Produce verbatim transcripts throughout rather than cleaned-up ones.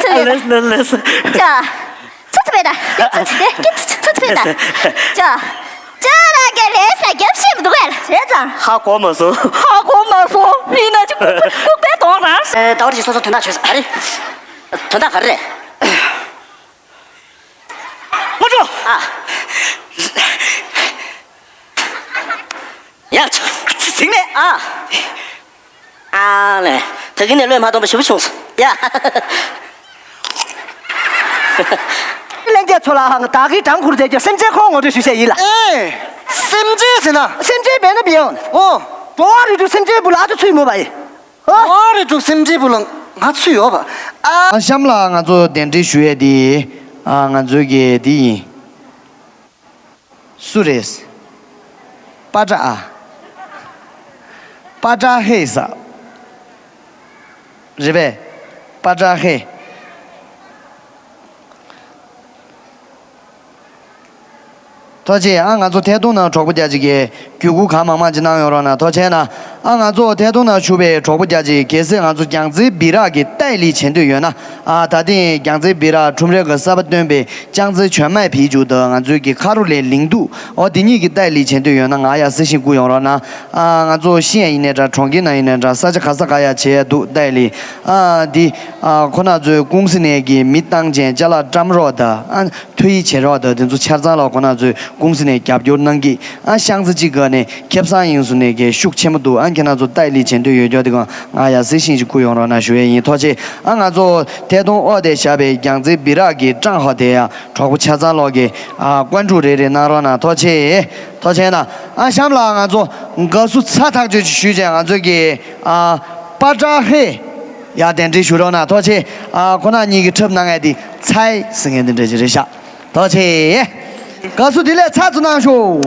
ཚུགས་ཡོད། ལེས་ལེས་ལེས། ཅག་ཚུགས་ཚུགས་བེ་ད། ཚུགས་ཚུགས་བེ་ད། ཅག་ཅག་རང་གི་ལས་ས་རྒྱབ་ཤེས་མི་འདུག་གས། བྱས་ཙང་། ཧ་གོ་མ་སོང་། ཧ་གོ་མ་སོང་། མིན་ན་ཅིག་ལྐུགས་པའི་གདོང་རང་། ཨེ། ད་བར་ཅིག་སོ་སོ་དོན་དག་བྱོས་ས་ག་རེ། དོན་དག་ག་རེ་རེད། ངོ་སྤྲོད། ཨ། ཡ། ཚིག་མེད་ཨ། ཨ་ལས། ད་གིན་ནས་བློས་མ་གཏོང་པ་ཞེ་པོ་བྱུང་སོང་ཡ། ལྷན་རྒྱས་ཚོ་ལ་ཧང་ད་གིན་དྲང་ཁུར་དེ་ཀྱི་སེམས་ཅན་ཁོང་ངོ་སྤྲོད་ཞུ་བྱ་ཡིན་ལ། ཨེ། སེམས་ཅན་ཟེར་ན། སེམས་ཅན་བས་ན་བི་ཡོང་། ཨོ། འགྲོ་བ་རིགས་དྲུག་སེམས་ཅན་བུ་ལ་ཨ་ཏུ་ཚུད་མོ་བ་ཡིན། ཨོ། འགྲོ་བ་རིགས་དྲུག་སེམས་ཅན་བུ་ལ་ང་ཚུད་ཡོད་པ། ཨ། གཤམ་ལ་ང་ཚོ་གདན་འདྲེན་ཞུ་ཡས་དེ། ཨ། ང་ཚོའི་གི་དེ་ཡིན། སུ་རེད། པ་ཏྲ་ཨ། པ་ཏྲ་ཧེ་ས། རེད་པས། པ་ཏྲ་ཧེ། ཐུགས་རྗེ་ཆེ། ཨ། ང་ཚོ་ཐད་གཏོང་ནང་གྲོགས་པོ་རྒྱ་ཆེ་གིས་བརྒྱུད་སྐུར་གང་མང་མང་ཅིག་གནང་ཡོང་རོགས་གནང་། ཐུགས་རྗེ་ཆེ་གནང་། ཨ། ང་ཚོ་ཐད་གཏོང་ནང་ཞུགས་པའི་གྲོགས་པོ་རྒྱ་ཆེ་གལ་སྲིད་ང་ཚོ་རྒྱལ་རྩེ་སྦི་རག་གི་ཏའི་ལི་བྱེད་འདོད་ཡོད་ན། ཨ། ད་ཐེངས་རྒྱལ་རྩེ་སྦི་རག་ཁྲོམ་རའི་གི་གསར་པ་བཏོན་པའི་ཅང་ཙེ་ཆོས་མའི་བི་ཇུ་དང་ང་ཚོའི་གི་ཁ་རུ་ལའི་ལིང་ཏུ། ཨོ། འདི་གཉིས་ཀྱི་ཏའི་ལི་བྱེད་འདོད་ཡོད་ན་ང་ཡར་གསལ་བཤད་བསྐུར་ཡོང་རོགས་གནང་། ཨ། ང་ཚོ་ཤི་ཡ་ཡིན་ནའི་འདྲ། གྲོང་ཁྱེར་ནང་ཡིན་ནའི་འདྲ། ས་ཆ་ག་ས་ག་ཡ་བྱེད་ཡ་འདུག་ཏའི་ལི། ཨ། འདི། ཨ། ཁོ་ན་ཚོའི་ཀུང་སི་ནས་གི་མི་བཏང་ཅན་ཅ་ལག་བཀྲམ་རོགས་དང་། ཨ། ཐོ་ཡིག་བྱེད་རོགས་དང་། དེ་ཚོ་ཆ་ཚང་ལ་ཁོ་ན་ཚོའི་ཀུང་སི་ནས་རྒྱབ་སྐྱོར་གནང་གི། ཨ། ཤང་ཙེ་གཅིག་ག་ནས་ཁེ་བཟང་ཡིན་སུ་ནས་གི་ཤུགས་ཆེན་པོ་འདུག་ཨ། ཁྱེད་རང་ཚོ་ཏའི་ལི་བྱེད་འདོད་ཡོད་རྒྱུ་དེ་གང་ང་ཡར་གསལ་བཤད་ཅིག་བསྐུར་ཡོང་རོགས་གནང་ཞུ་ཡས་ཡིན། ཐུགས་རྗེ་ཆེ། ཨ། ང་ཚོ་ཐད་གཏོང་འོག་དེ་བཞག་པའི་རྒྱལ་རྩེ་སྦི་རག་གི་ཀྲང་ཧོ་དེ་ཡ། གྲོགས་པོ་ཆ་ཚང་ལོག་གི། ཨ། ཀོན་ཀྲུག་རེ་རེ་གནང་རོགས་གནང་། ཐུགས་རྗེ་ཆེ། ཐུགས་རྗེ་ཆེ་གནང་། ཨ། གཤམ་ལ་ང་ཚོ་དགའ་བསུ་ཚ་ཐག་ཆོད་ཅིག་ཞུས་བྱས་ང་ཚོ་གི། ཨ། པ་ཏྲ་ཧེ་ཡ་གདན་འདྲེན་ཞུ་རོགས་གནང་། ཐུགས་རྗེ་ཆེ། ཨ། ཁོ་ན་གཉིས་ཀྱི་འཁྲབ་གནང་ཡ་དེ་ཚའི་ཟེར་མཁན་དེ་འདྲ་ཅིག་རེད་ཤག་ཐུགས་རྗེ་ཆེ། དགའ་བསུ་དེ་ལས་ཚ་ཚུ་གནང་ཤོག་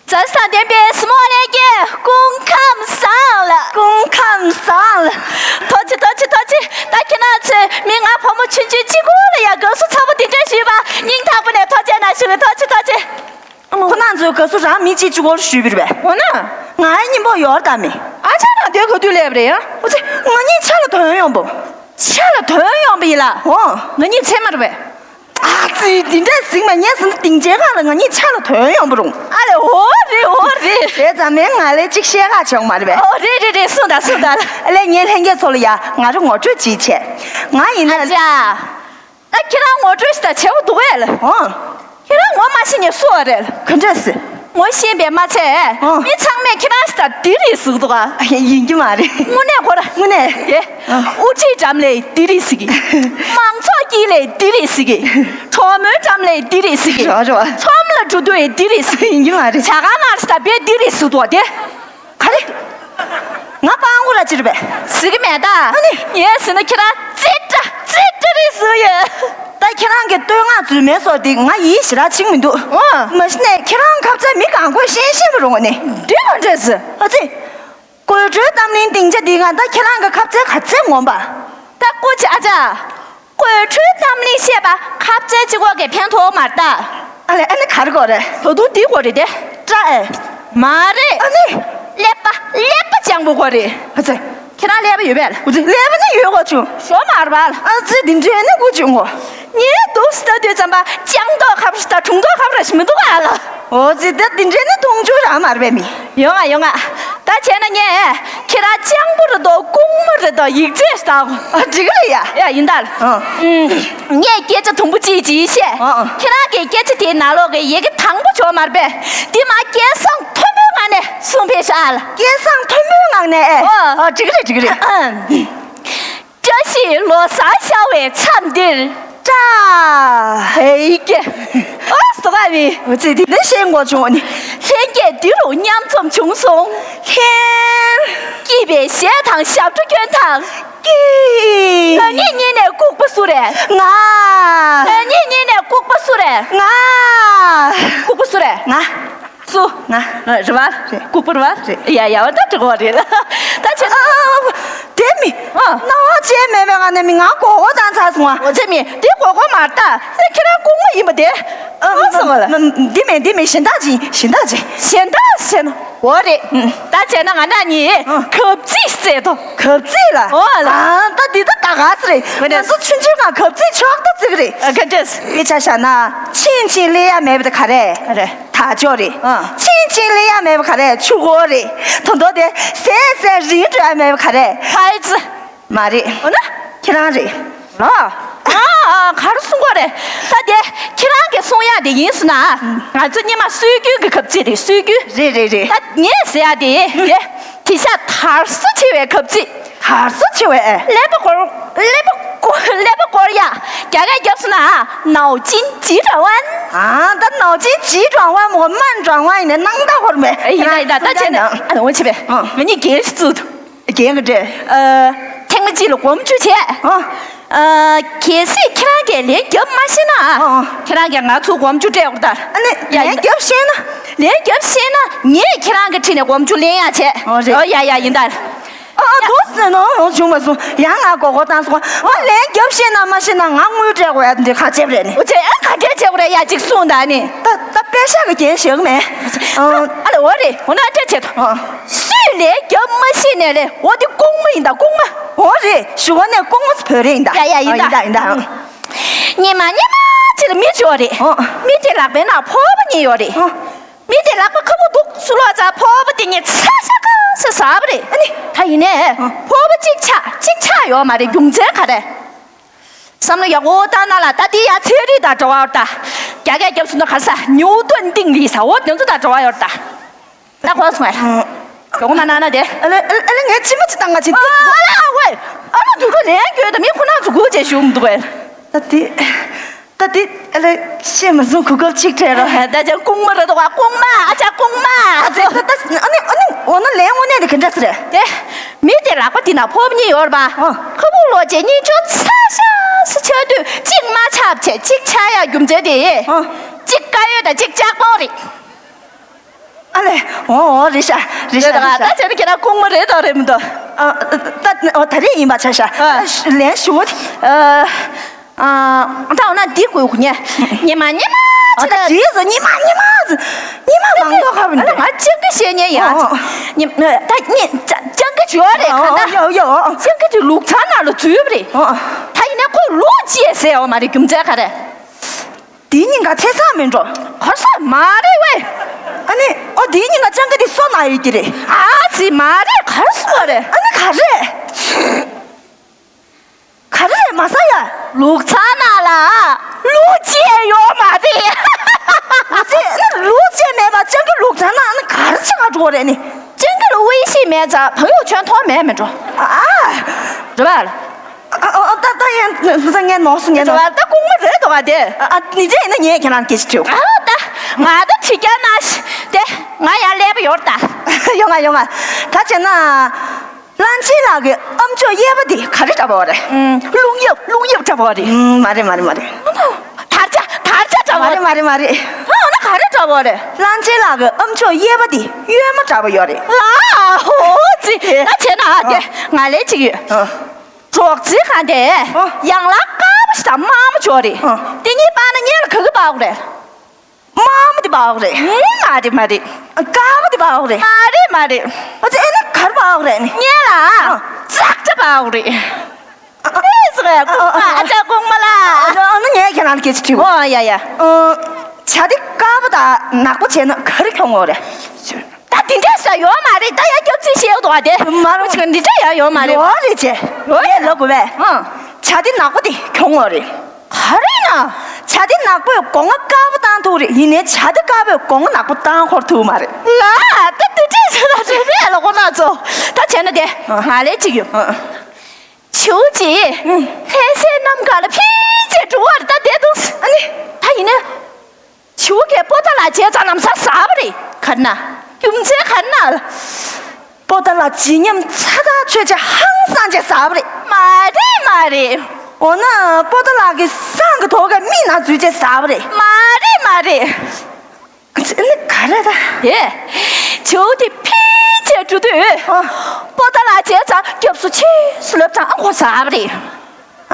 མཛའ་བརྩེ་དང་ལྡན་པའི་སྲིང་མོ་ལྷན་རྒྱས། སྐུ་ཁམས་བཟང་ལ། སྐུ་ཁམས་བཟང་ལ། ཐུགས་རྗེ་ཆེ། ཐུགས་རྗེ་ཆེ། ཐུགས་རྗེ་ཆེ། ད་ཁྱེད་རང་ཚོས་མི་ང་བུ་མོ་ཆུང་ཆུང་གཅིག་པོ་ལ་ཡང་དགའ་བསུ་ཚ་པོ་འདི་འདྲ་ཞུས་པ་སྙིང་ཐག་པ་ནས་ཐུགས་རྗེ་གནང་ཞུ་གི། ཐུགས་རྗེ་ཆེ། ཐུགས་རྗེ་ཆེ། ཁོ་རང་ཚོས་དགའ་བསུ་རང་མི་གཅིག་གཅིག་པོར་ཞུས་པ་རེད་པས། འོ་ན། ང་ཡི་སྙིང་པོ་ཡོར་དང་མི། ཨ་ཅག་ནང་དེ་ག་དུས་སླེབས་པ་རེད་ཡ། འོ་ཙི། ང་གཉིས་ཆ་ལ་དོན་ཡོང་པོ། ཆ་ལ་དོན་ཡོང་པ་ཡིན་ལ། འོ། ང་གཉིས་ཚད་མ་རེད་པས། ཨ་ཙི། འདི་འདྲ་གཟིགས་མ་ཉན་ཟིན་ན་སྡིངས་ཆའི་སྒང་ལ་ང་གཉིས་ཆ་ལ་དོན་ཡོང་པོ་རུང་། ཨ་ལེ། འོ་རེད། འོ་རེད། དེ་ཙམ་མིན་ང་ལས་གཅིག་བཤད་ག་བྱུང་མ་རེད་པས། འོ་རེད་རེད་རེད། གསུངས་དང་གསུངས་དང་། ཨ་ལེ། ངས་ལྷན་རྒྱས་ཚོ་ལ་ཡ་ང་རང་ངོ་སྤྲོད་ཅིག་བྱས། ང་ཡིན་ན། ཨ་ཅག་ད་ཁྱེད་རང་ངོ་སྤྲོད་ཞིག་ད་བྱེད་དགོས་འདུག་གས་ལ། ཨོ། ཁྱེད་རང་ངོ་མ་ཤེས་ནས་སུ་བ་རེད། ག་འདྲས་སེ། ངོ་ཤེས་པས་མ་ཚད། ཨོ། མི་ཚང་མས་ཁྱེད་རང་ཞིག་ད་འདི་རེད་ཟེར་གི་འདུག་ག་ཡིན་གྱི་མ་རེད། དངོས་གནས་ཁོ་ར། དངོས་གནས། དེ། ཨ། དབུ་ཁྲིད་འགྲམ་ལས་འདི་རེད་ཟེར་གི། མང་ཚོགས་དཀྱིལ་ལས་འདི་རེད་ཟེར་གི། གྲོགས་མོའི་འགྲམ་ལས་འདི་རེད་ཟེར་གི། རེད་བ། རེད་བ། ཚོམ་ལ་འགྲོ་དུས་འདི་རེད་ཟེར་གི། ཡིན་གྱི་མ་རེད། ཇ་ཁང་ནང་ཞིག་ད་བས་འདི་རེད་ཟེར་གི་འདུག་ག་དེ། ག་རེ། ང་སྤྲང་པོ་ར་ཅིག་རེད་པས། ཟེར་གི་མེད་ད། ཨ་ནི། ངས་ཟེར་ན་ཁྱེད་རང་ཙེ་ཏྲ་ཙེ་ཏྲ་རེད་ཟེར་ཡོད། ད་ཁྱེད་རང་གི་བསྟོད་བསྔགས་རྫུན་མའི་སོགས་དེ་ང་ཡིད་ཞེ་དྲག་ཆེས་མི་འདུག་ཨོ། མ་གཞི་ནས་ཁྱེད་རང་ཁ་ཚ་མི་གང་དགོས་ཤེས་ཤེས་པ་རུང་ནི། འདི་ག་འདྲས་ཟེར། ཨ་ཙི། དགོད་བྲོའི་གཏམ་གླེང་སྡིངས་ཆ་འདི་ག་ད་ཁྱེད་རང་གི་ཁ་ཚའི་ག་ཚད་ངོམ་པ། ད་སྐུ་མཁྱེན་ཨ་ཅག་དགོད་བྲོའི་གཏམ་གླེང་བཤད་པ་ཁ་ཚའི་གཅིག་པོ་གིས་ཕན་ཐོགས་མ་རེད་ད། ཨ་ལས། ཨ་ནི་ག་རེ་དགོས་རེད། ད་དུང་འདི་དགོས་རེད་དེ། སྐྲ་ཨེ། མ་རེད། ཨ་ནི། ཀླད་པ་ཀླད་པ་སྤྱང་པོ་དགོས་རེད། ཨ་ཙི། ཁྱེད་རང་ཀླད་པ་ཡོད་པས་ལ། ཨ་ཙི། ཀླད་པ་ནི་ཡོད་དགོས་བྱུང་། ཞོ་མ་རེད་པ་ལ། ཨ་ཙི། འདི་འདྲའི་ནི་དགོས་བྱུང་ངོ་། ངས་འདུག་སེ་ལྟ་དུས་ཙམ་པ་སྤྱང་མདོག་ཁ་པོ་ཞིག་དང་གྲུང་མདོག་ཁ་པོ་ར་ཞིག་མི་འདུག་ག་ལ། ཨོ་ཙི། ད་འདི་འདྲའི་ནི་མཐོང་ཆུང་རང་མ་རེད་པས་མི། ཡོང་ང་ཡོང་ང་། ད་བྱས་ན་ངས་ཁྱེད་རང་སྤྱང་པོ་རེད་དོ་རྐུན་མ་རེད་དོ་ཡིག་ཚད་ཞིག་བཏང་། ཨ། འགྲིག་གི་རེད་ཡ། ཡ་ཡིན་ད་ལ། ཨ། ཨུམ། ངས་སྐད་ཆ་དུམ་བུ་གཅིག་ཅིག་བཤད། ཨ། ཨ། ཁྱེད་རང་གི་སྐད་ཆ་དེའི་ནང་ལོགས་ཀྱི་ཡི་གེ་དང་པོ་བྱུང་མ་རེད་པས། འདི་མ་སྐད་གསང་མཐོན་པོའི་ངང་ནས་གསུངས་ཕེབས་ཤོག་ཨ་ལ། སྐད་གསང་མཐོན་པོའི་ངང་ནས་ཨེ། ཨོ། ཨ། འགྲིག་གི་རེད། འགྲིག་གི་རེད། ཨ། བཀྲ་ཤིས་ལོ་གསར་ཤར་བའི་མཚམས་འདིར། བཀྲ། ཧེ་ཀེ། ཨོ་སོ་ག་བི། འོ་ཙི། དེ་འདྲ་བཤད་དགོས་བྱུང་ནི། ལྷན་རྒྱས་འདི་རུ་མཉམ་འཛོམས་བྱུང་སོང་། ལྷན། སྐྱིད་པའི་གཞས་དང་ཞབས་བྲོ་སྐྱོན་དང་། སྐྱིད། ང་གཉིས་གཉིས་ནས་ལྐུགས་པ་སུ་རེད། ང་། ང་གཉིས་གཉིས་ནས་ལྐུགས་པ་སུ་རེད། ང་། ལྐུགས་པ་སུ་རེད། ང་། སུ། ང་། རེད་བ། རེད། ལྐུགས་པ་རེད་བ། རེད། ཡ་ཡ་བ་ད་འགྲིག་གོ་རེད། ད་ཆེ། ཨ། དེ་མི། ཨ། སྣང་བ་ཅན་མེད་པའི་ངང་ནས་མི་ང་མགོ་སྐོར་བཏང་ཚར་སོང་ང་། འོ་ཚེ་མི་དེ་མགོ་སྐོར་མ་རེད་ད། ཁྱེད་རང་ལྐུགས་མ་ཡིན་པ་དེ། ཨ་ཨ་སོང་བ་ལ། འདི་མེད་འདི་མེད་གཞན་དག་ཅིག་གཞན་དག་ཅིག་གཞན་དག་ཟེར་ན། འོ་རེད། ཨ། ད་བྱས་ན་ང་འདྲ་གཉིས་ཨ། གབ་ཚིག་བཙལ་ཏོ། གབ་ཚིག་ལ། འོ་ལ། ཨ་ད་འདི་ད་ད་ག་ཚོད་རེད། ང་ཚོ་ཆུང་ཆུང་སྒང་གབ་ཚིག་ཆོག་ད་ཚིག་རེད། ཨ་ག་འདྲས། དཔེ་ཆ་བཞག་ན་ཆིང་ཆིང་སླེབས་ཡ་མེད་པ་དེ་ག་རེད། ཨ་རེད། དར་ལྕོག་རེད། ཨ། ཆིང་ཆིང་སླེབས་ཡ་མེད་པ་ག་རེད། ཆུ་འཁོར་རེད། ད་དུང་དེ་ཟས་ཟས་རིང་འགྲོ་ཡ་མེད་པ་ག་རེད། ཕ་ཡི་ཙི། མ་རེད། འོ་ན། ཁྱེད་རང་རེད། ལ། ཨ་ཨ་ག་རེ་གསུང་གི་རེད། ད་དེ་ཁྱེད་རང་གིས་གསུང་ཡ་དེ་ཡིན་ཟེར་ན། ང་ཚོ་སྔོན་མ་སྲོལ་རྒྱུན་གྱི་གབ་ཚིག་རེད། སྲོལ་རྒྱུན། རེད་རེད་རེད། ད་ངས་ཟེར་ཡ་དེ་དེ་དེང་སང་དར་སོ་ཆེ་བའི་གབ་ཚིག་དར་སོ་ཆེ་བའི་ཨེ། ཀླད་པ་སྐོར། ཀླད་པ་སྐོར། ཀླད་པ་སྐོར་ཡ། རྒྱ་སྐད་རྒྱབ་སོང་ན་脑筋急转弯། ཨ་ད་脑筋急转弯མོ་慢转弯ཡིན་ནས་སྣང་དག་སྐོར་མེད། ཡིན་ད་ཡིན་ད། ད་བྱས་ན་ཨ་འོ་བྱས་པས། ཨ། ང་གཉིས་རྒན་ཞིག་བཙུགས་འདུག་རྒན་གྱི་འདྲེ། ཨ། ཐེངས་མ་གཅིག་ལ་སྒོམ་རྒྱུ་བྱས། ཨ། ཨ། གལ་སྲིད་ཁྱེད་རང་གིས་ལན་རྒྱབ་མ་ཤེས་ན། ཨ། ཁྱེད་རང་གིས་ང་ཚོ་སྒོམ་རྒྱུ་སྤྲད་དགོས་ད། ཨ་ནི་ཡ་ལན་ཡིན་ད། རྒྱབ་ཤེས་ན། ལན་རྒྱབ་ཤེས་ན་ངས་ཁྱེད་རང་གི་འཁྲིས་ནས་སྒོམ་རྒྱུ་ལེན་ཡག་བྱས། ཨོ་རེད། ཨོ་ཡ་ཡ་ཡིན་ད། ཨ་ཨ་དུ་ཟེར་ནོ་ཡོང་བྱུང་མ་སོང་། ཡང་ང་མགོ་སྐོར་བཏང་སོང་། ཨ་ལན་རྒྱབ་ཤེས་ན་མ་ཤེས་ན་ང་དངུལ་སྤྲད་དགོས་ཡ་འདི་ག་བྱས་པ་རེད་ནི། ཨོ་ཅེ་ཨ་ག་འདྲས་བྱས་དགོས་རེད་ཡ་གཅིག་གསུངས་ད་ནི། ད་ད་པེ་ཤག་གི་རྒྱན་ཞིག་མེད། ཨ་ཨ་ལེ་འོ་རེད། འོ་ན་འདྲས་བྱེད་དོ། ཨ། སུས་ལན་རྒྱབ་མ་ཤེས་ནས་ལས་འོ་འདི་ལྐུགས་མ་ཡིན་ད་ལྐུགས་མ། འོ་རེད། ཞུ་བ་ནས་ལྐུགས་མ་བོད་རེད་ཡིན་ད། ཡ་ཡ་ཡིན་ད། ཡིན་ད་ཡིན་ད། ཉི་མ་ཉི་མ་ཅིག་ལ་མི་ཅིག་ཡོད་རེད། ཨོ། མི་དེ་ལག་པའི་ནང་ཕོར་པ་གཉིས་ཡོད་རེད། ཨོ། མི་དེ་ལག་པ་ཁ་སྦུག་འདུག་སུ་ལོག་ཙང་ཕོར་པ་དེ་གཉིས་ཚ་ཤ་ག་ས་ཟ་བ་རེད། ཨ་ནི། ད་ཡིན་ནས། ཨོ། ཕོར་པ་གཅིག་ཆག་གཅིག་ཆག་ཡོད་མ་རེད། རྒྱུ་མཚན་ག་རེ། བསམ་བློ་ཡག་པོ་བཏང་ན་ལ་ད་དེ་ཡ་ཚན་རིག་དང་འབྲེལ་བ་ཡོད་ད། རྒྱ་སྐད་རྒྱབ་སོང་ན་ག་ས་ནིའུ་ཏོན་ཏིང་ལི་ས་འོ་དེ་ཚོ་དང་འབྲེལ་བ་ཡོད་ད། ད་གོ་སོང་ངས། ཨང་། གོ་མ་ན་ན་དེ། ཨ་ལེ་ཨ་ལེ་ངས་ཅི་མ་ཅི་བཏང་ང་ཅི། ཨ་ལེ་ཨ་ཝེ། ཨ་ལེ་འདུག་ག་ལན་རྒྱོད་ད་མི་ཁོ་ན་ཚོ་གུ་ཅེ་ཞུ་མི་འདུག་གས། ད་དེ། ད་དེ་ཨ་ལེ་ཤེས་མ་སོང་གོ་སྐབས་གཅིག་སྤྲད་རོགས། ད་ཅང་ལྐུགས་མ་རེད་དོ་ག་ལྐུགས་མ་ཨ་ཅག་ལྐུགས་མ། ཨ་ཙི་ད་ད་ཨ་ནི་ཨ་ནི་འོ་ན་ལན་དངོས་གནས་དེ་ག་འདྲ་ཟེར། དེ། མི་དེ་ལག་པ་དེ་ན་ཕོར་པ་གཉིས་ཡོད་རེད་པ། ཨ། ཁ་སྦུག་ལོག་བྱས་གཉིས་ཆོ་ཚ་ཤ་སི་ཆགས་དུས་གཅིག་མ་ཆག་བྱས་གཅིག་ཆག་ཡ་རྒྱུ་མཚན་དེ། ཨ། གཅིག་དཀར་ཡོལ་དང་གཅིག་ལྕགས་པོ་རེད། ཨ་ལེ། འོ་འོ་རེད་ཤག་རེད་ཤག་རེད་ཤག་ད་བྱས་ན་ཁྱེད་རང་ལྐུགས་མ་རེད་དང་རེད་མི་འདུག་ཨ་ད་འོ་ད་རེས་ཡིན་པ་ཆ་ཤག་ཨ། ལན་ཞུ་བོ་དེ། ཨ། ཨ། ད་འོ་ན་འདི་དགོས་གོ་ཉེ། ཉི་མ་ཉི་མ་ཨ་ཅི་ད་ལ་ཇི་ཟེར་ཉི་མ་ཉི་མ་ཟེར་ཉི་མ་མང་པོ་ཁ་བ་ཨ་ལ་ང་སྤྱང་ཀི་བཤད་ཉེ་ཡ། ཨ། ཉི་མ་ད་ཉི་སྤྱང་ཀི་ཇོ་རེད་ཁ་ད། ཡོ་ཡོ། སྤྱང་ཀི་ཇོ་ལུག་ཚང་ནང་ལ་འཛུལ་བ་རེད། ཨ། ད་ཡིན་ན་ཁོ་ལུག་ཅེས་ཟེར་ཡོད་མ་རེད། རྒྱུ་མཚན་ག་རེ། དེའི་སྙིང་ག་ཚེ་ཚང་མིན་འགྲོ། གར་ས་མ་རེད་ཝེ། ཨ་ནི་ཨོ་དེའི་སྙིང་ག་སྤྱང་ཀི་དེ་སོ་ན་ཡོད་ཀྱི་རེད། ཨ་ཙི་མ་རེད་གར་སོ་རེད། ཨ་ནི་ག་རེད། ག་རེ་རེད་མ་ས་ཡ། ལུག་ཚང་ནང་ལ་ལུག་ཅེས་ཡོད་མ་རེད། ཨ་ཙི་ཨ་ནི་ལུག་ཅེས་མེད་པ་སྤྱང་ཀི་ལུག་ཚང་ནང་ཨ་ནི་ག་རེ་ཆགས་འགྲོ་རེད་ནི། སྤྱང་ཀི་ལ་微信མེད་ཙང་朋友圈ཐོག་མེད་མི་འགྲོ། ཨ་ཨ། རེད་པ་ལ། ཨ་ཨ་ད་ད་ཡན་ས་ངའི་ནོར་སུ་ངའི་ནོར། ད་ལྐུགས་མ་རེད་དོ་བ་དེ། ཨ་ཨ་ནི་ཅི་ཡིན་ན་ངས་ཁྱེད་རང་སྐད་ཆ་དྲིའོ། ཨ་ད་ང་ད་ཁྱི་སྐྱ་ན་ཤི་དེ་ང་ཡང་ཀླད་པ་ཡོད་ད། ཡོང་ང་ཡོང་ང་། ད་བྱས་ན། གླང་ཆེན་ལགས་ཀྱི་ཨམ་ཅོག་གཡས་པ་དེ་ག་རེ་འདྲ་པོ་རེད། ཨུམ། རླུང་གཡབ་རླུང་གཡབ་འདྲ་པོ་རེད། ཨུམ། མ་རེད་མ་རེད་མ་རེད། དར་ཆ་དར་ཆ་འདྲ་པོ་མ་རེད་མ་རེད་མ་རེད། ཨ་འོ་ན་ག་རེ་འདྲ་པོ་རེད། གླང་ཆེན་ལགས་ཀྱི་ཨམ་ཅོག་གཡས་པ་དེ་གཡོན་མ་འདྲ་པོ་ཡོད་རེད། ལ་ཧོ་ཙི་ད་བྱས་ན་ཨ་དེ་ང་ལས་ཅིག་ཡོད། ཨ། གྲོགས་ཚེ་གང་དེ་ཨ། ཡང་ལ་དཀར་པོ་ཞིག་དང་དམར་མོ་ཅོག་རེད། ཨ། དེ་གཉིས་བར་ན་སྔོན་ལ་ག་གི་འབབ་དགོས་རེད། དམར་མོ་དེ་འབབ་དགོས་རེད། ཨུམ། མ་རེད་མ་རེད། དཀར་པོ་དེ་འབབ་དགོས་རེད། མ་རེད་མ་རེད། ཨ་ཙི་ཨེ་ནི་ག་རེ་འབབ་དགོས་རེད་ནི། སྔོན་ལ་ཨ། ཙག་ཙག་འབབ་དགོས་རེད། ཨེ་ཟེར་ཡ་ལྐུགས་མ་ཨ་ཅག་ལྐུགས་མ་ལ། ཨ་ནི་ངས་ཁྱེད་རང་ལ་སྐད་ཆ་དྲིའོ། ཨོ་ཡ་ཡ། ཨ། བྱ་དེ་དཀར་པོ་དང་ནག་པོ་བྱས་ན་ག་རེ་གྱོང་ངོ་རེད། ད་དེ་འདྲས་ས་ཡོད་མ་རེད། ད་ཡ་སྐྱབས་རྩིས་བཤད་འདུག་བ་དེ། མ་རེད། ཅིག་འདི་འདྲས་ཡ་ཡོད་མ་རེད། ཡོད་རེད་ཅེ། ཡོད་ཡ་ལ་གོ་བས། ཨ། བྱ་དེ་ནག་པོ་དེ་གྱོང་ངོ་རེད། ག་རེ་ན། བྱ་དེ་ནག་པོས་སྒོ་ང་དཀར་པོ་བཏང་ཐུབ་རེད། ཡིན་ནའི་བྱ་དེ་དཀར་པོས་སྒོ་ང་ནག་པོ་བཏང་ཁོར་ཐུབ་མ་རེད། ལ་ད་དེ་འདྲས་ས་ད་རེད་རེད་ལ་གོ་ན་ཚོ། ད་བྱས་ན་དེ་ང་ལས་ཅིག་ཡོད། ཨ། བྱིའུ་གཅིག་ལྷ་སའི་གནམ་གང་ལ་ཕི་ཅེ་འགྲོ་བར་ད་བསྡད་འདུག་ཨ་ནི། ད་ཡིན་ན། བྱིའུ་གིས་པོ་ཏ་ལ་བྱས་ཙང་ལམ་སང་ཟ་བ་རེད། ག་རེ་ན། རྒྱུ་མཚན་ག་རེ་ན། པོ་ཏ་ལ་བརྗིད་ཉམས་ཚ་ཐག་ཆོད་ཅེ་ཧང་སང་ཅེ་ཟ་བ་རེད། མ་རེད་མ་རེད། འོ་ན་པོ་ཏ་ལ་གི་སང་གི་ཐོག་གི་མིག་ནང་འཛུལ་ཅེ་ཟ་བ་རེད། མ་རེད་མ་རེད། ཨ་ནི་ག་རེ་ད། ཡེ། བྱིའུ་དེ་ཕི་ཅེ་འགྲོ་དུས། ཨ། པོ་ཏ་ལ་བྱས་ཙང་སྐྱབས་སུ་མཆི་ཟེར་ལབ་ཙང་ཨ་ཁོ་ཟ་བ་རེད།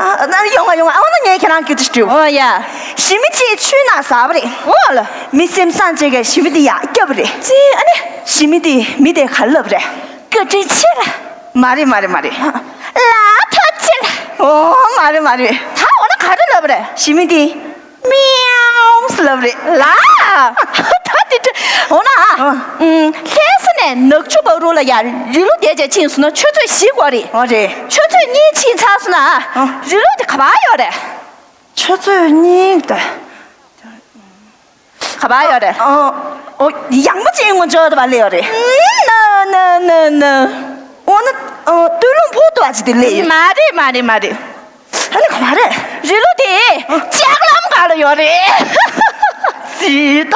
ཨ་ན་ཡོང་ང་ཡོང་ང་། ཨ་ན་ངས་ཁྱེད་རང་སྐད་ཆ་དྲིས། ཨོ་ཡ། ཞི་མི་གཅིག་ཆུ་ནང་ཟགས་པ་རེད། ཨོ་ལ། མི་སེམས་བཟང་ཅིག་གིས་ཞི་མི་དེ་ཡར་བསྐྱབས་པ་རེད། ཅི་ཨ་ནི། ཞི་མི་དེས་མི་དེ་ག་རེ་ལབ་པ་རེད། བཀའ་དྲིན་ཆེ་ལ། མ་རེད་མ་རེད་མ་རེད། ལགས་ཐུགས་རྗེ་ཆེ་ལ། ཨོ་མ་རེད་མ་རེད། ད་འོ་ན་ག་རེ་ལབ་པ་རེད། ཞི་མི་དེས་མིའུ་ལབ་པ་རེད། ལགས། ད་དེ་འདྲ་འོ་ན། ཨ། ཨུམ། ལྷ་ས་ནས་ནག་ཆུ་བར་ལ་ཡ་རི་ལོ་བསྡད་བྱས་ཕྱིན་སོང་ན་ཆུ་ཚོད་བཞི་འགོར་རེད། ཨོ་རེད། ཆུ་ཚོད་གཉིས་ཕྱིན་ཚར་སོང་ན། ཨ། རི་ལོ་དེ་ག་པར་ཡོད་རེད། ཆུ་ཚོད་གཉིས་ད། ག་པར་ཡོད་རེད། ཨོ། ཨོ། ཡང་པོ་ཅིག་ངོ་ཅོག་ཏུ་བ་ལེ་ཡོད་རེད། ན་ན་ན་ན། ཨོ་ན། ཨོ། སྟོད་ལུང་ཕུ་ཏུ་བ་ཅིག་དེ་ལེ་ཡོད། མ་རེད་མ་རེད་མ་རེད། ཨ་ནི་ག་པར་རེད། རི་ལོ་དེ་ལྕགས་ལམ་སྒང་ལ་ཡོད་རེད། ཅི་ད།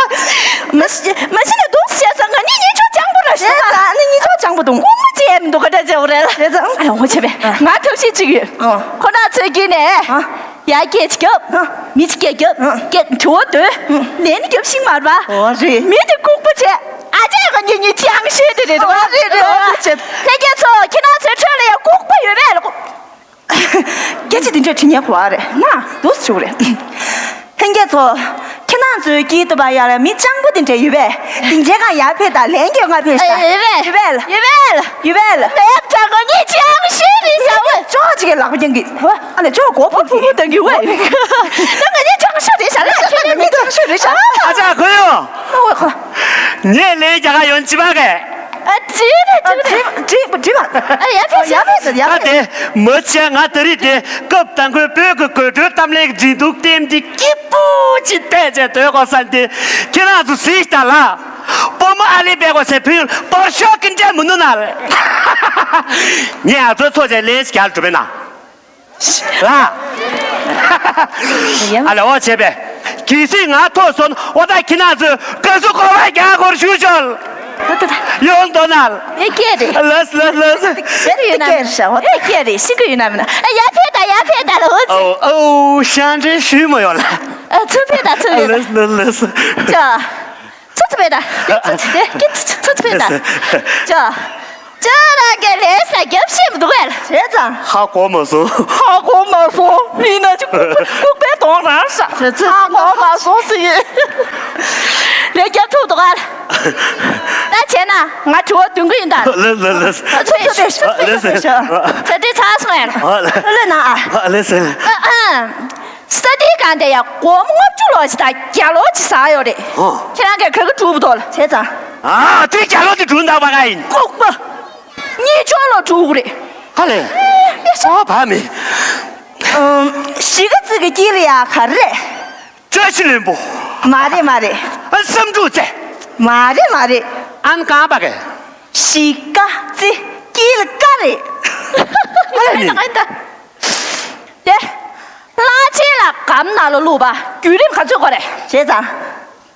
མ་གཞི་མ་གཞི་ནས་འདུག་བྱས་ཙང་ང་གཉིས་གཉིས་ཆོག་སྤྱང་པོ་ར་ཤི་ད། ཨ་ནི་གཉིས་ཆོག་སྤྱང་པོ་འདུག་ཁུག་མ་བྱས་མི་འདུག་ག་འདྲ་བྱས་པ་རེད། བྱས་ཙང་ཨ་ཡོང་བྱས་པས། ང་ཐབས་ཤེས་ཅིག་ཡོད། ཨོ། ཁོ་ན་ཚོས་ཀྱིས་ནས། ཨ། ཡ་སྐད་ཅིག་རྒྱབ། ཨ། མི་ཅིག་སྐད་རྒྱབ། ཨ། སྐད་དྲི་བ་འདོན། ཨ། ལན་རྒྱབ་ཤིང་མར་བ། ཨོ་རེད། མི་དེ་ལྐུགས་པ་བྱས། ཨ་ཅག་ག་ཉེ་ཉེ་ཅང་ཤེས་དེ་རེད། ཨོ་རེད་རེད། ཨོ་རེད་བྱས། ལྷན་རྒྱས་ཚོ་ཁྱེད་རང་ཚོའི་ཁྲོད་ལ་ཡ་ལྐུགས་པ་ཡོད་པས་ལ། སྐད་ཆ་དེ་འདྲ་དྲི་ཉན་གོ་བ་རེད་ན་འདུག་ཞུ་རེད། ལྷན་རྒྱས་ཚོ། ཁྱེད་རང་ཚོའི་དཀྱིལ་དུ་བ་ཡ་ལ་མི་སྤྱང་པོ་དེ་འདྲ་ཡོད་པས། དེ་འདྲའི་སྒང་ཡར་ཕེབས་དང་ལན་རྒྱབ་ང་ཕེབས་ཤག་ཡོད་པས་ལ། ཡོད་པས་ལ། ཡོད་པས་ལ། ལས་དྲག་ག་ཉེ་ཅང་ཤེས་རེད་ཟེར་བས། ཅོག་ཅིག་གི་ལག་པ་རྒྱང་གི། ཨ་ལས་ཅོག་གོ་ཕུ་ཕུ་ཕུ་དང་གི་བས། ད་ང་ཉེ་ཅང་ཤེས་རེད་ཤག་ལ་ཁྱེད་ཉེ་ཅང་ཤེས་རེད་ཤག་ཨ་ཅག་ཁོ་ཡོ། ཨ་ཝེ་ཁོ། ངས་ལས་རྒྱག་ག་ཡོང་ཅི་བ་གས། ཨ་ཅི་རེད་ཅི་རེད། ཨ་ཡ་ཕེ་ཡ་ཕེ་ཡ་ཕེ། ད་དེ་མ་བྱས་ང་ད་རེས་དེ་སྐབས་དང་པོའི་བོད་ཀྱི་དགོད་བྲོའི་གཏམ་གླེང་གི་འགྲན་བསྡུར་སྟེང་དེ་སྐྱིད་པོ་ཅིག་བལྟས་བྱས་སྡོད་དགོས་བསམ་སྟེ། ཁྱེད་རང་ཚོ་གཟིགས་དང་ལ། སྤོ་མོ་ཨ་ལི་པད་གོ་སེ་ཕུལ་པར་ཤོག་གི་འདྲ་མི་འདུག་ན། ངས་ཨ་ཚོ་ཚོ་བྱས་ལས་ཞིག་རྒྱག་གྲུབ་པས་ན། ལ། ཨ་ལ་འོ་བྱས་པས། གལ་སྲིད་ང་ཐོབ་སོང་འོ་ད་ཁྱེད་རང་ཚོས་དགའ་བསུ་སྐོར་བ་རྒྱག་དགོས་ཞུ་ཆོག་ད་ད་ད། ཡོང་དོ་ན། ཨེ་སྐད་རེད། ལས་ལས་ལས། ཟེར་ཡོད་ན་མིན་ན། ཨེ་སྐད་རེད་ཤི་གི་ཡོད་ན་མིན་ན། ཨེ་ཡ་ཕེ་ད་ཡ་ཕེ་ད་ལ་འོ་ཙི། ཨོ་ཨོ་ཤང་ཏྲེ་ཞུས་མ་ཡོང་ལ། ཨ་ཚུ་ཕེ་ད་ཚུ་ཡོད་ད། ལས་ལས་ལས། ཅོ། ཚུ་ཚུ་བས་ད། ཚུ་ཚུ་བས་ད། ཅོ། ཅོ་རང་གིས་ལས་ས་རྒྱབ་ཤེས་མི་འདུག་གས། བྱས་ཙང་། ཧ་གོ་མ་སོང་། ཧ་གོ་མ་སོང་། མི་ན་ཅི་ལྐུགས་པའི་གདོང་རང་ཤ། བྱས་ཙང་། ཧ་གོ་མ་སོང་ཟེར། ལས་རྒྱབ་ཐུབ་འདུག་གས། ད་བྱས་ན་ང་དྲི་བ་འདོན་གི་ཡིན་ད། ལས་ལས་ལས། ཚུ་ཚུ་བས། ཚུ་ཚུ་བས། ད་དེ་ཚར་སོང་ཡ། ལས་ལས་ན་ཨ། ལས་ལས། ཨ་ཨ། ས་དེའི་སྒང་དེ་ཡ་སྒོར་མོ་ལྔ་བཅུ་ལོ་ཞིག་དང་བརྒྱ་ལོ་ཅིག་ཟག་ཡོད་རེད། ཨོ། ཁྱེད་རང་གིས་ག་གི་བསྒྲུབས་འདུག་ལ། བྱས་ཙང་། ཨ་དེ་བརྒྱ་ལོ་དེ་བསྒྲུབས་འདུག་པ་ག་ཡིན། ལྐུགས་པ། གཉིས་བཅུ་ལོ་བསྒྲུབས་རེད། ཧ་ལས། ཨོ་བ་མི། ཨམ། གཞིས་ཀ་རྩེ་གི་དཀྱིལ་ལ་ཡ་ག་རེ་རེད། བཀྲ་ཤིས་ལྷུན་པོ། མ་རེད་མ་རེད། ཨ་བསམ་འགྲུབ་རྩེ། མ་རེད་མ་རེད། ཨན་གང་པ་གས། གཞིས་ཀ་རྩེ་དཀྱིལ་ཀ་རེད། ཨ་ལ་ནི། ཨ་ད། དེ། གླང་ཆེན་ལ་སྒམ་ནང་ལ་བླུགས་པ་བརྒྱུད་རིམ་ག་ཚོད་དགོས་རེད། བྱས་ཙང་།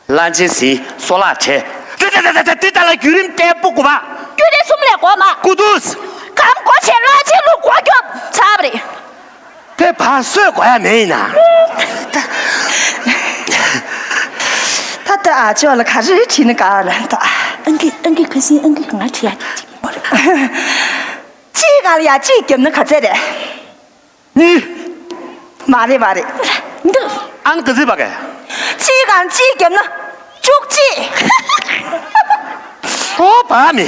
གླང་ཆེན་ཟིན་སོ་ལག་བྱས། དེ་དེ་དེ་དེ་དེ་ལ་བརྒྱུད་རིམ་བརྟན་པོ་དགོས་པ། བརྒྱུད་རིམ་གསུམ་ལས་དགོས་མ། ཀུ་དུས། སྒམ་སྒོ་ཕྱེ་གླང་ཆེན་བླུགས་སྒོ་རྒྱོབ་ཚར་བ་རེད། དེ་བར་སོད་དགོས་ཡ་མེད་ཡིན་ན། ད་ད་ཨ་ཅོ་ལ་ག་རེ་བྲིས་ན་དགའ་ལ་ད། ཨང་ཀི་ཨང་ཀི་ཁ་སིན་ཨང་ཀི་ང་བྲིས་ཡ་ཅིག་མོ་རེད། གཅིག་གང་ལ་ཡ་གཅིག་བརྒྱབ་ན་ག་ཚད་རེད། གཉིས། མ་རེད་མ་རེད། འདི། ཨང་ག་ཚོད་པ་གས། གཅིག་གང་གཅིག་བརྒྱབ་ན་བཅུ་གཅིག་ཨོ་བ་མི།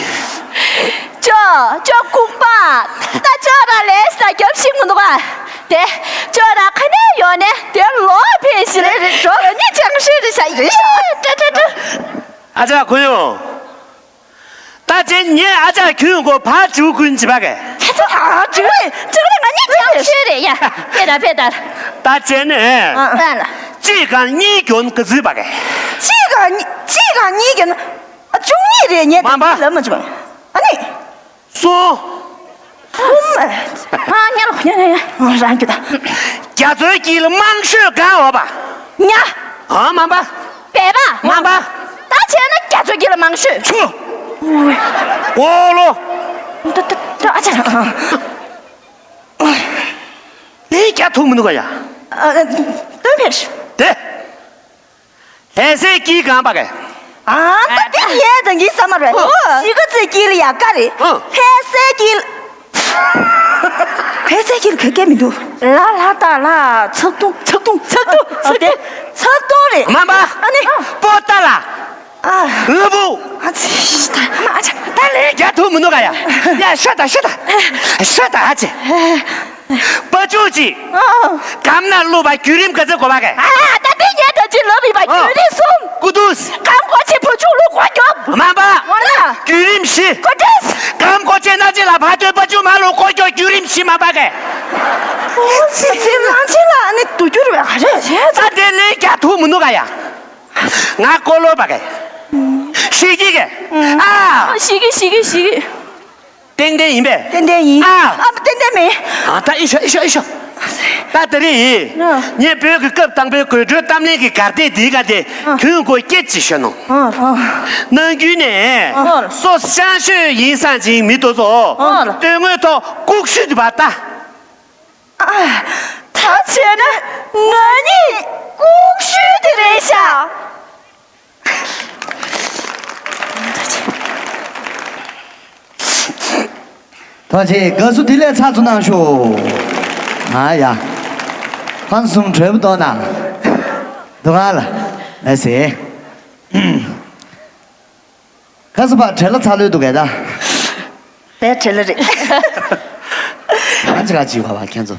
ཅོ་ཅོ་ལྐུགས་པ། ད་ཅོ་ར་ལས་ས་རྒྱབ་ཤིག་མི་འདུག་ག་དེ་ཅོ་ར་ཁ་ནས་ཡོང་ནས་དེ་ལོག་ཕེབས་ཤིག་རེད་རེད་ཅོ་ནི་ཅང་ཤེས་རེད་ཤ་ཡེ་ཤ་ཏྲ་ཏྲ་ཏྲ། ཨ་ཅག་ཁུ་ཡོ། ད་ཅན་ངས་ཨ་ཅག་ཁྱོད་མགོ་བ་བཅུ་ཀུན་བྱེད་པ་གས། ཨ་ཅག་ཁྱོད་ལ་ང་གཉིས་ཀྱང་ཤོད་རེད་ཡ། ཕེ་ད་ཕེ་ད། ད་ཅན་ནས། ཨ་ལ། གཅིག་གང་གཉིས་གྱོན་ག་ཚོད་པ་གས། གཅིག་གང་གཉིས་གཅིག་གང་གཉིས་གྱོན་ཨ་བཅུ་གཉིས་རེད་ངས་མ་པ། ད་ལབ་མ་བྱུང་། ཨ་ནི། སོ། ཨ་ཉལ་ཉལ་ཉལ་ཉལ་རང་གྱིས་ད། རྒྱ་མཚོའི་དཀྱིལ་མང་ཤོས་གང་འོ་བ། ཉ། ཨ་མ་པ། བལ་པ། མ་པ། ད་བྱས་ན་རྒྱ་མཚོའི་དཀྱིལ་མང་ཤོས། ཆུ། འོ་ལོ། ད་ད་ད་ཨ་ཅག་ལས་རྒྱ་ཐུག་མི་འདུག་ག་ཡ། ཨ་སྟོན་ཕེབས། དེ། ལྷ་སའི་དཀྱིལ་གང་པ་གས། ཨ་ད་དེ་ཡས་དང་གི་ས་མ་རེད། ཨོ། གཞིས་ཀ་རྩེའི་དཀྱིལ་ཡ་ཀ་རེད། ཨོ། ལྷ་སའི་དཀྱིལ། ཁ་ཚ་ཁྱེད་ཁ་སྐད་མི་འདུག་ལ་ལ་ད་ལ་ཚག་ཏུང་ཚག་ཏུང་ཚག་ཏུང་ཚག་ཏུང་ཚག་ཏུང་རེད། མ་པ། ཨ་ནི། པོ་ཏ་ལ། ཨ། ཨུ་བུ། ཨ་ཙི་ད་མ་ཨ་ཅག་ད་ལས། རྒྱ་ཐུག་མི་འདུག་ག་ཡ། ཡ་ཤ་ད་ཤ་ད། ཤ་ད་ཨ་ཅེ། པ་ཅུ་ཅི། ཨ། གམ་ན་བླུགས་པ་བརྒྱུད་རིམ་ག་ཚོད་གོ་བ་ག་ཨ། ད་ལྟའི་ངས་ད་ཅི་ལབ་ཡིན་པ། ཨ། བརྒྱུད་རིམ་གསུམ། ཀུ་ཏུས། གམ་གོ་ཆེ་བུ་ཆུང་ལུག་གོ་རྒྱོབ། མ་པ། ངོ་ལ། བརྒྱུད་རིམ་བཞི། ཀོ་ཏྲིས། གམ་གོ་ཆེ་སྣ་ཆེ་ལ་ཕ་ཏོའི་པ་ཅུ་མ་ལུག་གོ་རྒྱོབ། བརྒྱུད་རིམ་བཞི་མ་པ་ག་ཨ་ཙི་ནང་ཆེན་ལ་ཨ་ནི་དུ་འགྱུར་བའི་ག་རེ་བྱས། ད་དེ་ལས་རྒྱ་ཐུག་མི་འདུག་ག་ཡ། ང་ཀོ་ལོ་པ་ག་ཤི་ཀི་ག་ཨ། ཤི་ཀི་ཤི་ཀི་ཤི་ཀི། ཏན་ཏན་ཡིན་པས། ཏན་ཏན་ཡིན། ཨ། ཨ་ཏན་ཏན་མིན། ཨ་ད་ཨི་ཤོ་ཨི་ཤོ་ཨི་ཤོ། ད་དེ་རིང་ཡིན། ཨ། ངས་བོད་ཀྱི་སྐབས་དང་པོའི་དགོད་བྲོའི་གཏམ་གླེང་གི་གར་སྟེགས་འདིའི་སྒང་དེ། ཨ། ཁྱོད་ཀོ་སྐད་ཅིག་ཤོད་ནོ། ཨ། ཨ། ནམ་རྒྱུན་ནས། ཨ། སོ་ཤང་ཤོས་ཡིན་སང་ཅིང་མི་དོ་ཚོ། ཨ། སྟོད་ངོས་ཐོག་ལྐུགས་ཤུ་དུ་བ་ད། ཨ། ད་བྱས་ན་ང་གཉིས་ལྐུགས་ཤུ་དེ་རེད་ཤག་ཐུགས་རྗེ་ཆེ། དགའ་བསུ་དེ་ལས་ཚར་ཚུ་གནང་ཤོག་ཨ་ཡ། ཧང་སུམ་གྲོས་པོ་གཏོང་ན། འདུག་ག་ལ། ལགས་སེ། ཁ་སུ་པ་བྲེལ་ལ་ཚ་ལོས་འདུག་གས་ད། དེ་བྲེལ་ལ་རེད། ང་ཅི་ག་ཅི་བ་བ་ཁྱེད་ཚོ།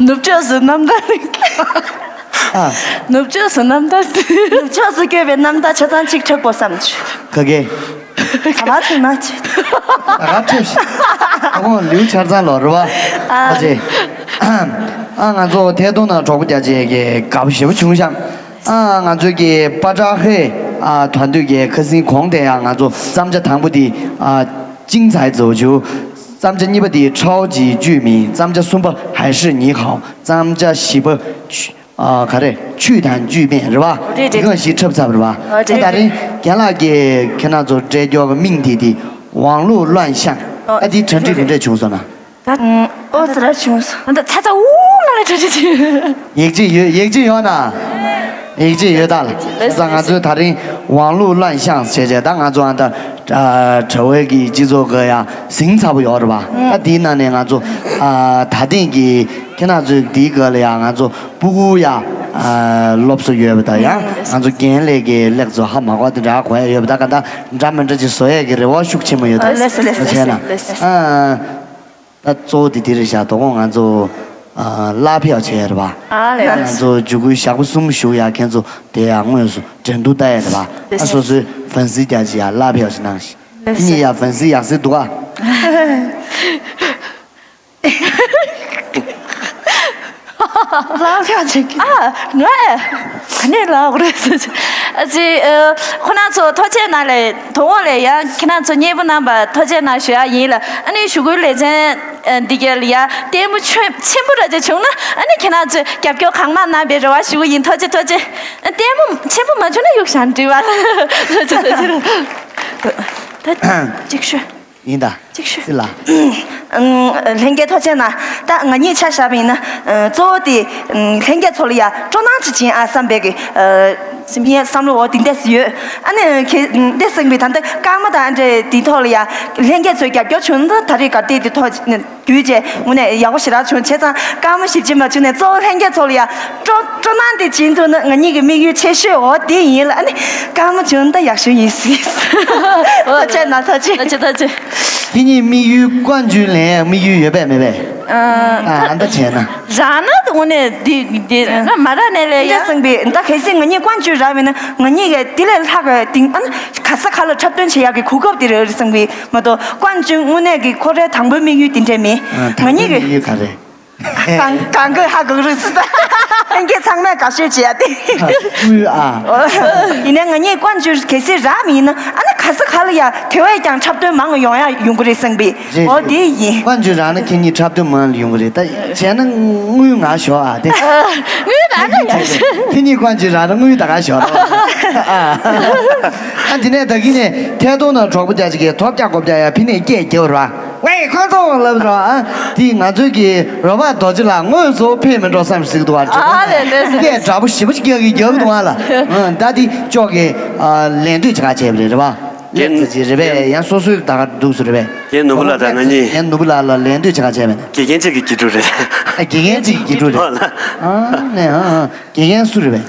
ནུབ་ཕྱོགས་སུ་རྣམ་ཐར། ཨ། ནུབ་ཕྱོགས་སུ་རྣམ་ཐར། ནུབ་ཕྱོགས་སུ་བསྐྱོད་པའི་རྣམ་ཐར་ཆ་ཚང་གཅིག་འཁྲབ་དགོས་བསམ་བྱུང་། ག་གེ། ག་པར་ཐུག་ན་ཆེ། ད་ག་འཁྲབ་ཤིག་ཨ་ཁོང་ལིའུ་ཆར་ཚང་ལོ་རུ་བ། ཨ། ཨ་ཅེ། ཨ་ང་ཚོ་ཐད་གཏོང་ནང་གྲོགས་པོ་རྒྱ་ཆེ་གི་དགའ་པོ་ཞེ་པོ་བྱུང་ཤག་ཨ་ང་ཚོ་གི་པ་ཏྲ་ཧེ། ཨ་དོན་དུ་གི་ཁ་སིང་གོང་དེ་ཡང་ང་ཚོ་བརྩམས་བྱ་དང་པོ་དེ། ཨ་ཅིང་ཚའི་ཛོ་ཆུ། བརྩམས་བྱ་གཉིས་པ་དེ་ཁྲའོ་ཅི་ཅུས་མིན། བརྩམས་བྱ་གསུམ་པ་ཧའི་ཧྲི་ཉི་ཧའོ། བརྩམས་བྱ་བཞི་པ་ཆུ། ཨ་ག་རེ་ཆུས་དང་ཅུས་མེད་རེད་བ། རེད་རེད། དེ་ག་ཞིག་འཁྲབ་ཚར་བ་རེད་བ། ཨ་རེད་ད་རེད། རིང་རྒན་ལགས་ཀྱིས་ཁྱེད་རང་ཚོ་སྤྲད་རྒྱུ་གི་མིང་དེ་དེ་ཝང་ལུའུ་ལོན་ཤང་། ཨ་དེ་གྲ་སྒྲིག་རེ་འདྲ་བྱུང་སོང་ན། ད་ཨོ་ཙི་ར་བྱུང་སོང་། ད་ཚ་ཚ་འུ་མ་ལ་གྲ་སྒྲིག་བྱུང་། ཡིག་ཆ་ཡོད། ཡིག་ཆ་ཡོད་ན། ཡིག་ཆ་ཡོད་ད་ལ། ད་ང་ཚོས་ད་རིང་ཝང་ལུའུ་ལོན་ཤང་བྱས་བྱས་ད་ང་ཚོ་ཨ་ད་དྲ་བའི་གི་སྤྱི་ཚོགས་གི་ཡང་ཟིང་ཚ་པོ་ཡོད་རེད་བ། ད་དེའི་ནང་ནས་ང་ཚོ་ཨ་ད་ཐེངས་ཀྱི་ཁྱེད་རང་ཚོའི་དེའི་སྐབས་ལ་ཡང་ང་ཚོ་སྤུ་གུ་ཡ། ཨ་སློབ་གསོ་ཡོད་པ་དང་ཡང་ང་ཚོ་རྒན་ལགས་ཀྱི་ལེགས་ཚོ་ཧ་མ་གོ་དེ་འདྲ་གོ་ཡ་ཡོད་པ་ད་ག་ད་འདྲ་མི་འདྲ་ཅིག་བཟོ་ཡས་ཀྱི་རེ་བ་ཤུགས་ཆེན་པོ་ཡོད་ད། ཨ་ལེ་སི་ལེ་སི་བྱས་ན་ལེ་སི། ཨ་ད་གཙོ་བོ་དེ་དེ་རེད་ཤག་དོ་དགོང་ང་ཚོ་ཨ་གླ་ཕེབས་བྱས་རེད་པ། ཨ་ལེ། ང་ཚོ་འཇུག་སྐུལ་ཞག་པོ་གསུམ་བཞུགས་ཡ་ཁྱེད་ཚོ་དེ་ཡ་དངོས་སུ་འགྲན་བསྡུར་ལྟ་ཡ་རེད་པ། ཨ་སོ་སོའི་ཧྥན་སི་རྒྱ་ཆེ་ཡ་གླ་ཕེབས་ཅིག་གནང་ཞིག་ལེ་སི། ཁྱེད་གཉིས་ཡ་ཧྥན་སི་ཡག་སེ་འདུག་ཨ། ལགས་ཁྱེད་ཀྱིས། ཨ་ང་ཨེ་ག་ནས་ལབ་དགོས་རེད་ཟེར། ཨ་ཙི། ཨ་ཁོ་རང་ཚོ་ཐུགས་རྗེ་གནང་ལེ། དོ་དགོང་ལ་ཡང་ཁྱེད་རང་ཚོ་མཉེས་པོ་གནང་བར་ཐུགས་རྗེ་གནང་ཞུ་ཡ་ཡིན་ལ། ཨ་ནི་ཞུ་སྐུལ་ལེ་ཚན་འདི་ག་ལ་ཡ་ལྟད་མོ་ཆེན་ཆེན་པོ་ར་ཅིག་བྱུང་ན་ཨ་ནི་ཁྱེད་རང་ཚོས་རྒྱབ་སྐྱོར་གང་མང་གནང་བའི་རེ་བ་ཞུ་གི་ཡིན། ཐུགས་རྗེ་ཐུགས་རྗེ། ལྟད་མོ་ཆེན་པོ་མ་བྱུང་ན་གཡུག་བཞག་འགྲིག་པ། ཐུགས་རྗེ་ཐུགས་རྗེ། ད་ཅིག་ཤོད། ཡིན་ད། ཅིག་ཤོད། སི་ལ། ཨང་། ལྷན་རྒྱས་ཐུགས་རྗེ་གནང་། ད་ང་གཉིས་ཆ་བཞག་པ་ཡིན་ན། ཨ་གཙོ་བོ་དེ་ཨང་ལྷན་རྒྱས་ཚོ་ལ་ཡ་སྤྲོ་སྣང་ཅིག་སྦྱིན་ཨ་བསམ་པའི་གི་ཨ་སེམས་པའི་བསམ་བློ་འོ་དེ་འདྲས་ཡོད། ཨ་ནི་ཁྱེད་ཨང་འདི་སེམས་པའི་ད་ལྟ་སྐར་མ་དང་འདྲ་དེ་ཐོག་ལ་ཡ་ལྷན་རྒྱས་ཚོས་རྒྱབ་སྐྱོར་བྱུང་ན་ད་རེས་ག་དེ་དེ་ཐོག་བརྒྱུད་བྱས་དངོས་གནས་ཡག་པོ་ཞེ་དྲག་བྱུང་། བྱས་ཙང་སྐར་མ་བཞི་བཅུ་མ་བྱུང་ནས་གཙོ་བོ་ལྷན་རྒྱས་ཚོ་ལ་ཡ་སྤྲོ་སྤྲོ་སྣང་དེ་བྱིན་ཐུབ་ན་ང་གཉིས་ཀྱི་དམིགས་ཡུལ་ཆེ་ཤོས་འོ་དེ་ཡིན་ལ། ཨ་ནི་སྐར་མ་བྱུང་ན་ད་ཡག་ཤོས་ཡིན་སྲིད། ཐུགས་རྗེ་གནང་། ཐུགས་རྗེ། ཐུགས་རྗེ་ཐུགས་རྗེ། ཁྱེད་གཉིས་དམིགས་ཡུལ་ཀོན་ཅུན་ལེན་ཡག་དམིགས་ཡུལ་ཡོད་པས་མེད་པས། ཨ་ཨ་ད་བྱས་ན། རག་ན་དངོས་གནས་འདི་འདི་ང་མ་རག་ནས་ལས་ཡ། འདྲ་སེམས་པའི་ད་གལ་སྲིད་ང་གཉིས་ཀོན་ཅུན་རག་པས་ན་ང་གཉིས་ཀྱི་དེ་ལས་ལྷག་གི་དེ་ཨ་ནི་ག་ས་ག་ལ་འཁྲབ་སྟོན་བྱེད་ཡག་གི་གོ་སྐབས་དེ་རེད་སེམས་པའི་མ་གཏོགས་ཀོན་ཅུན་དངོས་གནས་ཀྱི་ཁོ་རའི་དང་པོའི་དམིགས་ཡུལ་དེ་འདྲས་མིན། ཨ་ང་གཉིས་ཀྱི་དམིགས་ཡུལ་ག་རེ། གང་གང་གི་ཧ་གོ་རེད་ཟེར། ལྷན་རྒྱས་ཚང་མས་དགའ་ཤོས་བྱེད་ཡ་དེ། དངུལ་ཨ། ཡིན་ནའི་ང་གཉིས་ཀོན་ཅུན་གལ་སྲིད་རག་མི་ཡིན་ན་ཨ་ནི་ག་ས་ག་ལ་ཡ་དེ་བས་ཀྱང་འཁྲབ་སྟོན་མང་ཡོང་ཡ་ཡོང་གི་རེད་སེམས་པའི། རེད་འོ་རེད། དེ་ཡིན། ཀོན་ཅུན་རག་ན་ཁྱེད་གཉིས་འཁྲབ་སྟོན་མང་ཡོང་གི་རེད། ད་བྱས་ན་དངུལ་ང་ཞོག་ཨ་དེ། དངུལ་རག་ན་ཡག་ཤོས། ཁྱེད་གཉིས་ཀོན་ཅུན་རག་ན་དངུལ་ད་ག་ཞོག་ཨ། ཨ་དེ་ནས་ད་གིན་ནས་ཐད་གཏོང་ནང་གྲོགས་པོ་རྒྱ་ཆེ་གིས་ཐོབ་རྒྱག་གོ་རྒྱག་ཡ་ཕི་ནས་སྐད་རྒྱབ་ར། ཝེ་ཁོང་ཚོ་ལབ་ར། ཨ་དེ་ང་ཚོའི་གི་རོ་བ་རྡོ་རྗེ་ལགས་དངོས་སུ་ཕེབས་མི་འགྲོ་བསམ་ཞིག་འདུག་བ། ཨ་ལེ་ལེ་ལེ། སྐད་འདྲ་པོ་ཞེ་པོ་ཅིག་རྒྱག་གི་རྒྱག་འདུག་ཨ་ལ། ཨ་ད་དེ་ཅོག་གི་ཨ་ལན་འདོད་ཅིག་ག་བྱས་པ་རེད་རེད་བ། ལེགས་ཙི་ཅི་རེད་པས། ཡང་སོ་སོའི་ད་ག་འདུག་སུ་རེད་པས། རྒན་ནོར་བུ་ལགས་དང་ང་གཉིས། རྒན་ནོར་བུ་ལགས་ལ་ལན་འདེབས་བྱ་ག་བྱས་པས་ན། དགེ་རྒན་གཅིག་གི་དགེ་ཕྲུག་རེད། ཨ། དགེ་རྒན་གཅིག་གི་དགེ་ཕྲུག་རེད། ཨ་ནས་ཨ་ཨ། དགེ་རྒན་སུ་རེད་པས།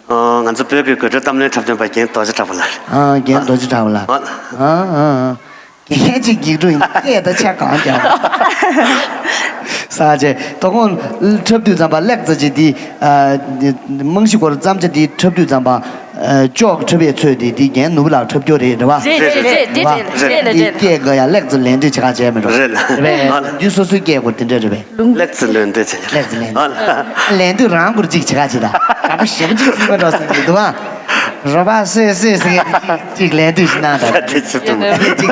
ཨོ། ང་ཚོ་བོད་ཀྱི་དགོད་བྲོའི་གཏམ་གླེང་འཁྲབ་སྟོན་པ་རྒན་རྡོ་རྗེ་གྲགས་པ་ལགས་རེད། ཨ། རྒན་རྡོ་རྗེ་གྲགས་པ་ལགས། ཨ། ཨ་ཨ་ཨ། དགེ་རྒན་གཅིག་གི་དགེ་ཕྲུག་ཡིན། སྐད་ད་ཆ་གང་རྒྱག་ས་ཆེ། དོ་དགོང་འཁྲབ་དུས་ཙམ་པ་ལེགས་ཙི་ཅི་འདི། ཨ། རྨང་གཞི་སྐོར་བརྩམས་བྱ་འདི་འཁྲབ་དུས་ཙམ་པ། ཨ། ཅོག་འཁྲབ་པའི་ཚོད་འདི་འདི་རྒན་ནོར་བུ་ལགས་འཁྲབ་རྒྱུ་རེད། རེད་པ། རེད་རེད་རེད། དེ་རེད་རེད་རེད། འདི་རེད། སྐད་ག་ཡ་ལེགས་ཙི་ལན་འདེབས་བྱེད་ག་བྱས་མི་འགྲོ། རེད་ལ། རེད་པས། ཨ། འདི་སོ་སོའི་སྐད་སྐོར་དེ་འདྲ་རེད་པས། ལེགས་ཙི་ལན་འདེབས་བྱེད། ལེགས་ཙི་ལན། ཨ། ལན་འདེབས་རང་སྐོར་གཅིག་བྱེད་ག་བྱེད་ད། དགའ་པོ་ཞེ་པོ་གཅིག་ཟིན་མི་འགྲོ་ཟེར་གྱི་འདུག་ཨ། རོ་པ་སོས་སོས་ཟེར་མཁན་དེ་གཅིག་གཅིག་ལན་འདེབས་ཤིག་གནང་དང་། དེ་ཆི་ཐུབ་མོ། གཅིག་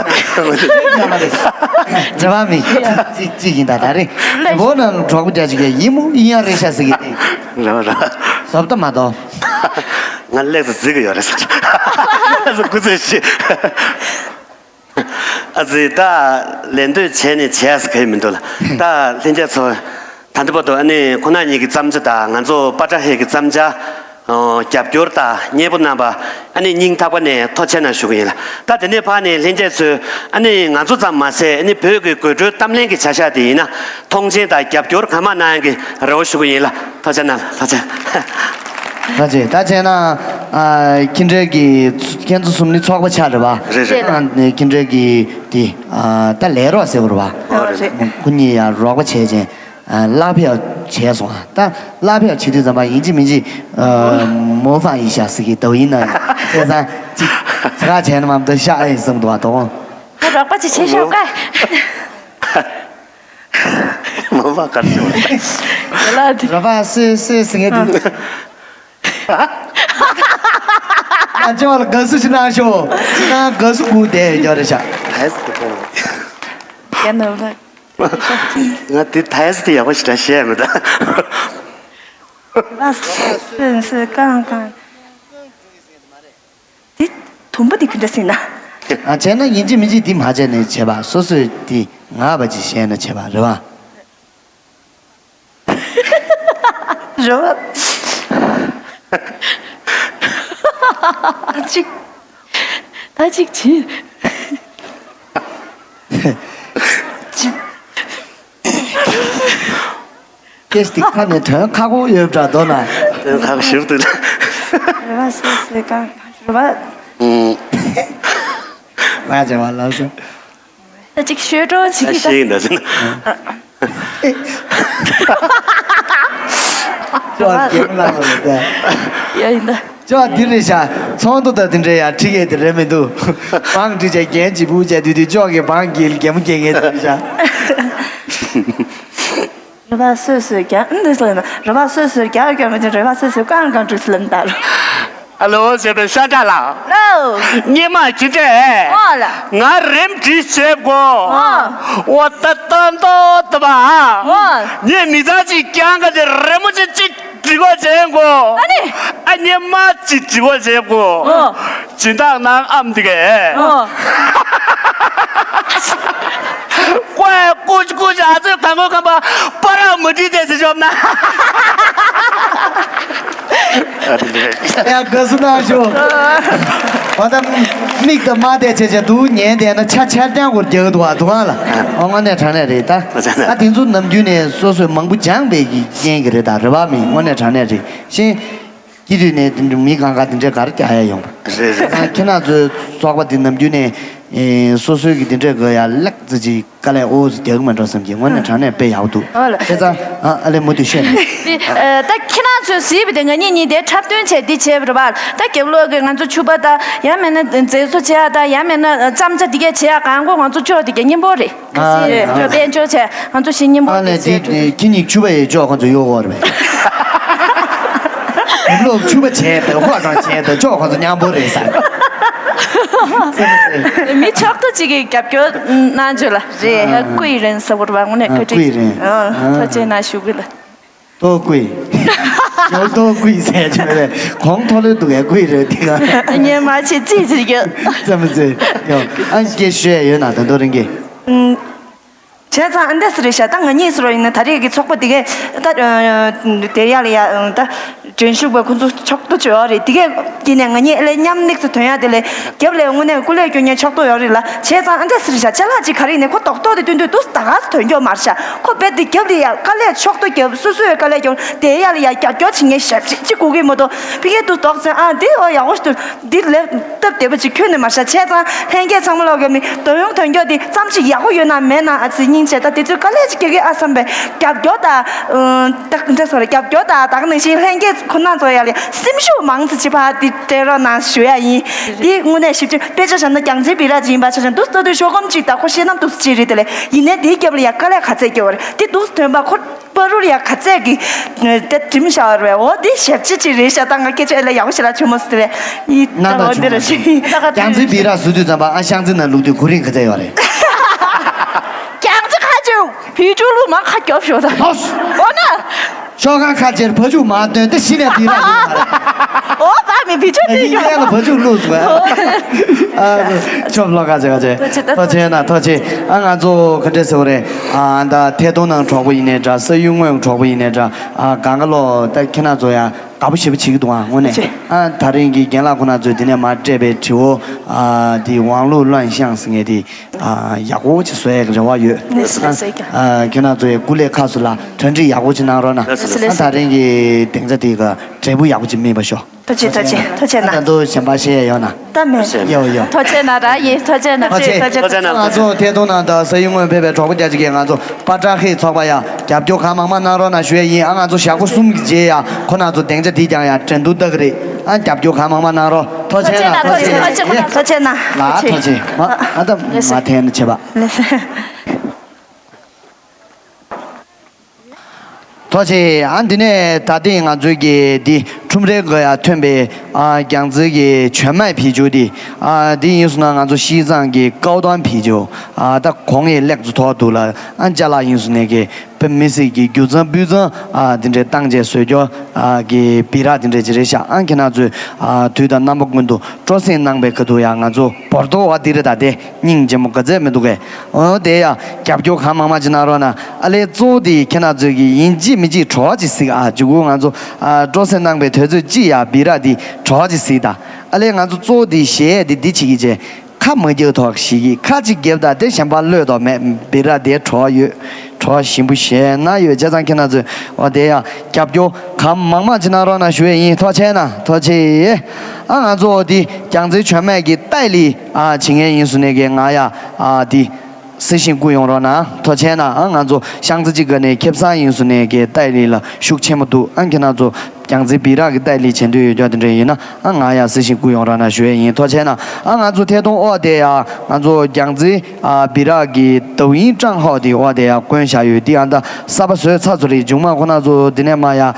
གནང་། རོ་པ་མི་གཅིག་གཅིག་ཡིན་ད། ད་རེས་འོ་ན་གྲོགས་པོ་རྒྱ་ཅིག་ཡིན་མོ་ཡིན་ཡ་རེད་ཤག་ཟེར་གི་དེ། རོ་རོ། བཟོ་ལྟ་མ་གཏོགས། ང་ལེགས་སུ་འཛིན་གི་ཡོད་རེད་ཟེར། སྐུ་ཚེ་ཞིག་ཨ་ཙི། ད་ལན་འདེབས་བྱས་ནས་བྱས་ཟེར་གི་མི་འདུག་ལ། ད་ལྷན་རྒྱས་ཚོ། ད་ལྟ་བར་དུ་ཨ་ནི་ཁོང་རྣམ་གཉིས་ཀྱི་བརྩམས་བྱ་དང་ང་ཚོ་པ་ཏྲ་ཧེ་གི་བརྩམས་བྱ། ཨོ། རྒྱབ་སྐྱོར་དང་མཉེས་པོ་གནང་བ་ཨ་ནི་སྙིང་ཐག་པ་ནས་ཐུགས་རྗེ་ཆེ་གནང་ཞུ་གི་ཡིན་ལ། ད་དེ་ནས་ཕར་ནས་ལྷན་རྒྱས་ཚོས་ཨ་ནི་ང་ཚོ་ཙམ་མ་ཟད་ཨ་ནི་བོད་ཀྱི་དགོད་བྲོའི་གཏམ་གླེང་གི་བྱ་གཞག་དེ་ཡིན་ན་མཐོང་ཆེན་དང་རྒྱབ་སྐྱོར་གང་མང་གནང་ཡག་གི་རེ་བ་ཞུ་གི་ཡིན་ལ། ཐུགས་རྗེ་གནང་། ཐུགས་རྗེ། ཐུགས་རྗེ། ད་བྱས་ན། ཨ། ཁྱེད་འདྲ་གི་ཁྱེད་ཚོ་གསུམ་ནི་ཚོགས་པ་ཆགས་རེད་པ། རེད་རེད། ཨ་ནི་ཁྱེད་འདྲ་གི་དེ། ཨ། ད་ལས་རོགས་ཟེར་བ་རེད་པ། ཨ། རེད། ཁོ་གཉིས་ཡང་རོགས་པ་བྱས་ཅན། ཨ། གླ་ཕོགས་བྱས་སོང་། ད་གླ་ཕོགས་བྱེད་དུས་ཙམ་པ་ཡིན་གཅིག་མིན་གཅིག་ཨ། མོ་ཧྥང་ཡིན་ཤག་ཟེར་གི་འདུག་ཡིན་ན་ཡང་བྱས་ཙང་གཅིག་ཚ་ཁ་བྱས་ན་མ་གཏོགས་ཤག་ཨེ་བསམ་འདུག་པ། དོ་དགོང་། ད་རོགས་པ་ཅིག་བྱེད་ཤོག་ཀ། མོ་ཧྥང་གར་སོང་། ཡ་ལ་དེ། རོགས་པ་སོས་སོས་ཟེར་མཁན་དེ། ཨ། ཅོག་ལ་དགའ་བསུ་ཞིག་གནང་ཤོག་ང་དགའ་བསུ་སྒུག་བསྡད་ཡོད་རེད་ཤག་ཡ་ནོར་བུ་ལགས། ང་དེ་ཐའི་སི་དེ་ཡག་པོ་ཞེ་དྲག་བཤད་མི་འདུག་ལ་སོན་སོན་ཀང་ཀང་། དེ་དུམ་བུ་དེ་ག་འདྲ་ཟེར་ན། ཨ། བྱས་ན་ཡིན་གཅིག་མིན་གཅིག་དེ་མ་བྱས་ནས་བྱས་པ། སོ་སོས་དེ་ངག་པ་ཅིག་བཤད་ན་བྱས་པ་རེད་པ། རེད་པ། ད་ཅིག་ད་ཅིག་བྱིན། སྐད་ཆ་དེ་ཁ་ནས་དོན་ཁག་པོ་ཡོད་པ་འདྲ་འདུག་ན། དོན་ཁག་པོ་ཞིག་འདུག་ན། རེད་པ། སོ་སོའི་ཀང་ཀང་རེད་པ། ཨུམ། ང་བྱས་པ་ལབ་སོང་། ད་ཅིག་ཤོད་འགྲོ་བྱེད་ཀྱི་ད། ཤེས་ཡིན་ད་ཟེར་ན། ཅོག་རྒན་ལགས་རེད་ད། ཡ་ཡིན་ད། ཅོག་འདི་རེད་ཤག་ཚོགས་འདུ་དང་འདི་འདྲ་ཡ་ཁྲིད་ཡས་དེ་རེད་མི་འདུག་བང་ཁྲིད་བྱས་རྒན་གཅིག་པུ་བྱས་དུས་དུས་ཅོག་གི་བང་གི་གད་མོ་བགད་མཁན་དེ་རེད་ཤག་རེད་པ། སོས་སོས་རྒྱག་འདི་ཚོ་ཡིན་ན་རེད་པ། སོས་སོས་རྒྱག་རྒྱག་མི་འདུག་རེད་པ། སོས་སོས་ཀང་ཀང་འགྲིག་སུ་ལམ་ད་རུ། ཨ་ལོ་ཟེར་བའི་ཤ་འདྲ་ལ། ཨོ་ལ། སྙེ་མ་ཅི་འདྲས། ཨོ་ལ། ང་རེམ་འདྲི་བྱེད་དགོ། ཨོ། ཨོ་ད་ཏོན་ཏོ་ཏི་བ། ཨོ། ངས་མི་ཚང་ཅིག་རྐྱང་ག་དེ་རེ་མོ་ཅིག་ཅིག་འདྲི་གོ་བྱེད་དགོ། ཨ་ནི། ཨ་སྙེ་མ་ཅིག་འདྲི་གོ་བྱེད་དགོ། ཨོ། སྦྱིན་བདག་ནང་ཨམ་འདི་གས། ཨོ། ཀོའི་ཀུ་ཅི་ཀུ་ཅི་ཨ་ཚོད་གང་གོ་ཁམ་པ་པ་ར་མ་འདྲི་དེ་ཟེར་ཤོབ་ན། ཡ་དགའ་བསུ་གནང་ཤོག་ཨ་ད་མིག་དང་མ་བལྟས་བྱས་བྱས་འདུག་ཉན་བསྡད་ན་ཆ་ཆར་རྐྱང་སྐོར་རྒྱག་འདུག་ཨ། དུང་ཨ་ལ། ཨོ་དངོས་གནས་དྲང་གནས་རེད་ད། ཨ་དེ་ཚོ་ནམ་རྒྱུན་ནས་སོ་སོས་མང་པོ་སྦྱངས་པའི་གི་རྐྱེན་གྱིས་རེད་ད། རེད་པ། མི་དངོས་གནས་དྲང་གནས་རེད་ཤེས། སྐྱེས་དུས་ནས་དེ་འདྲ་མི་གང་ག་དེ་འདྲའི་གར་རྒྱག་ཡ་ཡོང་། རེད་རེད། ཨ་ཁྱེད་རང་ཚོའི་ཚོགས་པ་དེ་ནམ་རྒྱུན་ནས་ཨེ་སོ་སོའི་གི་དེ་འདྲའི་གི་ཡ་ལེགས་ཙི་ཅིག་དཀའ་ལས་ཨོ་ཙི་རྒྱག་གི་མ་འགྲོ་བསམ་གྱི། དངོས་གནས་དྲང་གནས་དཔེ་ཡག་པོ་འདུག་ཨོ་ལ། བྱས་ཙང་ཨ་ཨ་ལས་མུ་མཐུད་བཤད་ནས། དེ་ཨ་ད་ཁྱེད་རང་ཚོས་གཟིགས་པ་དེ་ང་གཉིས་གཉིས་དེ་འཁྲབ་སྟོན་བྱས་འདི་བྱས་པ་རེད་པ། ད་རྒྱབ་ལོགས་གི་ང་ཚོ་ཕྱུ་པ་དང་ཡང་མིན་ན་མཛེས་བཟོ་བྱེད་ཡ་དང་ཡང་མིན་ན་བརྩམས་བྱ་འདི་གས་བྱེད་ཡ་གང་གོ་ང་ཚོ་ཕྱོགས་འདི་གས་སྙན་པོ་རེད། ཨ་ཨ། དཔལ་འབྱོར་བྱས་ང་ཚོ་ཞིག་སྙན་པོ་ཨ་ནི་རེད་ཟེར་འདི་འདི་ཁྱེད་གཉིས་ཕྱུ་པ་ཡི་ཕྱོགས་ཁོ་ཚོ་གཡོག་འོར་བས། རྒྱབ་ལོགས་ཕྱུ་པ་བྱས་དང་ཧོ་ཀྲང་བྱས་དང་ཕྱོགས་ཁོ་ཚོ་མཉམ་པོ་རེད་ཟེར། མི་ཕྱོགས་གཏོགས་གཅིག་གིས་རྒྱབ་སྐྱོར་གནང་བྱོས་ལ་རེད། ཨ། ཀུའི་རེན་ཟེར་བ་རེད་པ། དངོས་གནས་ཨ་བཀའ་དྲིན། ཀུའི་རེན། ཨ། ཨ། ཐུགས་རྗེ་གནང་ཞུ་གི་ལ། ཏོ་ཀུའི། ཇོ་ཏོ་ཀུའི་ཟེར་གྱི་མེད་པས་གོང་མཐོ་ལོས་འདུག་གས། ཀུའི་རེད་དེ་ག་ཨ་ཉན་མ་བྱེད་ཙི་ཙི་རྒྱུ། ཙམ་ཙི། ཡོ། ཨ་སྐད་ཤོད་ཡོད་ན་ད་དོ་རིང་གི། ཨུམ། བྱས་ཙང་ཨ་འདྲས་རེད་ཤག་ད་ང་གཉིས་སུ་རོ་ཡིན་ན་ད་རེས་ཀྱི་ཚོགས་པ་དེ་གས་ད་དེ་ཡ་ལ་ཡ་ད་འགྲན་ཞུགས་པ་ཁོ་ཚོ་ཕྱོགས་གཏོགས་བྱོས་ཡོད་རེད། དེ་གས་ཀྱི་ནས་ང་གཉིས་ཨ་ལས་མཉམ་ལེགས་སུ་ཐོན་ཡ་དེ་ལས་རྒྱབ་ལས་དངོས་གནས་སྐུ་ལས་སྐྱོན་མཁན་ཕྱོགས་གཏོགས་ཡོད་རེད་ལ། བྱས་ཙང་ཨ་འདྲས་རེད་ཤག་ཅ་ལག་ཅིག་ག་རེ་ཡིན་ནས་ཁོ་རྡོག་རྡོག་དེ་སྟོན་དུས་འདུག་ད་ག་སུ་ཐོན་ཀྱོག་མ་རེད་ཤག་ཁོ་རྦད་དེ་རྒྱབ་ལ་ཡ་དཀའ་ལས་ཕྱོགས་གཏོགས་རྒྱབ་སོ་སོས་དཀའ་ལས་རྒྱབ་དེ་ཡ་ལ་ཡ་རྒྱབ་སྐྱོར་བྱེད་མཁན་ཞབས་ཕྱི་གཅིག་དགོས་ཀྱི་མ་གཏོགས་ཕ་གིར་འདུག་རྡོག་ཚོན་ཨ་འདི་ཨོ་ཡག་པོ་ཞིག་འདུག་འདི་ལས་སྟབས་བདེ་པོ་ཅིག་ཁྱོན་ནས་མ་ཤར། བྱས་ཙང་ལྷན་རྒྱས་ཚང་མ་ལོག་གི་མི་དོ་ཡོང་དོན་འཁྱོག་འདི་ཙམ་ཅིག་ཡག་པོ་ཡོད་ན་མེད་ན་ཨ་ཙི་སྙིང་རྗེ། ད་དེ་ཚོས་དཀའ་ལས་ཅིག་རྒྱག་གི་ཨ་བསམ་པའི་རྒྱབ་སྐྱོར་དང་། ད་འདྲ་སོ་རེད། རྒྱབ་སྐྱོར་དང་ད་ག་ནང་བཞིན་ལྷན་རྒྱས་ཁོ་ན་ཚོ་ཡ་ལས་སེམས་ཤུགས་མང་ཙམ་ཅིག་ཕར་འདི་སྤྲད་རོགས་གནང་ཞུ་ཡ་ཡིན། འདི་དངོས་གནས་ཞིབ་ཅིག་དཔེ་ཆ་བཞག་ན་རྒྱལ་རྩེའི་སྦི་རག་ཅིག་ཡིན་པ་ཆ་བཞག་འདུག་ལྟ་དུས་ཤོག་སྒམ་ཅིག་དང་ཁོ་ཤེས་ནམ་འདུག་ཅིག་རེད། དེ་ལས་ཡིན་ནའི་དེའི་རྒྱབ་ལ་ཡ་དཀའ་ལས་ག་ཚད་རྒྱབ་པ་རེད། དེ་འདུག་ཐོན་པ་ཁོ། པ་རུར་ཡ་ག་ཚད་ཀྱི་དེ་གྲིམ་ཤ་བར་བས་འོ་དེ་ཞབས་ཕྱི་ཅིག་རེད་ཤག་ད་ང་སྐད་ཆ་ཨེ་ལ་ཡག་པོ་ཞིག་ལ་བྱུང་མ་སོང་དེ་བས་ཡིད་ད་ན་ད་འོ་དེ་ར་ཞིག་རྒྱང་རྩེ་སྦི་རག་བཟོ་དུས་ཙམ་པ་ཨ་ཤང་རྩེ་ན་ལུག་དུས་གོ་རིམ་ག་ཚད་ཡོད་རེད། རྒྱང་རྩེ་ཁ་ཅིག་བི་ཅུ་ལུ་མ་ཁ་རྒྱོབ་ཤོག་ད་ལོས། འོ་ན། ཤོག་ཁང་ཁ་ཅེར་བ་ཕྱུགས་མ་སྟོན་ཏེ་ཤི་ནས་སྦི་རག་ཡོད་མ་རེད། འོ་ད་མི་བི་ཅུ་ཡིན་ཡིན་ལ་བ་ཕྱུགས་ལུག་བཟོ། ཨ་ཆོབ་ལོ་ཁ་ཅེ་ཁ་ཅེ། ཐོ་ཆེ་ན་ཐོ་ཆེ། ཨ་ང་ཚོ་ག་འདྲས་ཟེར་བ་རེད། ཨ་ད་ཐད་གཏོང་ནང་གྲོགས་པོ་ཡིན་ནའི་འདྲ། ས་ཡུལ་དངོས་གྲོགས་པོ་ཡིན་ནའི་འདྲ། ཨ་གང་ག་ལོ་ད་ཁྱེད་རང་ཚོ་ཡང་དགའ་པོ་ཞེ་པོ་བྱེད་ཀྱི་འདུག་ཨ་དངོས་གནས། ཨ་ད་རིང་གི་རྒན་ལགས་ཁོ་ན་ཚོས་འདི་ནས་མར་སྤྲད་པའི་དྲི་བ་ཨ་འདི་ཝང་ལུའུ་ལོན་ཤང་ཟེར་མཁན་དེ་ཨ་ཡག་པོ་ཅིག་བཟོ་ཡག་གི་རེ་བ་ཡོད། ཨ་ཁྱེད་རང་ཚོའི་སྐུ་ལས་ཁག་སུ་ལ་གྲ་སྒྲིག་ཡག་པོ་ཅིག་གནང་རོགས་གནང་། ཨ་ད་རིང་གི་སྡིངས་ཆ་དེ་ག་འབྲས་བུ་ཡག་པོ་ཅིག་སྨིན་པ་ཤོག་ཐུགས་རྗེ་ཆེ། ཐུགས་རྗེ་ཆེ། ད་དུང་གཞན་པ་བཤད་ཡ་ཡོད་ན། ད་མེད། ཡོད་ཡོད། ཐུགས་རྗེ་ཆེ་ན་ར་ཡིན། ཐུགས་རྗེ་ཆེ་ན། ཐུགས་རྗེ་ཆེ། ཐུགས་རྗེ་ཆེ། ང་ཚོ་ཐད་གཏོང་ནང་དང་ས་ཡུལ་དངོས་ཕེབས་པའི་གྲོགས་པོ་རྒྱ་ཆེ་གིས་ང་ཚོ་པ་ཏྲ་ཧེ་ཚོགས་པ་ཡ་རྒྱབ་སྐྱོར་གང་མང་མང་གནང་རོགས་གནང་ཞུ་ཡ་ཡིན། ཨ་ང་ཚོ་ཞག་པོ་གསུམ་གྱི་རྗེས་ཡ་ཁོ་ན་ཚོ་སྡིངས་ཆ་འདི་ཀྱང་ཡ་འགྲན་བསྡུར་ལྟ་གི་རེད། ཨ་རྒྱབ་སྐྱོར་གང་མང་མང་གནང་རོགས། ཐུགས་རྗེ་ཆེ་ན། ཐུགས་རྗེ་ཆེ་ན། ཐུགས་རྗེ་ཆེ་ན། ལ་ཐུགས་རྗེ་ཆེ། ཨ་ད་མ་འཐེན་ན་བྱེད་པ། ཐུགས་རྗེ་ཆེ། ཨ་འདི་ནས་ད་ཐེངས་ང་ཚོའི་གི་འདི་ཁྲོམ་རའི་སྒོ་ཡ་ཐོན་པའི་ཨ་རྒྱང་རྩེ་གི་全麦啤酒འདི་ཨ་འདི་ཡིན་སོང་ན་ང་ཚོ་西藏གི་高端啤酒ཨ་ད་གོང་ཡི་ལེགས་སུ་མཐོ་འདུག་ལ། ཨ་ཅ་ལག་ཡིན་སོང་ནས་གི་དཔེ་མི་སྲིད་ཀྱི་རྒྱུ་གཙང་སྤུས་གཙང་ཨ་འདི་འདྲའི་བཏང་བྱས་བཟོས་རྒྱུ་ཨ་གི་སྦི་རག་འདི་འདྲའི་ཅིག་རེད་ཤག་ཨ་ཁྱེད་རང་ཚོས་ཨ་དུས་དང་རྣམ་པ་ཀུན་ཏུ་སྤྲོ་གསེང་གནང་པའི་ཁ་ཐུག་ཡ་ང་ཚོ་བོར་ཏོ་བ་འདི་རེད། ད་དེ་སྙིང་རྗེ་མོ་ག་ཚད་མི་འདུག་གས། འོ་དེ་ཡ་རྒྱབ་སྐྱོར་གང་མང་མང་ཅིག་གནང་རོགས་གནང་། ཨ་ལས་གཙོ་བོ་དེ་ཁྱེད་རང་ཚོས་ཀྱི་ཡིན་གཅིག་མིན་གཅིག་བྲོ་བ་ཅིག་གཟིགས་ཨ། ཇུ་གུ་ང་ཚོ་ཨ་སྤྲོ་གསེང་གནང་པའི་དུས་ཚོད་གཅིག་ཡ་སྦི་རག་འདི་བྲོ་བ་ཅིག་གཟིགས་དང་། ཨ་ལས་ང་ཚོ་གཙོ་བོ་དེ་གཞས་དེ་འདི་བྱེད་ཀྱི་བྱས་ཁ་མ་རྒྱབ་ཐོག་ཞིག་གི་ཁ་ཅིག་རྒྱབ་དང་དེ་གཞན་པ་གློད་དོགས་མེད། སྦི་རག་དེ་བྲོ་བ་ཡོད། བྲོ་བ་ཞིམ་པོ་ཞེ་ན་ཡོད། བྱས་ཙང་ཁྱེད་རང་ཚོས་འོ་དེ་ཡ་རྒྱབ་སྐྱོར་གང་མང་མང་ཅིག་གནང་རོགས་གནང་ཞུ་ཡས་ཡིན། ཐུགས་རྗེ་ཆེ་ན། ཐུགས་རྗེ་ཆེ། ཨ་ང་ཚོ་འོ་དེ་རྒྱང་རྩེ་全麦གི་ཏའི་ལི་ཨ་བྱེད་མཁན་ཡིན་སོང་ནས་གི་ང་ཡ་ཨ་དེ་གཟིགས་ཤིང་སྐུ་ཡོང་རོགས་གནང་། ཐུགས་རྗེ་ཆེ་ན། ཨ་ང་ཚོ་ཤང་ཙི་གཅིག་ག་ནས་ཁེ་བཟང་ཡིན་སོང་ནས་གི་ཏའི་ལི་ལ་ཤུགས་ཆེན་པོ་འདུག་ཨ་ཁྱེད་རང་ཚོ་རྒྱང་རྩེ་སྦི་རག་གི་ཏའི་ལི་བྱེད་འདོད་ཡོད་རྒྱུ་དེ་འདྲ་ཡིན་ན་ཨ་ང་ཡ་གཟིགས་ཤིང་སྐུ་ཡོང་རོགས་གནང་ཞུ་ཡས་ཡིན། ཐུགས་རྗེ་ཆེ་ན། ཨ་ང་ཚོ་ཐད་གཏོང་འོག་དེ་ཡ་ང་ཚོ་རྒྱང་རྩེ་ཨ་སྦི་རག་གི་抖音账号དེ་འོག་དེ་ཡ་བཀོན་བཞག་ཡོད། དེ་ཨ་ད་གསར་པ་བཟོས་ཚར་ཚོ་རེད། མཇུག་མ་ཁོ་ན་ཚོ་དེ་ནས་མ་ཡ་ཨ་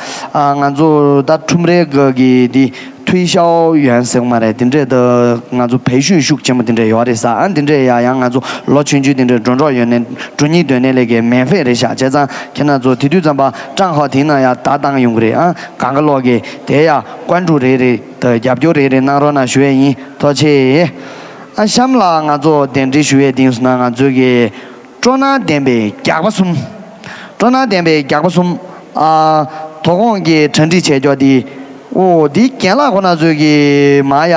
ང་ཚོ་ད་ཁྲོམ་རའི་སྒོ་གི་དེ་推销员ཟེར་གི་མ་རེད། དེ་འདྲས་ད་ང་ཚོ་培训ཤུགས་ཆེན་པོ་དེ་འདྲས་ཡོད་རེད་ས། ཨ་དེ་འདྲས་ཡ་ཡང་ང་ཚོ་ལོ་ཆུང་ཆུང་དེ་འདྲས་འགྲོ་འགྲོ་ཡོད་ནས་འགྲོ་སྙིང་འདོད་ནས་ལས་ཀའི་免费རེད་ཤག་བྱས་ཙང་ཁྱེད་རང་ཚོ་དེ་དུས་ཙམ་པ་账号དེའི་ནང་ཡ་ད་བཏང་ཡོང་གི་རེད། ཨ་གང་ག་ལོག་གི་དེ་ཡ་关注རེ་རེ་ད་རྒྱབ་སྐྱོར་རེ་རེ་གནང་རོགས་གནང་ཞུ་ཡས་ཡིན། ཐུགས་རྗེ་ཆེ། ཨ་གཤམ་ལ་ང་ཚོ་གདན་འདྲེན་ཞུ་ཡས་དེ་ཡིན་སོང་ན་ང་ཚོ་གི་སྤྲོ་སྣང་ལྡན་པའི་རྒྱགས་པ་གསུམ། སྤྲོ་སྣང་ལྡན་པའི་རྒྱགས་པ་གསུམ། ཨ་དོ་དགོང་གི་གྲ་སྒྲིག་བྱས་ཀྱོག་དེ། ཨོ་དེ་རྒན་ལགས་ཁོ་ན་ཚོས་ཀྱི་མ་ཡ་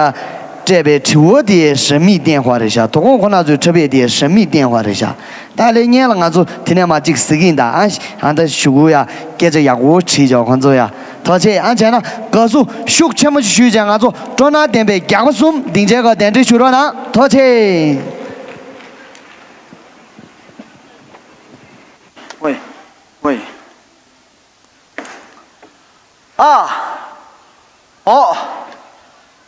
སྤྲད་པའི་དྲི་བ་དེ་神秘电话རེད་ཤག་དོ་དགོང་ཁོ་ན་ཚོས་འཁྲབ་ཡས་དེ་神秘电话རེད་ཤག་ད་ལས་སྔན་ལ་ང་ཚོ་དེ་ནས་མ་གཅིག་གཟིགས་ཀྱིན་གདའ། ཨ་ཨ་ད་ཞུ་གུ་ཡ་སྐད་ཆ་ཡག་པོ་དྲིས་ཀྱོག་ཁོ་ཚོ་ཡ། ཐུགས་རྗེ་ཆེ། ཨ་བྱས་ན་དགའ་བསུ་ཤུགས་ཆེན་པོ་ཞིག་ཞུས་བྱས་ང་ཚོ་སྤྲོ་སྣང་ལྡན་པའི་རྒྱགས་པ་གསུམ་སྡིངས་ཆའི་སྒང་གདན་འདྲེན་ཞུ་རོགས་གནང་། ཐུགས་རྗེ་ཆེ། ཝེ། ཝེ། ཨ། ཨོ།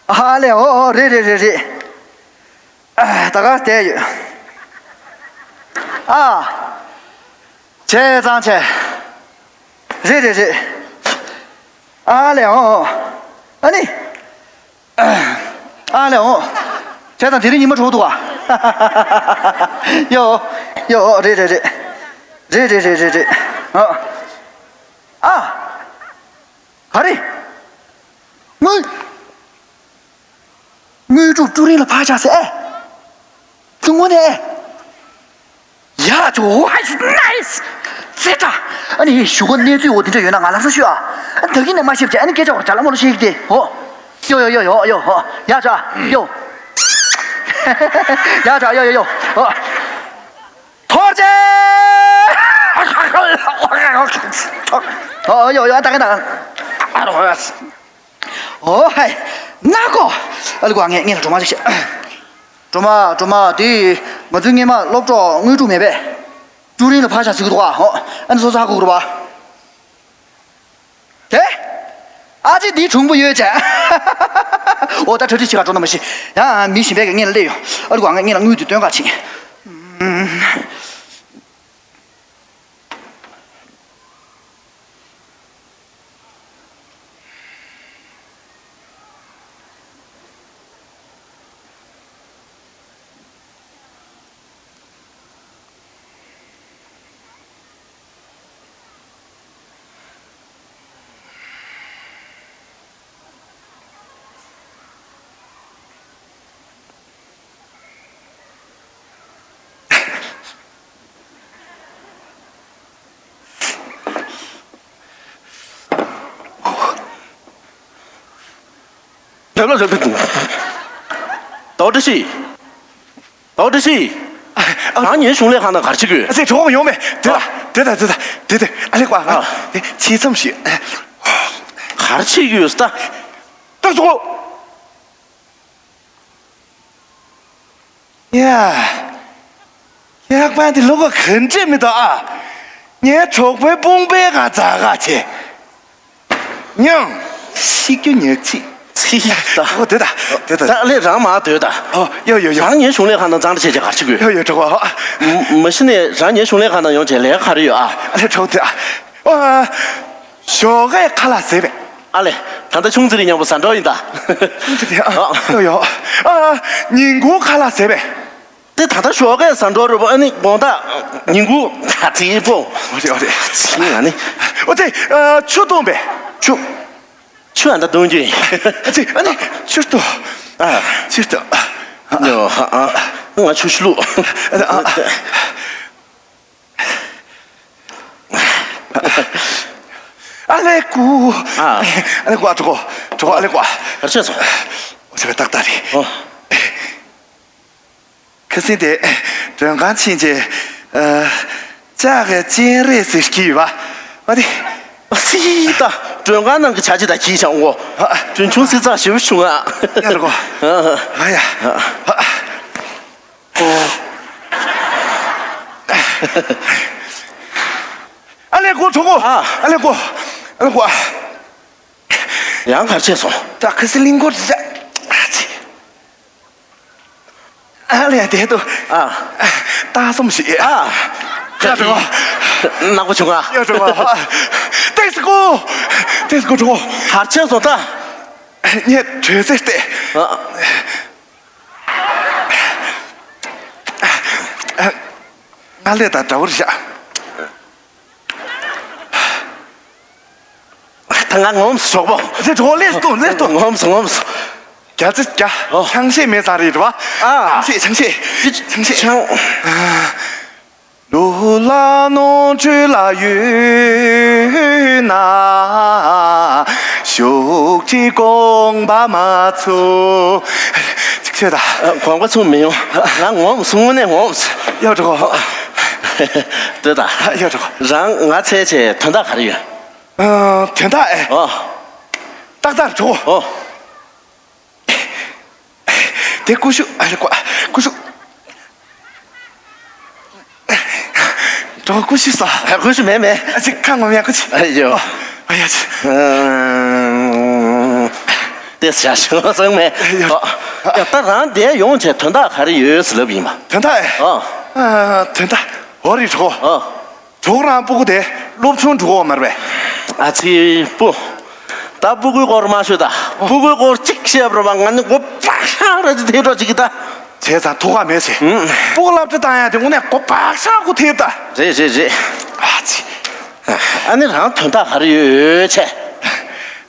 ཨ་ལེ་ཨོ་ཨོ་རེད་རེད་རེད་རེད། ཨ་ད་ག་བསྡད་ཡོད། ཨ། བྱས་ཙང་བྱས། རེད་རེད་རེད། ཨ་ལེ་ཨོ་ཨོ། ཨ་ནི། ཨ་ལེ་ཨོ། བྱས་ཙང་དེ་རིང་ཉི་མ་དྲོ་འདུག་ཨ། ཡོ། ཡོ་རེད་རེད་རེད། རེད་རེད་རེད་རེད་རེད། ཨ། ཨ། ག་རེ། དངུལ། དངུལ་ཀྲུག་ཀྲུ་རིང་ལ་ཕར་བཞག་ཟེར་ཨེ། དངོས་གནས་ཨེ། ཡ་ ཇོ་ཧ་ཤི་ནའི་སི། ཙེ་ཏྲ། ཨ་ནི་ཞུ་གོ་གནས་ཚུལ་འོ་དེ་འདྲ་ཡོད་ན་ང་ལམ་སང་ཤོད་ཨ། ད་གིན་ནས་མ་ཤེས་བྱས་ཨ་ནི་སྐད་ཆ་བར་ཇ་ལ་མོ་ལ་ཤེས་ཀྱི་དེ་ཧོ། ཡོ་ཡོ་ཡོ་ཡོ་ཡོ་ཧོ། ཡ་ཇ་ཡོ། ཡ་ཇ་ཡོ་ཡོ་ཡོ་ཧོ། ཐོར་ཅེ། ཨོ་ཡོ་ཡོ་ད་གིན་ད་གིན། ཨོ་ཧེ། ན་གོ། ཨ་ལི་གོ་ངས་ངས་ལ་གྲོ་མ་ཅིག་བཤད། གྲོ་མ་གྲོ་མ་དེ་ང་ཚོའི་སྔས་མ་སློབ་གྲོགས་དངོས་གྲུབ་མེད་པས། ཀྲུའུ་རིན་ལ་ཕར་བཞག་ཟེར་གི་འདུག་ཨ། ཧོ། ཨ་ནི་སོ་སོ་ཧ་གོ་གི་རེད་པ། དེ། ཨ་ཅེ་འདིའི་གྲུང་པོ་ཡོད་ཅེ། འོ་ད་གྲ་སྒྲིག་བྱེད་ག་འགྲོ་ན་མ་ཤི། ཡང་མི་གཞན་པས་ཀྱི་སྔས་ལ་སླེབས་ཡོང་། ཨ་ལི་གོ་ངས་སྔས་ལ་དངུལ་དེ་སྟོན་ག་ཕྱིན། ད་བཀྲ་ཤིས། ད་བཀྲ་ཤིས། རང་ཉིད་གཞུང་ལས་ཁང་ནང་ག་རེ་བྱེད་དགོས། ཨ་ཙི་གྲོགས་ཡོང་མེད། དེ་ལ་དེ་ལ་དེ་ལ་དེ་དེ་ཨ་ལེ་ཀོ་ཨ། དེ་ཕྱི་མཚམས་ཤིག་ག་རེ་བྱེད་དགོས་ད། ད་གྲོགས། ཡ། ཡག་པ་འདི་ལོ་ག་ག་འདྲས་མི་འདུག་ཨ། ངའི་གྲོགས་པོའི་དཔུང་པའི་ག་འཛག་ག་བྱེད། མྱང་། ཤི་རྒྱུ་ཉག་ཅིག་ཚི་ད། ཨོ་དེ་ད་དེ་ད། ད་ལས་རང་མ་སྡོད་ད། ཨོ་ཡོ་ཡོ་ཡོ། རང་ངའི་གཞུང་ལས་ཁང་ནང་གཙང་སྦྲ་བྱས་བྱས་ག་རེ་བྱེད་དགོས། ཡོ་ཡོ་གྲོགས་པོ། མ་གཞི་ནས་རང་ངའི་གཞུང་ལས་ཁང་ནང་ཡོང་བྱས་ལས་ཀ་ག་རེ་ཡོད་ཨ། ཨ་ལས་གྲོགས་དེ་ཨ། ཨོ། ཞོགས་ཀས་ཁ་ལག་ཟས་པས། ཨ་ལས། ད་ལྟ་ཆུང་ཙེ་རིང་མཉམ་པོ་ཟ་འགྲོ་ཡིན་ད། ཆུང་ཙེ་རིང་ཨ། ཡོ་ཡོ། ཨ། ཉིན་གུང་ཁ་ལག་ཟས་པས། དེ་ད་ལྟ་ཞོགས་ཀས་ཟ་འགྲོ་རེད་པ། ཨ་ནི་དགོང་དག་ཉིན་གུང་ད་ཙི་པོ། ཨོ་རེད་ཨོ་རེད། ཚིག་ང་ནི། ཨོ་དེ་ཆུ་བཏུང་པས། ཆུ། ཆུ་ཨ་ད་བཏུང་རྒྱུ་ཡིན། ཨ་ཙི་ཨ་ནི་ཆུ་བཏུང་། ཨ། ཆུ་བཏུང་། ཡོ་ཧ་ཨ། ང་ཆུ་ཤི་ལུག་ཨ། ཨ་ལེ་ཀུ། ཨ། ཨ་ལེ་ཀུ་ཨ་གྲོགས་གྲོགས་ཨ་ལེ་ཀུ་ཨ། ག་རེ་བྱས་སོང་། ཨོ་ཙི་ཏག་ཏག་རེད། ཨོ། ཁ་སང་དེ་མགྲོན་ཁང་ཕྱིན་རྗེས། ཨ། ལྕགས་ཀྱི་སྤྱན་རས་གཟིགས་ཀྱི་ཡོད་པ། ཨ་དེ། སི་ད། མགྲོན་ཁང་ནང་གི་བྱ་བྱེད་དང་གྱིས་ཤང་འོ། ཨ། བྱུང་བྱུང་སི་ཙག་ཞེ་པོ་བྱུང་ཨ། ཡ་རོ་གོ། ཨ་ཡ། ཨ། ཨ་ལེ་ཀོ་གྲོགས་པོ། ཨ། ཨ་ལེ་ཀོ། ཨ་ལེ་ཀོ། ཡང་ག་རེ་བྱས་སོང་། ད་ཁ་སི་ལིང་གོ་ར། ཨ་ཙི། ཨ་ལེ་དེ་དུ། ཨ། ད་སོམ་ཞིག་ཨ། ཡ་གྲོགས་པོ། ནག་པོ་བྱུང་ཨ། ཡ་གྲོགས་པོ། ཏེག་སི་ཀོ། ཏེག་སི་ཀོ་གྲོགས་པོ། ག་རེ་བྱས་སོང་ད། ངས་དྲོད་ཚད་བལྟས། ཨ། ང་ལས་དང་འདྲ་བོར་བཞག་ད་ང་ངོམས་གྲོགས་པོ། རེད་གྲོགས་ལས་སྟོང་ལས་སྟོང་། ངོམས་ངོམས། རྒྱ་ཚིག་རྒྱ། ཨོ། ཆང་ཤས་མེད་ས་རེད་བ། ཨ། ཆང་ཤས་ཆང་ཤས། ཆང་ཤས། ཆང་། ལུག་ལ་ནོར་འཁྲུལ་ལ་ཡོད་ན། ཤུགས་ཀྱིས་དགོངས་པ་མ་ཚོམ། ཅིག་ཤོད་ད། ཨ། དགོངས་པ་ཚོམ་མི་ཡོང་། ང་ངོམས་སོང་ནས་ངོམས། ཡ་གྲོགས། ལྟོས་ད། ཡ་གྲོགས། རང་ང་འཚོལ་བྱས་དོན་དག་ག་རེ་ཡོད། ཨ། དོན་དག་ཨེ། ཨོ། ཏག་ཏག་གྲོགས། ཨོ། དེ་ཀུ་ཤུ། ཨ་རེ་ཀོ། ཀུ་ཤུ། གྲོགས་ཀུ་ཤུ་ཟ། ཨ། ཀུ་ཤུ་མེད་མེད། ཨ་ཅིག་ཁ་ངོམ་ཡ་ཀུ་ཅི། ཨ་ཡོ། ཨ་ཡ་ཅི། ཨ། དེ་ཟ་ཤོག་སང་མེད། ཡ། ཨ། ཡ་ད་རང་འདིར་ཡོང་བྱས་དོན་དག་ག་རེ་ཡོད་ཟེར་ལབ་ཡིན་པ། དོན་དག་ཨེ། ཨ། ཨ། དོན་དག་འོ་རེད་གྲོགས། ཨ། གྲོགས་རང་སྤུ་གུ་དེ་སློབ་ཆུང་འགྲོ་གི་མ་རེད་པས། ཨ་ཙི་པོ། ད་སྤུ་གུའི་སྐོར་མ་ཤོད་ད། སྤུ་གུའི་སྐོར་གཅིག་བཤད་པ་རེད་པ། ང་ནི་མགོ་པག་ཤང་ར་ཅིག་ཐེབས་འགྲོ་ཅིག་གི་ད། བྱས་ཙང་ཐུགས་ཁག་མེད་ཟེར། ཨུམ། སྤུ་གུ་སློབ་གྲྭ་བཏང་ཡ་དེ་དངོས་གནས་མགོ་པག་ཤང་ཁུ་ཐེབས་ད། རེད་རེད་རེད། ཨ་ཙི། ཨ་ནི་རང་དོན་དག་ག་རེ་ཡོད་བྱས།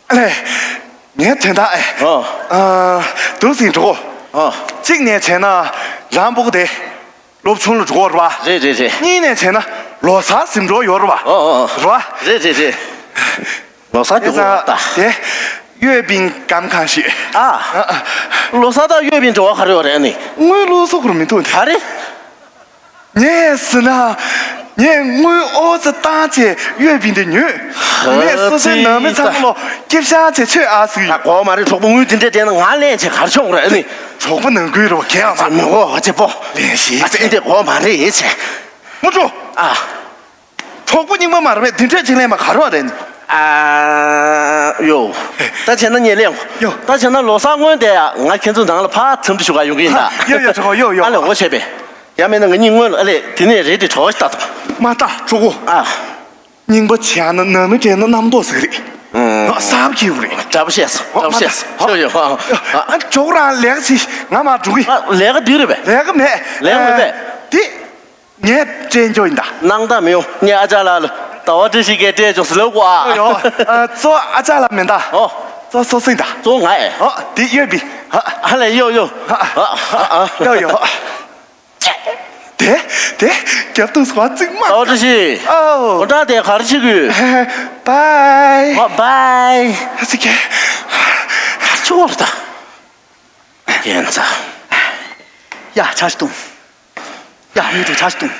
ཨ་ལས། ངའི་དོན་དག་ཨེ། ཨོ། ཨ། འདུག་སེ་འགྲོ། ཨོ། གཅིག་ནས་བྱས་ན་རང་སྤུ་གུ་དེ། སློབ་ཆུང་ལ་འགྲོ་བ་རེད་པ། རེད་རེད་རེད། གཉིས་ནས་བྱས་ན་ལོ་གསར་ཟིན་འགྲོ་ཡོད་རེད་པ། ཨོ་ཨོ་ཨོ། རེད་པ། རེད་རེད་རེད། ལོ་གསར་རྒྱུག་གོ་ད། དེ་ཡོད་པིན་གམ་གང་ཞིག་ཨ། ལོ་གསར་དང་ཡོད་པིན་འབྲེལ་བ་ག་རེ་ཡོད་རེད་ཨ་ནི། དངུལ་བླུག་སོགས་རུ་མི་འདུག་དེ། ག་རེ། ངས་ཟེར་ན། ངས་དངུལ་ཨོ་ཙི་བཏང་བྱས་ཡོད་པིན་དེ་ཉོས། ངས་སོ་སོའི་ནང་མི་ཚང་མ་ལོ་སྐྱིད་ཤང་བྱས་ཆོས་ཨ་ཟིག་ཡོད། གོ་མ་རེད། གྲོགས་པོ་དངུལ་དེ་འདྲས་སྤྲད་ན་ང་ལེན་བྱས་ག་རེ་བྱུང་རེད་ཨ་ནི། གྲོགས་པོ་ནང་ཁུལ་རོ་གས་ཨ་མ། མི་གོ་བ་ཅེ་པོ། ལེན་ཞིག་ཨ་ཙི་འདི་གོ་མ་རེད་ཡེ་ཆེ། མུ་ཀྲུ། ཨ། གྲོགས་པོ་རྙིང་པ་མ་རེད་པས་འདི་འདྲས་ཅིག་ལེན་པ་ག་རེ་རེད། ཨ། ཡོ། ད་བྱས་ན་ངས་ལེན། ཡོ། ད་བྱས་ན་ལོ་གསར་སྔོན་དེ་ང་ཁྱེད་ཚོ་ནང་ལ་ཕར་འཚམས་འདྲི་ཞུ་ག་ཡོང་གི་ཡིན་ད། ཡོ་ཡོ་གྲོགས་པོ་ཡོ་ཡོ། ཨ་ལེ་འོ་བྱས་པས། ཡ་མེད་ན་ང་གཉིས་སྔོན་ལ་ཨ་ལེ་དེ་ནས་རེད་དེ་གྲོགས་ཤིག་ལྟ་དང་། མ་ལྟ་གྲོགས་པོ། ཨ། རྙིང་པ་བྱས་ན་ནང་མི་སྤྲད་ན་རྣམ་རྟོག་ཟིག་རེད། ཨང་། གསར་པ་ཁྱེར་ཡོང་རེད། འདྲ་པོ་བཤད་སོང་། འདྲ་པོ་བཤད་སོང་། ཡོ་ཡོ། ཨ། ཨ་གྲོགས་རང་ལས་ཀ་བྱེད་ང་མར་འགྲོ་གི། ཨ་ལས་ཀ་འདི་རེད་པས། ལས་ཀ་མེད། ལས་ཀ་མེད་པས། དེ། ངས་སྤྲད་འཇོག་ཡིན་ད། གནང་ད་མི་ཡོང་། ངས་ཨ་ཅག་ལགས་ལ་ཟླ་བ་བཀྲ་ཤིས་ཀྱིས་སྤྲད་འཇོག་ཟེར་ལབ་གོ་ཨ། ཡོ། ཨ་གཙོ་ཨ་ཅག་ལགས་མིན་ད། ཨོ། གཙོ་སོ་སྲིང་ད། གཙོ་ང་ཨེ། ཨོ་དེ་ཡོད་པི། ཨ་ལེ་ཡོ་ཡོ། ཨ་ཨ་ཡོ་ཡོ། དེ་དེ་རྒྱབ་ཏུ་སོ་བ་ཙིག་མ། ཟླ་བ་བཀྲ་ཤིས། ཨོ། གོ་ད་དེ་ག་རེ་བྱེད་གི་ཡོད། བའི། ཨོ་བའི། ཨ་ཙི་ཀེ། ཆུ་བོར་ད། ཡན་ཚ། ཡ་ཆ་ཞིག་ཏུང་། ཡ་མི་འགྲོ་ཆ་ཞིག་ཏུང་།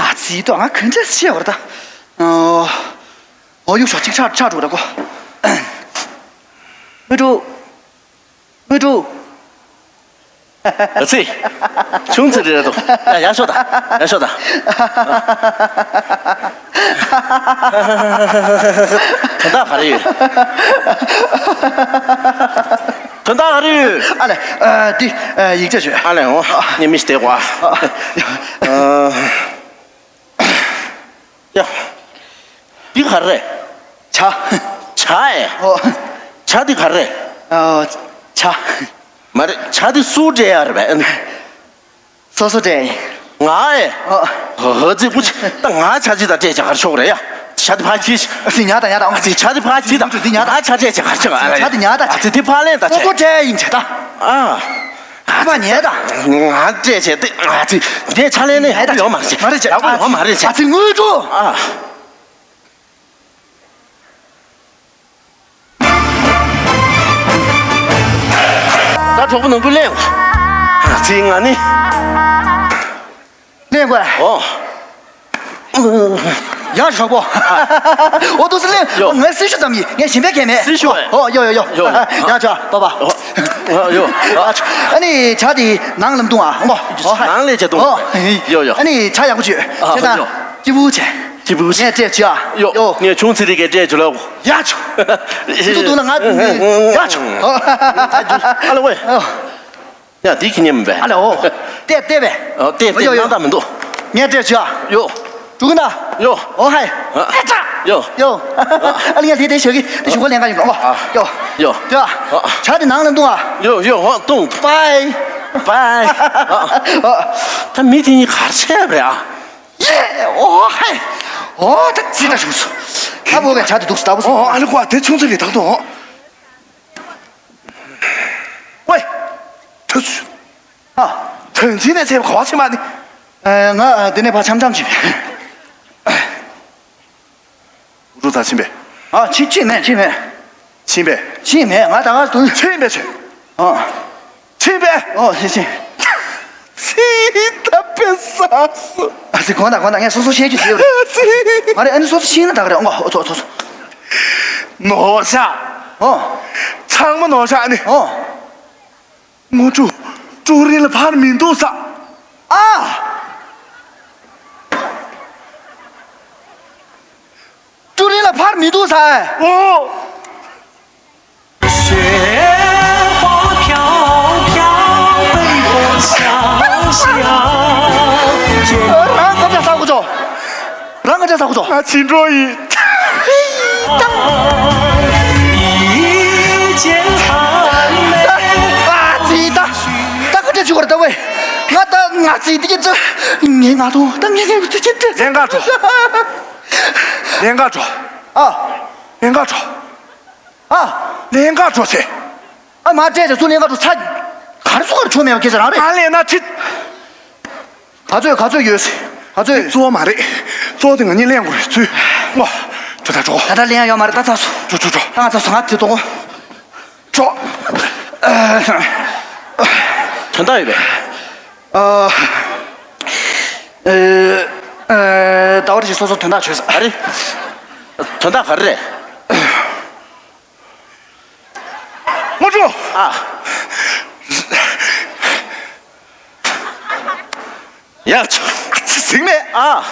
ཨ་ཙི་ཏོ་ང་གོན་འདྲེ་ཤེས་བར་ད། ཨོ་ཡུག་ཤོག་ཅིག་ཆག་ཆག་འགྲོ་ར་གོ། མི་འགྲོ། མི་འགྲོ། ཨ་ཙི། ཆུང་ཙི་རེད་འདུག་ཡ་ཡ་ཤོག་ད། ཡ་ཤོག་ད། དོན་དག་ག་རེ་ཡོད། དོན་དག་ག་རེ་ཡོད། ཨ་ལེ། ཨ་འདི་ཨ་ཡིག་ཆ་ཞུ། ཨ་ལེ་འོ། ངས་མི་ཞིག་བསྡད་གོ་ཨ། ཨ། ཡ། འདི་ག་རེ་རེད། ཇ། ཇ་ཨེ། ཨོ། ཇ་འདི་ག་རེ་རེད། ཨོ། ཇ། མ་རེད། ཇ་འདི་སུ་སྤྲད་ཡ་རེད་པས། སོ་སོ་སྤྲད་ཡིན། ང་ཨེ། ཨོ། ཧ་ཧ་ཙི་པུ་ཅི། ད་ང་ཇ་ཅི་ད་སྤྲད་ཇ་ག་རེ་ཆོག་རེད་ཡ། ཇ་འདི་ཕར་ཁྱེར་ཤིག་ཨ་ཙི་ཉ་ད་ཉ་ད། ཨ་ཙི་ཇ་འདི་ཕར་ཁྱེར་ད། འདི་ཉ་ད། ང་ཇ་སྤྲད་ཇ་ག་རེ་ཆོག་ཨ་ལ་ཡ། ཇ་འདི་ཉ་ད། ཨ་ཙི་འདི་ཕར་ལེན་ད་ཇ། སོ་སོ་སྤྲད་ཡིན་ཇ་ད། ཨ། ཨ་མ་ཉལ་ད། ང་སྤྲད་བྱས་ཏེ་ང་ཚོས་འདི་ཕྱག་ལེན་ནས་ཡག་པོ་ཡོད་མ་རེད། ཡག་པོ་ཡོད་མ་རེད། ཨ་ཙི་དངུལ་འགྲོ། ཨ། ད་གྲོགས་པོ་ནང་ཁུལ་གླེང་། ཨ་ཙི་ང་ནི། གླེང་དགོས། ཨོ། ཡ་གྲོགས་པོ། ཨོ་ཏུ་སི་ལེ། ཡོ། ངའི་སྲི་ཞུ་ཙམ་ཡིན། ངས་གཞན་པའི་སྐད་མེད། སྲི་ཞུ་ཨེ། ཨོ་ཡོ་ཡོ་ཡོ། ཡོ། ཡ་ཆ་པ་པ། ཨོ་ཡོ། ཨ་ནི་ཇ་དེ་ནང་ལམ་བཏུང་ཨ། ཨོ་ཧའི། ནང་ལས་ཇ་བཏུང་། ཨོ་ཧའི། ཡོ་ཡོ། ཨ་ནི་ཇ་ཡག་པོ་བྱོས། ཨ་བྱས་ཙང་ཡོ། སྐྱིད་པོ་བྱས། སྐྱིད་པོ་བྱས། ངས་སྤྲད་བྱོས་ཨ། ཡོ། ཡོ། ངས་ཆུང་ཚེ་རིང་གིས་སྤྲད་བྱོས་ལབ། ཡ་ཆོ། ཡ་ཆོ། ཡ་ཆོ། ཨ་ལ་ཝེ། ཡ་འདི་ཁྱེད་ཉན་མིན་པས། ཨ་ལེ་ཨོ། བལྟས་བལྟས་པས། ཨོ་བལྟས་བལྟས། ཡོ་ཡོ། སྣང་དག་མི་འདུག་ངས་སྤྲད་བྱོས་ཨ། ཡོ། འགྲོ་གི་ན། ཡོ། ཨོ་ཧའི། ཨ། ཨེ་ཙ། ཡོ། ཡོ། ཨ་ལེ་ངས་དེ་དེ་ཞོག་གི་དེ་ཞུ་གོ་ལེན་ག་ཡིན་ནོ། ཨ། ཡོ། ཡོ། ཡོ། ཨ། ཇ་དེ་ནང་ལ་བཏུང་ཨ། ཡོ་ཡོ། ཨོ་བཏུང་། བའི། བའི། ཨ། ཨ། ད་མི་དེ་གཉིས་ག་རེ་བྱས་པ་རེད་ཨ། ཡེ། ཨོ་ཧའི། ཨོ་ད་ཙི་ད་ཞུ་སོ། ཁ་བོ་ག་ཇ་དེ་འདུག་སེ་ལྟ་བུ་སོ། ཨོ་ཨ་ལེ་ཀོ་ཨ་དེ་ཆུང་ཚེ་རིང་དང་དུ། ཝེ། ཐུ་ཚུ། ཨ། དོན་ཆེན་ནས་བྱས་པ་ག་བ་ཕྱིན་པ་ནི། ཨ། ང་འདི་ནས་ཕར་འཆམ་འཆམ་བྱེད། འུ་ཚོ་ད་ཕྱིན་པས། ཨ། ཕྱིན་ཕྱིན་མེད་ཕྱིན་མེད། ཕྱིན་པས། ཕྱིན་མེད། ང་ད་ག་དུ། ཕྱིན་པས་ཕྱིན། ཨ། ཕྱིན་པས། ཨོ་ཕྱིན་ཕྱིན། ཕྱིན་ད་པེ་ས་སུ། ཨ་ཙི་དགོངས་དག་དགོངས་དག་ངས་སོ་སོ་བཤད་རྒྱུ་བྱས་ཡོད་རེད། ཨ་ཙི། ཨ་རེ་ཨ་ནི་སོ་སོ་ཕྱིན་ན་ད་ག་རེད། ཨོ་ཨོ་ཚོ་ཚོ་ཚོ། ནོར་ཤག་ཨོ། ཚང་མ་ནོར་ཤག་ཨ་ནི། ཨོ། དངོས་གྲུབ། ཀྲུའུ་རིན་ལ་ཕར་མི་འདུག་ས། ཨ། ཀྲུའུ་རིན་ལ་ཕར་མི་འདུག་ས་ཨེ། ཨོ། རང་སྐད་ཆ་ཟ་དགོས་ཆོག་རང་སྐད་ཆ་ཟ་དགོས་ཆོག་ང་ཕྱིན་འགྲོ་ཡིན། ཨ་ཙི་ད། ད་ཁ་བྲལ་བཅུག་གར་ལྟ་བས། ང་ད་ང་ཙི་དེ་ཅི་ངས་ང་དང་ད་ངས་ངས་དེ་ཅི་ལེན་ག་འགྲོ། ལེན་ག་འགྲོ། ཨ། ལེན་ག་འགྲོ། ཨ། ལེན་ག་འགྲོ་ཟེར། ཨ་མ་སྤྲད་ཅེས་སུ་ལེན་ག་འགྲོ་ཚ། གར་སུ་གར་ཆོ་མེད་པ་སྐད་ཆ་རང་རེད། ཨ་ལེ་ན་ཁྲིད། ག་ཚོད་ག་ཚོད་ཡོད། ག་ཚོད། གཙོ་བོ་མ་རེད། གཙོ་བོ་དེ་ང་གཉིས་ལེན་དགོས་རེད་ཚུལ། ཨོ། ད་ད་འགྲོ། ད་ད་ལེན་ཡ་ཡོད་མ་རེད། ད་ཚར་སོང་། འགྲོ་འགྲོ་འགྲོ། ད་ང་ཚར་སོང་། ང་དེ་གཏོང་གོ། འགྲོ། དོན་དག་ཡོད་པས། ཨ། ཨེ། ཨེ། ཟླ་བ་རེ་བཞིན་སོ་སོ་དོན་དག་བྱོས་ས། ཨ་རེ། དོན་དག་ག་རེ་རེད། དངོས་གྲུབ། ཨ། ཡ། ཟིང་མེད། ཨ།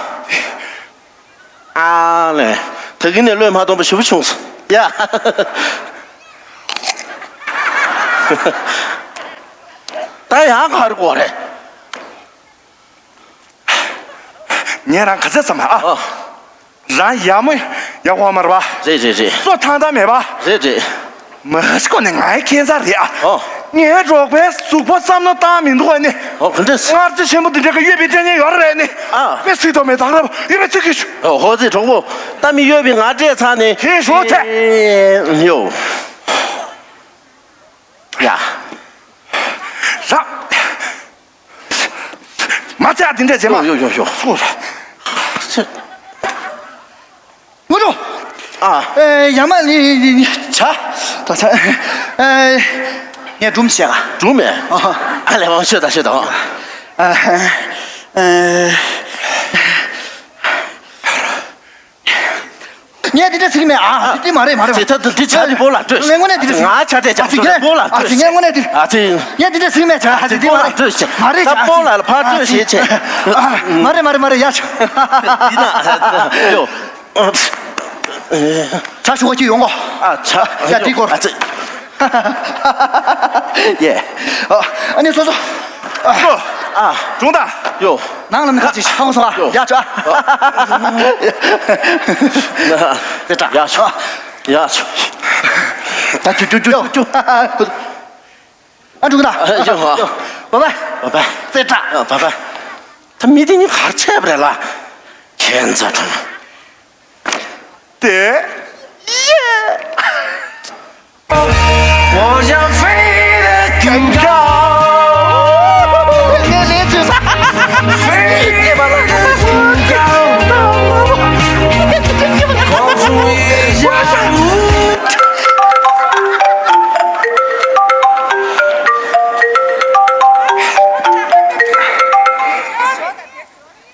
ཨ་ལས། ད་གིན་ནས་བློས་མ་གཏོང་པ་ཞེ་པོ་བྱུང་སོང་། ཡ། ད་ཡང་ག་རེ་དགོས་རེད། ངས་རང་ག་ཚད་བསམ་པ་ཨ། ཨ། རང་ཡག་མོ་ཡག་པོ་མ་རེད་པ། རེད་རེད་རེད། སོ་ཐང་ཐང་མེད་པ། རེད་རེད། མ་གཞི་ཁོ་ནི་ངའི་ཁྱད་མཚར་རེད་ཨ། ཨོ། ངའི་རོགས་པའི་གཟུགས་པོ་བསམ་བློ་བཏང་མི་འདུག་ཨ་ནི། ཨོ་ག་འདྲས། མངར་ཆ་ཆེན་པོ་འདི་འདྲ་གི་གཡོས་པའི་སྤྲད་མཁན་ཡོད་རེད་ནི། ཨ། མི་སྲིད་དོ་མེད་དང་རབ་ཡོད་པའི་ཚིག་གིས་ཞུ། ཨོ་ཧོ་ཙི་གྲོགས་པོ། ད་མི་གཡོས་པའི་ང་སྤྲད་ཚར་ནི། ཧེ་ཞོ་ཚེ། ཡོ། ཡ། ར། མ་ཚད་འདི་འདྲས་བྱེད་མ། ཡོ་ཡོ་ཡོ། སུ་ར། ངོ་ཤོག་ཨ། ཨེ། ཡ་མ་ནི་ནི་ནི་བྱ། ད་བྱ། ཨེ། ངས་སྒྲུང་བཤད་ག་སྒྲུང་མེད། ཨ། ཨ་ལས་དབང་ཤོད་ད་ཤོད་ད། ཨ། ཨེ། ངས་འདི་འདྲ་ཟེར་གི་མེད་ཨ། འདི་མ་རེད་མ་རེད། ད་འདི་ཆ་འདི་པོ་ལ་སྤྲོད། ངས་དངོས་གནས་འདི་འདྲ་ཟེར། ང་ཆ་འདྲས་ཅག་ཨ་ཟེར་གི་པོ་ལ་ཨ་སྤྲོད། ངས་དངོས་གནས་འདི། ཨ་ཙི། ངས་འདི་འདྲ་ཟེར་གི་མེད་ཅག་ཨ་ཙི། འདི་མ་རེད། མ་རེད་ཅག་ད་པོ་ལ་ཕར་སྤྲོད་བྱེད་ཅེས། མ་རེད་མ་རེད་མ་རེད་ཡ་ཆོ། འདི་ན་ཡོ། ཆ་ཞུ་བ་ཅིག་ཡོང་གོ། ཨ་ཆ། ཡ་འདི་སྐོར། ཨ་ཙི། ཡེ། ཨ་ནི་སོ་སོ། ཨ། ཨ། སྒྲུང་དང་། ཡོ། ནང་ལ་མི་ཁ་ཅིག་ཤང་སོང་ཨ། ཡོ། ཡ་ཆོ་ཨ། དེ་ད། ཡ་ཆོ། ཡ་ཆོ། ད་ཆུ་ཆུ་ཆུ་ཆུ། ཨ་འགྲོ་གི་ད། ཡོ། བ་བ། བ་བ། དེ་ད། བ་བ། ད་མི་དེ་གཉིས་གར་ཆད་པ་རེད་ལ། ཁྱེད་ཚོ་དང་། དེ། ཡེ། 我要飞得更高，飞得更高，我不一样。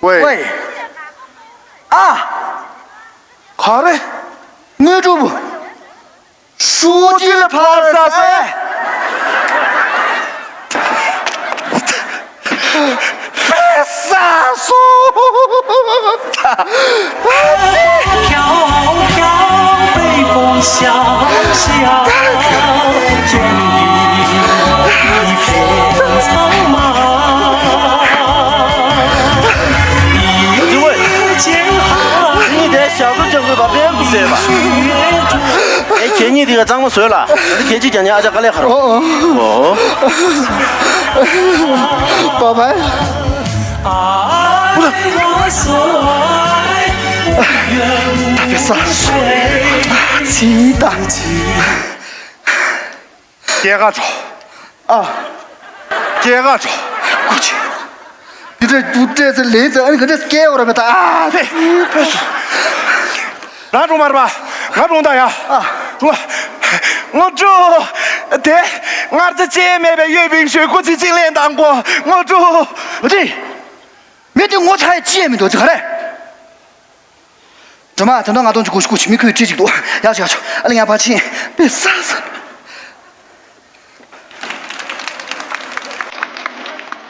喂。喂。啊。ག་རེ། དངོས་གྲུབ། 书记的帕尔萨噻。啥说？飘飘北风萧萧，千里一片苍茫。一见寒。你得小个整个把别人不对吧？ ཨེ་ཁྱེད་གཉིས་དེ་ག་གཙང་མ་བཟོས་ལ། ད་ཁྱེད་ཅིག་ཀྱང་ཉག་ཅག་དཀའ་ལས་ཁ་རོག་ཨོ་ཨོ། ཨོ། བ་བ། ད་དེ་ས། ཚི་ད། སྐྱེས་ག་ཚོ། ཨ། སྐྱེས་ག་ཚོ། ཀུ་ཅི། འདི་འདྲ་འདུག་སྤྲད་ཚེ་ལེན་ཚེ་ཨ་ནི་ག་འདྲ་སྐྱེས་ཡོད་རེད་པས་ད། ཨ་ཕེ། ཕེ་སོ། རང་སྒྲུང་མ་རེད་པ། ང་སྒྲུང་ད་ཡ། ཨ། སྒྲུང་། དངོས་གྲུབ། དེ། མངར་ཆ་ཅི་ཡང་མེད་པའི་གཡོས་པིང་ཞོལ་སྐུ་ཚེ་གཅིག་ལེན་དང་གོ། དངོས་གྲུབ། འོ་དེ། མི་དེ་ངོ་ཚ་ཡ་ཅི་ཡང་མི་འདུག་ཅི་ག་རེད། སྒྲོལ་མ་ད་དུང་ང་གཏོང་ཆུ་ཁུ་ཁུ་མི་ཁུ་ཁྲི་ཅིག་འདུག་ཡག་ཆུ་ཡག་ཆུ་ཨ་ལེ་ཡ་ཕ་ཆིན་པེ་ས་ས།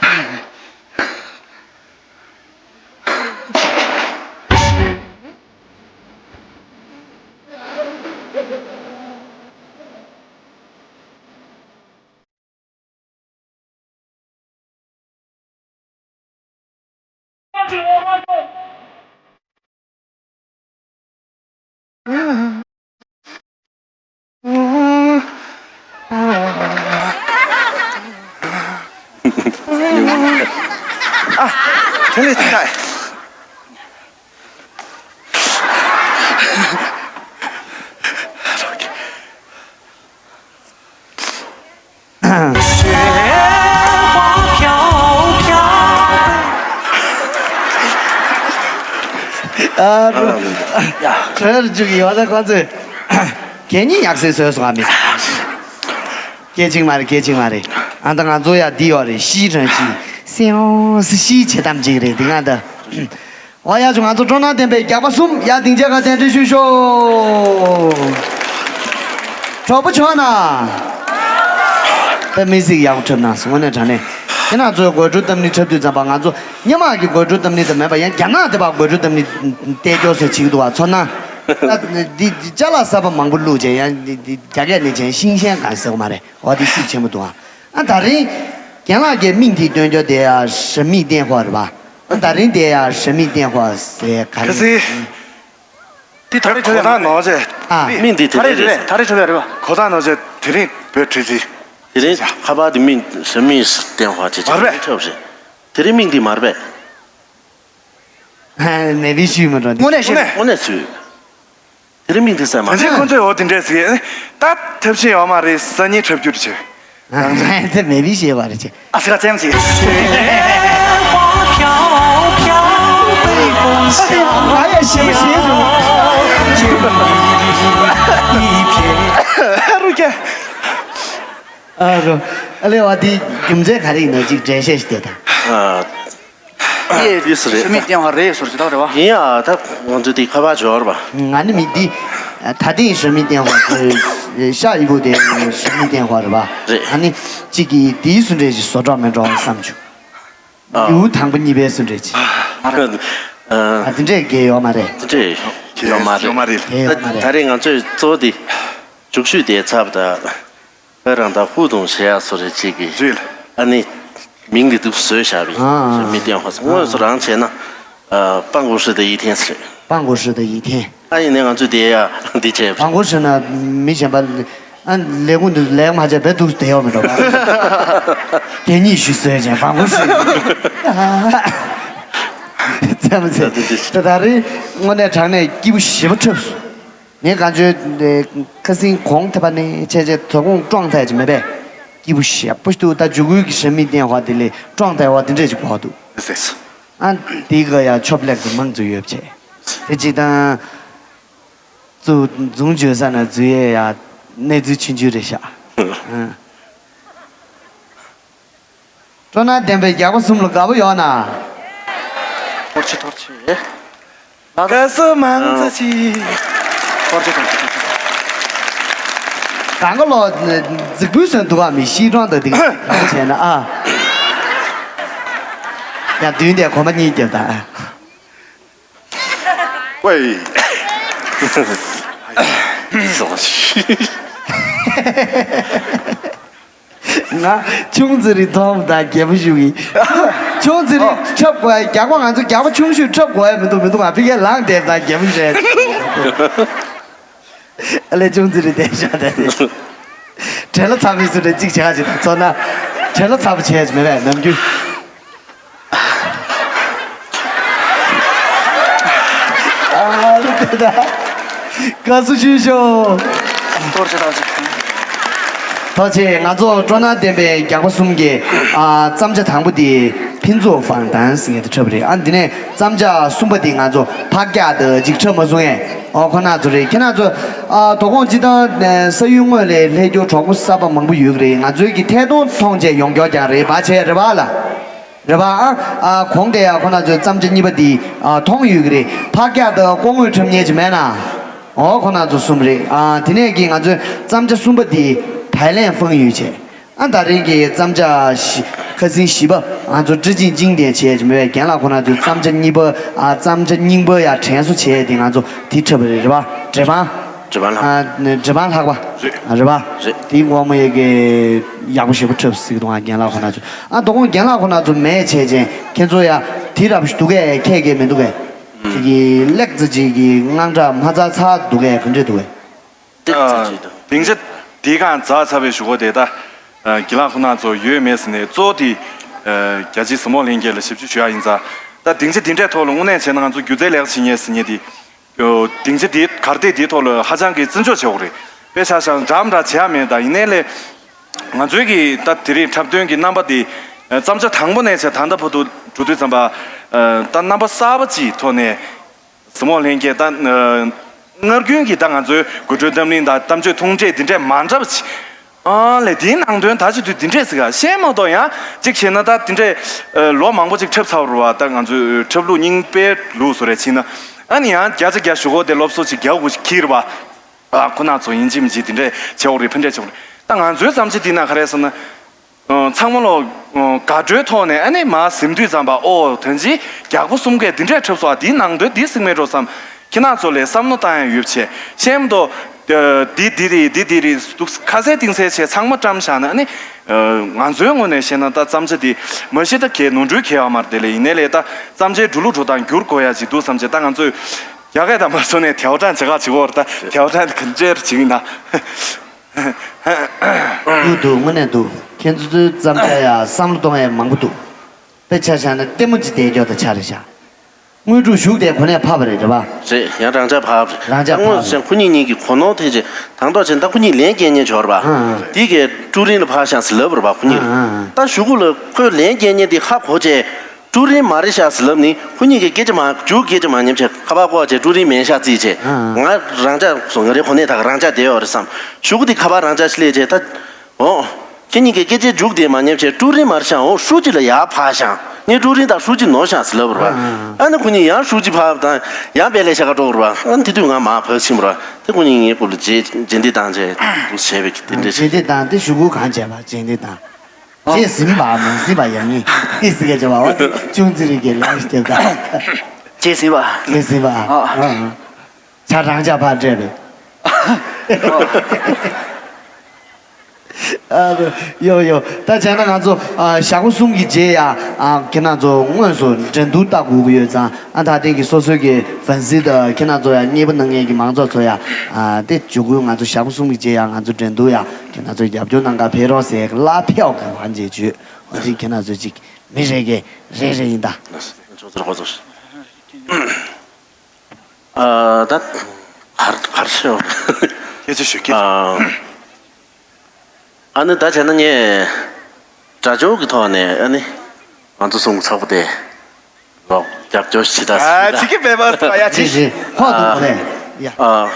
ཨ། དེ་ལས་ཐད་ཀ། ཨ་རུ། གྲོལ་རྒྱུག་ཡོད་ན་ཁོ་ཚོས། གད་སྙིགས་ཉག་སེ་བཟོས་སོང་ཨ་མི། སྐད་ཅིག་མ་རེད། སྐད་ཅིག་མ་རེད། ཨ་ད་ང་ཚོ་ཡ་འདི་ཡོད་རེད། ཤི་དྲན་ཤི། སེའོ་སི་ཤི་བྱེད་དམ་ཅིག་རེད་འདི་ང་ད། ཨོ་ཡ་ཆུ་ང་ཚོ་སྤྲོ་སྣང་ལྡན་པའི་རྒྱགས་པ་གསུམ་ཡ་སྡིངས་ཆ་ག་གདན་འདྲེན་ཞུ་ཤོག་གྲོགས་པོ་བྱོན་ན། དཔེ་མི་སྲིད་ཡག་པོ་འཁྲབ་གནང་སོང་དངོས་གནས་དྲང་གནས། ཁྱེད་རང་ཚོའི་དགོད་བྲོ་གཏམ་གླེང་འཁྲབ་དུས་ཙམ་པ་ང་ཚོ་སྔོན་མ་གི་དགོད་བྲོ་གཏམ་གླེང་དེ་མེད་པ་ཡང་རྒྱ་ནག་དེ་བར་དགོད་བྲོ་གཏམ་གླེང་བལྟས་སྐྱོ་སེ་བྱེད་ཀྱི་འདུག་བ་ཚོར་སྣང་། ད་འདི་ཅ་ལག་གསར་པ་མང་པོ་བླུགས་བྱས་ཡང་འདི་འདི་རྒྱ་སྐད་ནས་བྱས་ཤིང་ཤན་གང་ཟེར་བ་མ་རེད། འོ་འདི་སྲིད་ཆེན་པོ་འདུག་ཨ། ཨ་ད་རིང་རྒན་ལགས་ཀྱིས་མིང་དེ་སྟོན་རྒྱུ་དེ་ཡང་རང་མིང་བསྟན་ཧོ་རེད་པ། ཨ་ད་རིང་དེ་ཡང་རང་མིང་བསྟན་ཧོ་ཟེར་ག་རེ། ཁ་སང་། དེ་ད་རེས་གོ་ཐང་ནོར་བྱས། ཨ། མིང་འདི་དེ་ད་རེས་རེད་རེད། ད་རེས་འཁྲབ་ཡ་རེད་པ། གོ་ཐང་ནོར་བྱས་དེ་རིང་བོད་འཁྲབ་རྩིས། དེ་རིང་ཁ་པར་དེ་མིང་རང་མིང་བསྟན་ཧོ་བྱས་བྱས་མར་པས། འཁྲབ་རེད། དེ་རིང་མིང་འདི་མར་པས། ཨ་མེ་བི་ཤུས་མི་འགྲོ་འདི། དངོས་གནས་ཤེས། དངོས་གནས་ཚུལ། དེ་རིང་མིང་འདི་ཟེར་མ་ད་ཅི་ཁོ་ཚོས་འོ་དེ་འདྲས་ཟེར། ད་ཐབས་ཤེས་ཡོད་མ་རེད། སང་ཉིན་འཁྲབ་རྒྱུ་རེད་བྱས། ཨ་ཙི་མེ་བི་ཤེས་པ་རེད་ཅེ། ཨ་ཙི་ཁ་ཙེམ་ཅིག་ང་ཡང་ཞེ་པོ་ཞེད་འདུག་རུ་ཀྱ། ཨ་རུ། ཨ་ལེ་བ་འདི་རྒྱུ་མཚན་ག་རེ་ཡིན་ན་ཅིག་འགྲེལ་བཤད་ཞིག་དེ་དང་། ཨ། ཡིས་རེད། རེད་ཟེར་མི་བསྟན་པ་རེད་ཟེར་ཅི་ལྟར་རེད་བ། ཡིན་ཡ་ད་ང་ཚོ་དེ་ཁ་པར་འབྱོར་བ། ང་ནི་མི་འདི། ད་ཐེངས་རང་མིང་བསྟན་ཧོ་ཟེར། ཤག་ཡི་གུ་དེ་རང་མིང་བསྟན་ཧོ་རེད་པ། རེད། ཨ་ནི། གཅིག་གིས་དེའི་སུ་འདྲས་ཞིག་བཟོ་གྲོགས་མེད་འགྲོ་བསམ་བྱུང་། ཨ། ལེའུ་དང་པོ་གཉིས་པའི་སུ་འདྲས་ཅིག་ཨ། ཨ་དེ་འདྲས་གལ་ཡོད་མ་རེད། དེ་འདྲས་ཡོད་མ་རེད། ཡོད་མ་རེད། གལ་ཡོད་མ་རེད། ད་ད་རེས་ང་ཚོས་གཙོ་བོ་དེ། རྒྱུགས་ཤོས་དེ་ཚབ་ད། ཁོ་རང་དང་ཧུ་དུང་བྱེད་ཡག་སོ་རེ་གཅིག་གིས། རེད། ཨ་ནི། མིང་འདི་འདུག་བཟོས་བཞག་པའི་ཨ་ཨ་མི་བསྟན་ཧོ་ཟེར། དངོས་སུ་རང་བྱས་ན། ཨ། པང་གོ་ཧྲི་དང་ཡི་ཐེན་ཟེར། པང་གོ་ཧྲི་དང་ཡི་ཐེན། ཨ་ཡིན་ནའི་ང་ཚོས་དེ་ཡ་འདི་བྱས། པང་གོ་ཧྲི་ན་མི་གཞན་པ། ཨ་ལས་ཁུངས་འདི་ལས་མ་བྱས་བས་འདུག་བསྡད་ཡོད་མི་འགྲོ་བ། དེ་གཉིས་ཞུ་བཟོས་བྱས་པང་གོ་ཧྲི། ཙམ་ཙེ། ད་ད་རེས་དངོས་གནས་དྲང་གནས་སྐྱིད་པོ་ཞེ་པོ་འཁྲབ་སོང་། ངས་གང་བྱོས་ཁ་སང་གོང་ཐེབས་པ་ནས་བྱས་བྱས་དོ་དགོང་ཀྲོང་ཐེ་ཅིག་མེད་པས། སྐྱིད་པོ་ཞེ་པོ་ཞིག་འདུག་ད་འཇུག་སྐུལ་གྱི་རང་མིང་བསྟན་ཧོ་དེ་ལས་ཀྲོང་ཐེ་ཧོ་དེ་འདྲས་ཅིག་གོ་འདུག་ད་འདི་ག་ཡ་ཆོབ་ལེགས་ཀྱི་མང་ཚོ་ཡོད་བྱས། དེ་ཅིག་དང་། ཚུ་རྫུན་བརྗོད་ས་ན་རྫུན་ཡས་ཡ་གནས་ཚུལ་ཆུང་ཆུང་རེད་ཤག་སྤྲོ་སྣང་ལྡན་པའི་རྒྱགས་པ་གསུམ་ལ་དགའ་པོ་ཡོད་ན། ཐོར་ཅི་ཐོར་ཅི། དགའ་བསུ་མང་ཙམ་ཅིག་ཐོར་ཅི་ཐོར་ཅི་ཐོར་ཅི། གང་ག་ལོ་རྫིག་པོའི་སོན་འདུག་ག་མི་ཤི་གྲོང་དང་འདི་ག་བྱས་ན་ཨ། ཡང་མདུན་དེ་གོམ་པ་གཉིས་རྒྱབ་དང་ཨ། ཝེ། ང་ཆུང་ཙི་རི་མཐོང་དང་རྒྱལ་པོ་ཞུ་གི། ཆུང་ཙི་རི་འཁྲབ་དགོས་ཡ་རྒྱགས་པ་ང་ཚོ་རྒྱགས་པ་ཆུང་ཤོས་འཁྲབ་དགོས་ཡ་མི་འདུག་མི་འདུག་ང་ཕི་གའི་ལངས་བསྡད་དང་རྒྱལ་པོ་རེད། ཨ་ལས་ཆུང་ཙི་རི་བསྡད་ཤག་ད་དེ། བྲེལ་ལ་ཚ་མི་སུ་རེད་གཅིག་བྱ་ག་ཅིག་ཚོ་ན། བྲེལ་ལ་ཚ་པོ་བྱས་ཅིག་མེད་པས་ནམ་རྒྱུན། ཨ་རུ་དེ་ད། དགའ་བསུ་ཞུ་ཤོག་ཐོག་ཆེ་ཐོག་ཆེ། ཐོག་ཆེ་ང་ཚོ་སྤྲོ་སྣང་ལྡན་པའི་རྒྱགས་པ་གསུམ་གྱི་ཨ་བརྩམས་བྱ་དང་པོ་དེ་ཕིན་ཚོགས་ཕང་ཏང་ཟེར་མཁན་དེ་འཁྲབ་རེད། ཨ་འདི་ནས་བརྩམས་བྱ་གསུམ་པ་དེ་ང་ཚོ་ཕག་སྐྱག་དང་ཅིག་འཁྲབ་མ་སོང་ངས། ཨོ་ཁོ་ན་ཚོ་རེད། ཁྱེད་རང་ཚོ་ཨ་དོ་དགོང་སྤྱི་བཏང་ས་ཡུལ་དངོས་ལས་སླེབས་རྒྱུ་གྲོགས་པོ་གསར་པ་མང་པོ་ཡོད་ཀྱི་རེད། ང་ཚོའི་གི་ཐད་གཏོང་མཐོང་བྱས་ཡོང་རྒྱུ་ཀྱང་རེད་པ་བྱས་རེད་པ་ལ། རེད་པ། ཨ་ཨ་གོང་དེ་ཡང་ཁོ་ན་ཚོའི་བརྩམས་བྱ་གཉིས་པ་འདི་ཨ་མཐོང་ཡོད་ཀྱི་རེད། ཕག་སྐྱག་དང་ལྐོག་དངུལ་འཁྲབ་མཁན་ཅིག་མེད་ན། ཨོ་ཁོ་ན་ཚོ་གསུམ་རེད། ཨ་དེ་ནས་ཀྱི་ང་ཚོའི་བརྩམས་བྱ་གསུམ་པ་འདི་ཐའི་ལན་ཧྥང་ཡུས་བྱས། ཨ་ད་རིང་གི་བརྩམས་བྱ་བཞི་ཁ་སང་བཞི་པ་ང་ཚོ་ཀྲི་ཅིང་ཅིང་དེ་བྱས་ཀྱི་མེད་པའི་རྒན་ལགས་ཁོ་ན་ཚོའི་བརྩམས་བྱ་གཉིས་པ་ཨ་བརྩམས་བྱ་རྙིང་པ་ཡང་དྲན་གསོ་བྱས་ཏེ་ང་ཚོ་དེ་འཁྲབ་པ་རེད། རེད་པ། འབྲི་བང་ལྷག་ཨ་འབྲི་བང་ལྷག་པ། རེད། རེད་པ། རེད། དེའི་ངོ་མ་ཡི་གེ་ཡག་པོ་ཞེ་པོ་འཁྲབ་སྲིད་འདུག་ཨ་རྒན་ལགས་ཁོ་ན་ཚོ། ཨ་དོ་དགོང་རྒན་ལགས་ཁོ་ན་ཚོ་མེད་བྱས་ཅན་ཁྱེད་ཚོ་ཡ་དེ་རབ་ཞིག་འདུག་གས་ཁྱད་གས་མི་འདུག་གས། དེ་གི་ལེགས་ཙི་ཅིག་གི་དངངས་སྐྲག་མ་ཚ་ཚ་འདུག་གས་ག་འདྲས་འདུག་གས། ཏིག་ཙམ་ཅིག་དང་། སྡིངས་ཆ་འདི་གང་འཛག་ཚར་བའི་གཞུག་གུ་དེ་ད། རྒན་ལགས་ཁོ་ན་ཚོ་ཡོད་མེད་ཟེར་ནས་གཙོ་བོ་དེ། རྒྱ་ཆེའི་གཟིགས་མོ་ལྷན་རྒྱས་ལ་ཞིབ་འཇུག་ཞུ་ཡག་ཡིན་ཙང་། ད་སྡིངས་ཆ་འདི་འདྲའི་ཐོག་ལ་དངོས་གནས་བྱས་ན་ང་ཚོ་སྒྱུ་རྩལ་ལེགས་བྱེད་མཁན་ཟེར་མཁན་དེ། སྡིངས་ཆ་འདི་གར་སྟེགས་འདིའི་ཐོག་ལ་ཧ་ཅང་གི་བརྩི་འཇོག་བྱེད་དགོས་རེད། དཔེ་ཆ་བཞག་ན་འདྲ་མི་འདྲ་བྱེད་ཡག་མེད། ད་ཡིན་ནའི་ལས། ང་ཚོའི་གི་ད་དེ་རིང་འཁྲབ་སྟོན་གྱི་རྣམ་པ་དེ། བརྩམས་བྱ་དང་པོ་ནས་བྱས་ད་ལྟ་བར་དུ་འགྲོ་དུས་ཙམ་པ། ད་རྣམ་པ་གསར་པ་ཅིག་ཐོག་ནས། གཟིགས་མོ་ལྷན་རྒྱས་ད། སྔར་རྒྱུན་གྱི་ད་ང་ཚོའི་དགོད་བྲོའི་གཏམ་གླེང་དང་གཏམ་བརྗོད་ཐུང་གྲས་འདི་འདྲས་མ་འདྲ་བ་ཅིག་ཨ་ལས་དེའི་ནང་དོན་ད་ཅི་དུས་འདི་འདྲས་ཟིག་ག་ཤེས་མ་གཏོགས་ཡང་གཅིག་བྱས་ན་ད་འདི་འདྲས་ལོ་མང་པོ་ཅིག་འཁྲབ་ཚར་བ་རེད་བ། ད་ང་ཚོའི་འཁྲབ་ལུགས་རྙིང་པའི་ལུགས་སུ་རེད་ཕྱིན་ན། ཨ་ནི་ཡང་བརྒྱ་ཆ་བརྒྱ་ཞུ་གོ་དེ་སློབ་གསོ་ཅིག་རྒྱག་དགོས་ཤིག་གི་རེད་བ། ཨ་ཁོ་ན་ཚོ་ཡིན་གཅིག་མིན་གཅིག་འདི་འདྲས་བྱེད་འོ་རེད། ཕན་འབྲས་ཆེ་བ་རེད། ད་ང་ཚོའི་བརྩམས་ཆོས་འདི་ན་ག་རེ་ཟེར་ན། ཚང་མ་ལོ། དགའ་སྤྲོའི་ཐོག་ནས་ཨ་ནི་མ་གཟིམ་དུས་ཙམ་པ་ཨོ་ཐོན་ཅི་རྒྱག་པོ་གསུམ་གས་འདི་འདྲས་འཁྲབ་སོང་། འདིའི་ནང་དོན་འདི་གཟིགས་མེད་འགྲོ་བསམ། ཁྱེད་རང་ཚོ་ལས་བསམ་བློ་བཏང་ཡ་ཡོད་བྱས་ཤེས་མ་གཏོགས། འདི་འདི་རེད་འདི་འདི་རེད་འདུག་ཁ་གསལ་གཏིང་གསལ་བྱས་ཚང་མ་བཀྲམ་བཞག་ན་ཨ་ནི། ང་ཚོའི་ངོས་ནས་བཤད་ན་ད་བརྩམས་ཆོས་འདི་མ་གཞི་ད་གས་ནོར་འཁྲུལ་གས་ཡོད་མ་རེད། དེ་ལས་ཡིན་ནའི་ལས་ད་བརྩམས་ཆོས་འགྲོ་ལུགས་འགྲོ་སྟངས་བསྒྱུར་དགོས་ཡ་ཅིག་འདུག་བསམ་བྱས། ད་ང་ཚོས་རྒྱ་སྐད་དང་མ་སོང་ནས་དེའུ་ཀྲང་བྱེད་ག་བྱེད་གོ་རེད། ད་དེའུ་ཀྲང་ག་འདྲས་བྱེད་ཡིན་ན། འདུག་འདུག་དངོས་གནས་འདུག་ཁྱེད་ཚོ་ཚོའི་བརྩམས་བྱ་ཡ་བསམ་བློ་གཏོང་ཡ་མང་པོ་འདུག་དཔེ་ཆ་བཞག་ན་ལྟད་མོ་ཅིག་བལྟས་ཀྱོག་ད་ཆ་རེད་ཤག་དངོས་གྲུབ་ཞུགས་དེ་གོ་ནས་ཕབ་པ་རེད། རེད་པ། རེད། ཡང་རང་འཇགས་ཕབ་རེད། རང་འཇགས་ཕབ་རེད། ཁོ་གཉིས་གཉིས་ཀྱི་གོ་ནོར་དེ་ཅེ་དང་ཐོག་ཅེ་ད་ཁོ་གཉིས་ལན་སྐྱེལ་ཉེན་འབྱོར་པ། ཨ་ཨ། དེ་གས་ཀྲུའུ་རིན་ལ་ཕབ་ཤག་ཟེར་ལབ་རེད་པ་ཁོ་གཉིས། ཨ་ཨ། ད་གཞུག་གུ་ལ་ཁོས་ལན་སྐྱེལ་ཉེན་དེ་ཧ་གོ་ཅེ། ཀྲུའུ་རིན་མ་རེད་ཤག་ཟེར་ལབ་ནི་ཁོ་གཉིས་ཀྱི་སྐད་ཆ་མ་མཇུག་སྐད་ཆ་མ་ཉན་བྱས་ཁ་པར་བཀོག་བྱས་ཀྲུའུ་རིན་མེད་ཤག་རྩིས་བྱས། ཨ། ང་རང་ཅག་སོང་ང་རེ་གོ་གནས་ད་ག་རང་ཅག་བསྡད་ཡོད་རེད་བསམ། གཞུག་གུ་དེ་ཁ་པར་རང་ཅག་ཤི་ལས་བྱས་ད། འོ། ཁྱེད་གཉིས་ཀྱི་སྐད་ཆའི་མཇུག་དེ་མ་ཉན་བྱས་ཀྲུའུ་རིན་མ་རེད་ཤག་འོ་ཧྲུའུ་ཅི་ལ་ཡར་ཕབ་ཤག་ངས་ཀྲུའུ་རིན་དང་ཧྲུའུ་ཅི་ནོར་ཤག་ཟེར་ལབ་རེད་པ། ཨ། ཨ་ནི་ཁོ་གཉིས་ཡང་ཧྲུའུ་ཅི་ཕབ་དང་ཡང་དཔེ་ལས་ཤ་ཁ་འགྲོ་རེད་པ། ཨ་ནི་དེ་དུས་ང་མར་བབས་ཕྱིན་པ་རེད་པ། དེ་ཁོ་གཉིས་ངའི་སྐོར་ལ་རྗེས་རྗེས་འདེད་བཏང་བྱས་འདུག་བྱས་པའི་དེ་འདྲ་རྗེས་འདེད་བཏང་དེ་གཞུག་གུ་གང་བྱས་པ་རྗེས་འདེད་བཏང་། ཨ། བྱས་ཟིན་པ་མ་ཟིན་པ་ཡང་ངེས་ཨི་སི་ག་བྱ་བ་འོ་དེ་ཅུང་ཙི་རིག་གི་ལན་ཞིག་བརྒྱབ་ད། བྱས་ཟིན་པ། བྱས་ཟིན་པ། ཨ། ཨ། ཨ། ཆ་རང་ཅག་ཕར་སྤྲད་པས། ཨ། ཡོ་ཡོ། ད་བྱས་ན་ང་ཚོ་ཨ་ཞག་པོ་གསུམ་གྱི་རྗེས་ཡ་ཨ་ཁྱེད་རང་ཚོ་དངོས་སུ་འགྲན་བསྡུར་ལྟ་དགོས་ཀྱི་ཡོད་ཙང་། ཨ་ད་ཐེངས་ཀྱི་སོ་སོའི་གི་ཧྥན་སི་དང་ཁྱེད་རང་ཚོ་ཡ་མཉེས་པོ་གནང་མཁན་གྱི་མང་ཚོགས་ཚོ་ཡ་ཨ་དེ་འཇུག་སྐུལ། ང་ཚོ་ཞག་པོ་གསུམ་གྱི་རྗེས་ཡ་ང་ཚོ་འགྲན་བསྡུར་ཡ་ཁྱེད་རང་ཚོ་རྒྱབ་སྐྱོར་གནང་ག་ཕེབས་རོགས་ཟེར་གླ་ཕེབས་ག་ཧ་འབྱེད་བྱོས། འོ་དེ་ཁྱེད་རང་ཚོ་ཅིག་མི་རེ་གས་རེ་རེ་ཡིན་ད། ཨ་ད་གར་གར་ཤེས། སྐད་ཆ་ཞུ་སྐད་ཆ། ཨ། ཨ་ནི་ད་བྱས་ན་ངས་དྲ་ལྗོངས་ཀྱི་ཐོག་ནས་ཨ་ནི་ང་ཚོ་གསུམ་གྱི་ཚོགས་པ་དེ་ལོག་རྒྱབ་སྐྱོར་བྱེད་ད་ཨ་ཟེར་ད། ཅི་གི་བེ་བ་ཐོ་ཡ་ཅི། རེད་རེད། ཕོག་ཐུག་རེད་ཡ། ཨ།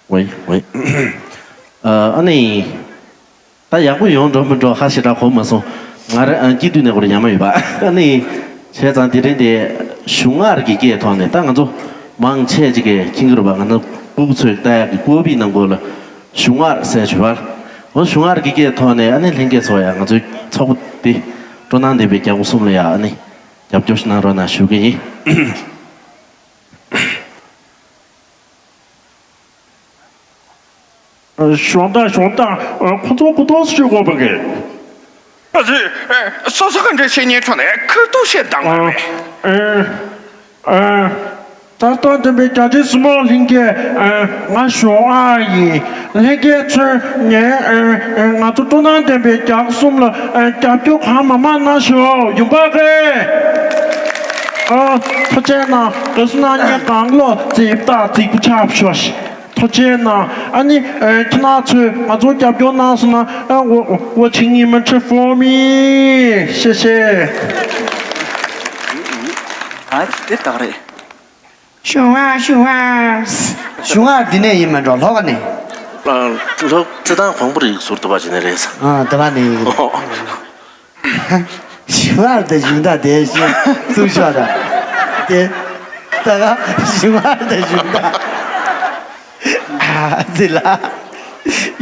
ཝེ་ཝེ། ཨ་ནི། ད་ཡག་པོ་ཡོང་འགྲོ་མི་འགྲོ་ཧ་ཞེ་དྲག་གོ་མ་སོང་། ང་རང་སྐྱིད་དུས་ནས་ཁོ་ར་ཉམས་ཡོད་པ། ཨ་ནི། བྱས་ཙང་དེ་རིང་དེ་གཞུང་མངར་གྱི་སྐད་ཐོག་ནས་ད་ང་ཚོ་མང་ཆེ་ཅིག་གིས་མཁྱེན་གྱི་རེད་པ། ང་ཚོ་ཕྲུ་གུ་ཚོས་ལྟ་ཡག་གི་ཀོ་པི་ནང་སྐོར་ལ་གཞུང་མངར་ཟེར་བྱས་པ། འོ་གཞུང་མངར་གྱི་སྐད་ཐོག་ནས་ཨ་ནི་ལྷན་རྒྱས་ཚོ་ཡ་ང་ཚོའི་ཚོགས་པ་འདི་སྤྲོ་སྣང་ལྡན་པའི་རྒྱལ་པོ་གསུམ་ལ་ཡ་ཨ་ནི་རྒྱབ་སྐྱོར་ཞིག་གནང་རོགས་གནང་ཞུ་གི་ཡིན། གཞོན་དང་གཞོན་དང་ཁོ་ཚོ་ཁོ་ཚོ་ཤོད་དགོས་པ་གི། ཨ་ཙི། སོ་སོ་ག་འདྲ་བཤད་ཉན་ཁྲོད་ནས་ཁུར་ཐུག་བཤད་དང་བ་མེད། ད་ལྟ་འདོན་པའི་རྒྱ་ཆེའི་གཟིགས་མོ་ལྷན་རྒྱས། ང་གཞུང་མངར་ཡིན། ལྷན་རྒྱས་ཚོས་ངའི་ང་ཚོ་སྤྲོ་སྣང་ལྡན་པའི་རྒྱལ་པོ་གསུམ་ལ་རྒྱབ་སྐྱོར་གང་མང་མང་གནང་ཤོག་ཡོང་པ་རེད། ཐུགས་རྗེ་གནང་། དགའ་བསུ་གནང་མཁན་གང་ལོག་རྩིབ་ཏག་རྩིག་པོ་ཆགས་ཤོག་ཐུགས་རྗེ་གནང་། ཨ་ནི་ཁྱེད་རང་ཚོས་ང་ཚོ་རྒྱབ་སྐྱོར་གནང་སོང་ན་ཨ་འོ་འོ་ཆིང་ཉི་མ་ཁྲི་ཧྥོ་མི་ཤེས་ཤེས། ཨ་དེ་དག་རེད། ཞུ་བ་ཞུ་བ། ཞུ་བ་འདི་ནས་ཡིན་མ་འགྲོ་ལྷོ་ཁ་ནས། ལྷོ་བྱེ་ཐང་གོང་པོ་རིག་ཟུར་དུ་བ་ཇི་ནས་རེད། ཨ་དེ་བ་ནས་ཡིན། ཞུ་བ་དེ་ཞུ་ད་དེ་ཞུ་ཚུགས་ཤོག་ད། དེ་ད་ག་ཞུ་བ་དེ་ཞུ་ད། ཨ་ཙི་ལ།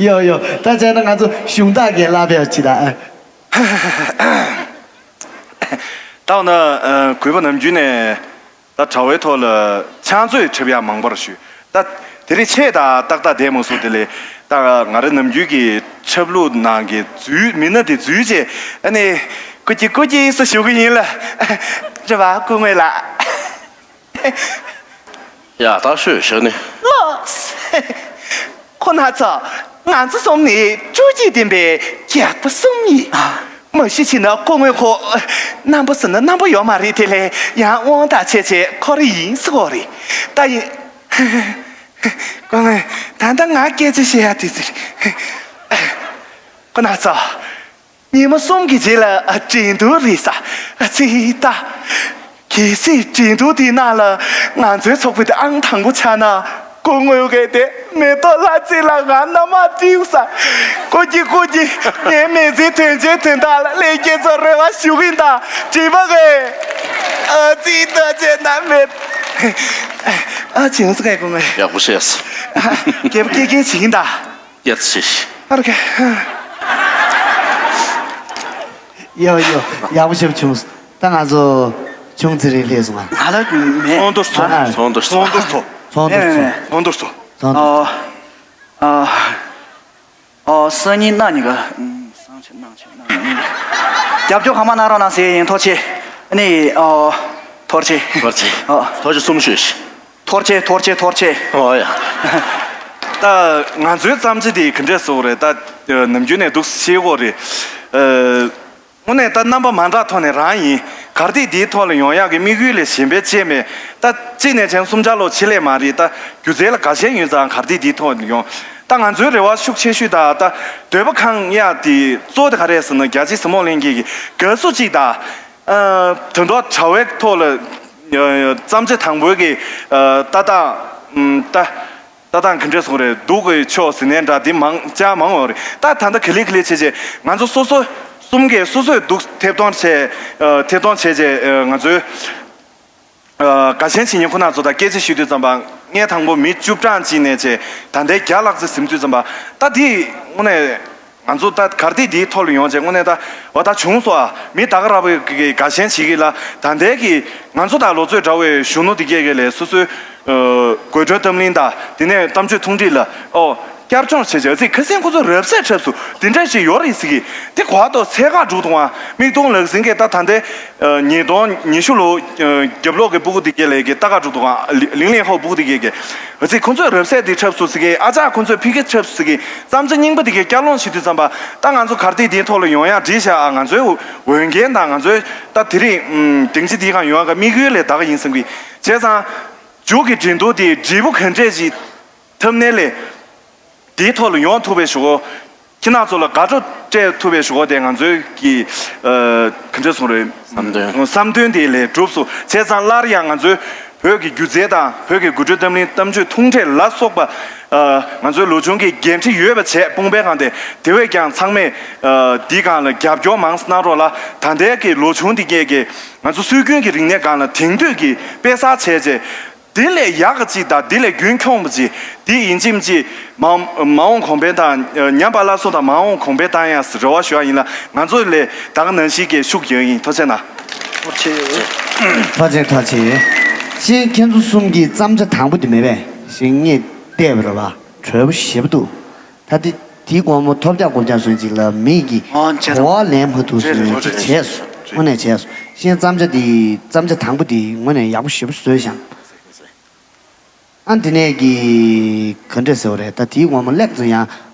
ཡོ་ཡོ། ད་བྱས་ན་ང་ཚོ་གཞུང་དག་གི་ལ་བེ་ཅི་ད། ད་འོ་ན་གུས་པ་ནམ་རྒྱུན་ནས། ད་དྲ་བའི་ཐོག་ལ་ཕྱག་མཛོད་འཁྲབ་ཡག་མང་པོར་ཞུས། ད་དེ་རིང་ཆེད་དུ་ཏག་ཏག་བསྡད་མ་སོང་། དེ་ལས་ད་ང་རང་ནམ་རྒྱུན་གྱི་འཁྲབ་ལུགས་ནང་གི་འཛུལ་མི་སྣ་དེ་འཛུལ་བྱས་ཨ་ནི་ཀུ་ཅི་ཀུ་ཅི་སུ་ཞུ་གི་ཡིན་ལ། རེད་བ་སྐུ་ངོ་ལགས། ཡ་ད་ཤོད་ཤོད་ནི། ལོས། ཁོ་ན་ཚོ། ང་ཚོ་གསུམ་ནི་སྤྲོ་སྐྱིད་ལྡན་པའི་རྒྱགས་པ་གསུམ་ཡིན། མ་གཞི་བྱས་ན་སྐུ་ངོ་ཁོ། རྣམ་པ་ཟེར་ན་རྣམ་པ་ཡོད་མ་རེད། དེ་ལས་ཡང་དབང་ཐང་ཆེ་ཆེ་ཁོ་རང་ཡིན་ཟེར་གོ་རེད། ད་ཡིན། སྐུ་ངོ། ད་ལྟ་ང་སྐད་ཆ་བཤད་ཡ་དེ་ཚོ་རེད། ཁོ་ན་ཚོ། ཉི་མ་གསུམ་གྱི་རྗེས་ལ་འགྲན་བསྡུར་རེད་ས། ཙི་ད། གལ་སྲིད་འགྲན་བསྡུར་དེའི་ནང་ལ་ང་ཚོའི་ཚོགས་པའི་དེ་ཨང་དང་པོ་ཆགས་ན། སྐུ་ངོ་གིས་དེ་མེ་ཏོག་ལྷ་རྗེ་ལ་ང་མནའ་མ་སྤྲད་ས། སྐུ་མཁྱེན། སྐུ་མཁྱེན། ངའི་མི་ཚེའི་དོན་ཆེན་དོན་དག་ལ་ལྷན་རྒྱས་ཚོར་རེ་བ་ཞུ་གི་ཡིན་ད། འགྲིག་པ་རེད། ཨ་ཙི། ད་བྱས་ན་མེད། ཨ་ཅེ། ང་ཚོ་གའི་སྐུ་ངོ་ཡག་པོ་བཤད་སོང་། རྒྱལ་པོ་སྐྱེ་རྒྱན་བྱེད་ཀྱིན་ད། ཡ་ཚེ། ཨ་རོ་ཁེ། ཡོ་ཡོ། ཡག་པོ་ཞེ་པོ་བྱུང་། ད་ང་ཚོ་ཆུང་ཚེ་རིང་སླེབས་སོང་ང་། ང་ལ་མེད། ཚོགས་འདུར་ཚོགས། ཨ། ཚོགས་འདུར་ཚོགས། ཚོགས་འདུར་ཚོགས། མེད་མེད་མེད། ཚོགས་འདུར་ཚོགས། ཚོགས་འདུར། ཨོ། ཨ། ཨོ། སང་ཉིན་གནངས་ཉིན་ག་ཨུམ། སང་ཕྱི་གནངས་ཕྱི་གནངས་ཉིན། རྒྱབ་སྐྱོར་གང་མང་གནང་རོགས་གནང་ཟེར་ཡིན། ཐུགས་རྗེ་ཆེ། ཨ་ནི། ཨོ། ཐུགས་རྗེ་ཆེ། ཐུགས་རྗེ་ཆེ། ཨོ། ཐུགས་རྗེ་གསུམ་ཞུས་ཤིག། ཐུགས་རྗེ་ཆེ། ཐུགས་རྗེ་ཆེ། ཐུགས་རྗེ་ཆེ། ཨོ་ཡ། ད་ང་ཚོའི་བརྩམས་ཆོས་དེ་ག་འདྲས་བཟོ་དགོས་རེད། ད་ནམ་རྒྱུན་ནས་འདུག་ཤེས་དགོས་རེད། ཨ། དངོས་གནས་ད་རྣམ་པ་མ་འདྲ་ཐོག་ནས་རང་ཡིན། གར་སྟེགས་འདིའི་ཐོག་ལ་ཡོང་ཡག་གི་དམིགས་ཡུལ་ལས་གཞན་པའི་ཅིག་མེད། ད་གཅིག་ནས་བྱས་ན་གསུམ་ཆ་ལོག་ཆེད་ལས་མ་རེད། ད་སྒྱུ་རྩལ་ལ་དགའ་ཞེན་ཡོད་ཙང་གར་སྟེགས་འདིའི་ཐོག་ལ་ཡོང་། ད་ང་ཚོའི་རེ་བ་ཤུགས་ཆེ་ཤོས་ད་ད་འདོད་པ་ཁེངས་ཡག་དེ་གཙོ་བོ་དེ་ག་རེ་རེད་ཟེར་ན། རྒྱལ་གཅེས་ཟབ་མོ་ལྷན་རྒྱས་ཀྱིས་དགའ་བསུ་གཅིག་དང་། ཨ། དོན་དག་དྲ་བའི་ཐོག་ལ་བརྩམས་ཆོས་དང་པོའི་གི་ལྟ་སྟངས་ད། ལྟ་སྟངས་ག་འདྲས་སོང་རེད། སྡུག་གི་ཕྱོགས་ཟེར་ནའི་འདྲ། དེ་མང་ཅག་མང་བ་རེད། ད་ད་ལྟ་ག་ལེ་ག་ལེ་བྱས་བྱས་ང་ཚོ་སོ་སོ་གསུམ་གས་སོ་སོས་འདུག་ཐེར་གཏོང་བྱས། ཨ། ཐེར་གཏོང་བྱས་བྱས། ཨ། ང་ཚོའི། ཨ། དགའ་ཞེན་བྱེད་མཁན་ཁོ་ན་ཚོ་དང་སྐད་ཆ་ཞུ་དུས་ཙམ་པ། ངས་དང་པོ་མི་བཅུ་གྲངས་ཅིག་ནས་བྱས་ད་ལྟའི་བརྒྱ་ལྷག་ཙམ་ཟིན་དུས་ཙམ་པ། ད་དེ་དངོས་གནས་ང་ཚོ་ད་གར་སྟེགས་འདིའི་ཐོག་ལ་ཡོང་བྱས་དངོས་གནས་ད་འོ་ད་བྱུང་སོང་ཨ། མི་ད་ག་རང་གིས་དགའ་ཞེན་བྱེད་ཀྱི་ལ། ད་ལྟའི་གི་ང་ཚོ་དང་ལོ་ཚོད་འདྲ་བའི་གཞོན་ནུ་དེ་གས་ཀྱིས་ལས་སོ་སོའི། ཨ། དགོད་བྲོའི་གཏམ་གླེང་དང་དེ་ནས་གཏམ་བརྗོད་ཐུང་འགྲིག་ལ། ཨོ། བསྐྱར་སྦྱོང་བྱས་བྱས། ཨ་ཙི། ཁ་སང་ཁོ་ཚོ་རབ་གསལ་འཁྲབ་སུ་དེ་འདྲ་ཞིག་ཡོད་རེད་ཟེར་གི། དེ་གོ་ཐོག་ཚད་བཀག་འགྲོ་འདུག་ཨ། མིག་མཐོང་ལག་ཟིན་གྱི་ད་ད་ལྟའི། ཨ། ཉིས་སྟོང་ཉི་ཤུ་ལོ། ཨ། རྒྱབ་ལོགས་ཀྱི་སྤུ་གུ་དེ་གས་ལས་ཀྱི་ལྟ་ག་འགྲོ་འདུག་ཨ། ལིང་ལིང་ཧོ་སྤུ་གུ་དེ་གས་ཀྱི། ཨ་ཙི། ཁོ་ཚོས་རབ་གསལ་དེ་འཁྲབ་སུ་ཟེར་གི། ཨ་ཅག་ཁོ་ཚོས་ཕི་གེ་འཁྲབ་སུ་ཟེར་གི། བརྩམས་ཆོས་རྙིང་པ་དེ་གས་བསྐྱར་སློང་བྱེད་དུས་ཙམ་པ། ད་ང་ཚོ་གར་སྟེགས་དེའི་ཐོག་ལ་ཡོང་ཡག་བྲིས་བཞག་ཨ། ང་ཚོའི་འོས་འགན་དང་ང་ཚོའི་ད་དེ་རིང་། ཨམ། སྡིངས་ཆ་དེའི་སྒང་ཡོང་ཡག་གི་དམིགས་ཡུལ་ལས་ད་ག་ཡིན་བསམ་གི། བྱས་ཙང་། མཇུག་གི་འགྲན་བསྡུར་དེ་འབྲས་བུ་ག་འདྲས་ཅིག་ཐོབ་ནའི་ལས། དེའི་ཐོག་ལ་ཡོང་ཐུབ་པའི་ཞོར། ཁྱེད་རང་ཚོ་ལ་དགའ་སྤྲོ་སྤྲད་ཐུབ་པའི་ཞོར་དེ་ང་ཚོའི་གི། ཨ། ག་འདྲས་སོང་རེད། བསམ་དོན། བསམ་དོན་དེ་ལས་འགྲུབ་སོང་། བྱས་ཙང་སླར་ཡང་ང་ཚོའི་བོད་ཀྱི་སྒྱུ་རྩལ་དང་བོད་ཀྱི་དགོད་བྲོའི་གཏམ་གླེང་གཏམ་བརྗོད་ཐུང་གྲས་ལ་སོགས་པ། ཨ། ང་ཚོའི་ལོ་ཆུང་གི་འགན་འཁྲི་ཡོད་པ་བྱས། དཔུང་པའི་སྒང་དེ་དེ་བས་ཀྱང་ཚང་མས། ཨ། འདིའི་སྒང་ལ་རྒྱབ་སྐྱོར་མང་ཙམ་གནང་རོགས་ལ། ད་ལྟའི་གི་ལོ་ཆུང་དེ་གས་ཀྱིས་ང་ཚོ་སྲོལ་རྒྱུན་གྱི་རིག་གནས་སྒང་ལ་དེང་དུས་ཀྱི་དཔེ་གསར་བྱས་བྱས། དེ་ལས་ཡག་ག་ཅིག་དང་དེ་ལས་རྒྱུན་འཁྱོངས་པ་ཅིག། དེ་ཡིན་གཅིག་མིན་གཅིག་མ་མ་འོངས་གོང་འཕེལ་དང་། ཉམས་པ་སླར་གསོ་དང་མ་འོངས་གོང་འཕེལ་བཏང་ཡག་རེ་བ་ཞུ་བ་ཡིན་ལ། ང་ཚོ་ལས་ད་ག་ནང་བཞིན་གྱི་ཤུགས་རྒྱག་ཡིན། ཐུགས་རྗེ་གནང་། ཐུགས་རྗེ་ཆེ། ཐུགས་རྗེ་ཆེ། ཐུགས་རྗེ་ཆེ། ཤེས། ཁྱེད་ཚོ་གསུམ་གྱི་བརྩམས་བྱ་དང་པོ་དེ་མེད་པས། ཤེས། ངས་བལྟས་པ་རེད་པ། དྲོད་པོ་ཞེ་པོ་འདུག་ད་དེ་དེའི་དགོང་མོ་ཐོབ་རྒྱག་གོ་རྒྱག་སོན་ཅིག་ལ་མིག་གིས་ཨོ་བྱས་ཙང་། གོ་བ་ལེན་མ་ཐུབ་རེད་སོན་རེད་ཅིག་རེད་བྱས་སོང་། རེད། དངོས་གནས་བྱས་སོང་། ཤེས། བརྩམས་བྱ་འདི་བརྩམས་བྱ་དང་པོ་འདི་དངོས་གནས་ཡག་པོ་ཞེ་པོ་བཟོས་ཤག་ཨ། འདི་ནས་ཀྱི་ག་འདྲས་ཟེར་བ་རེད། ད་དེའི་དགོང་མོ་སླེབས་ཙང་ཡང་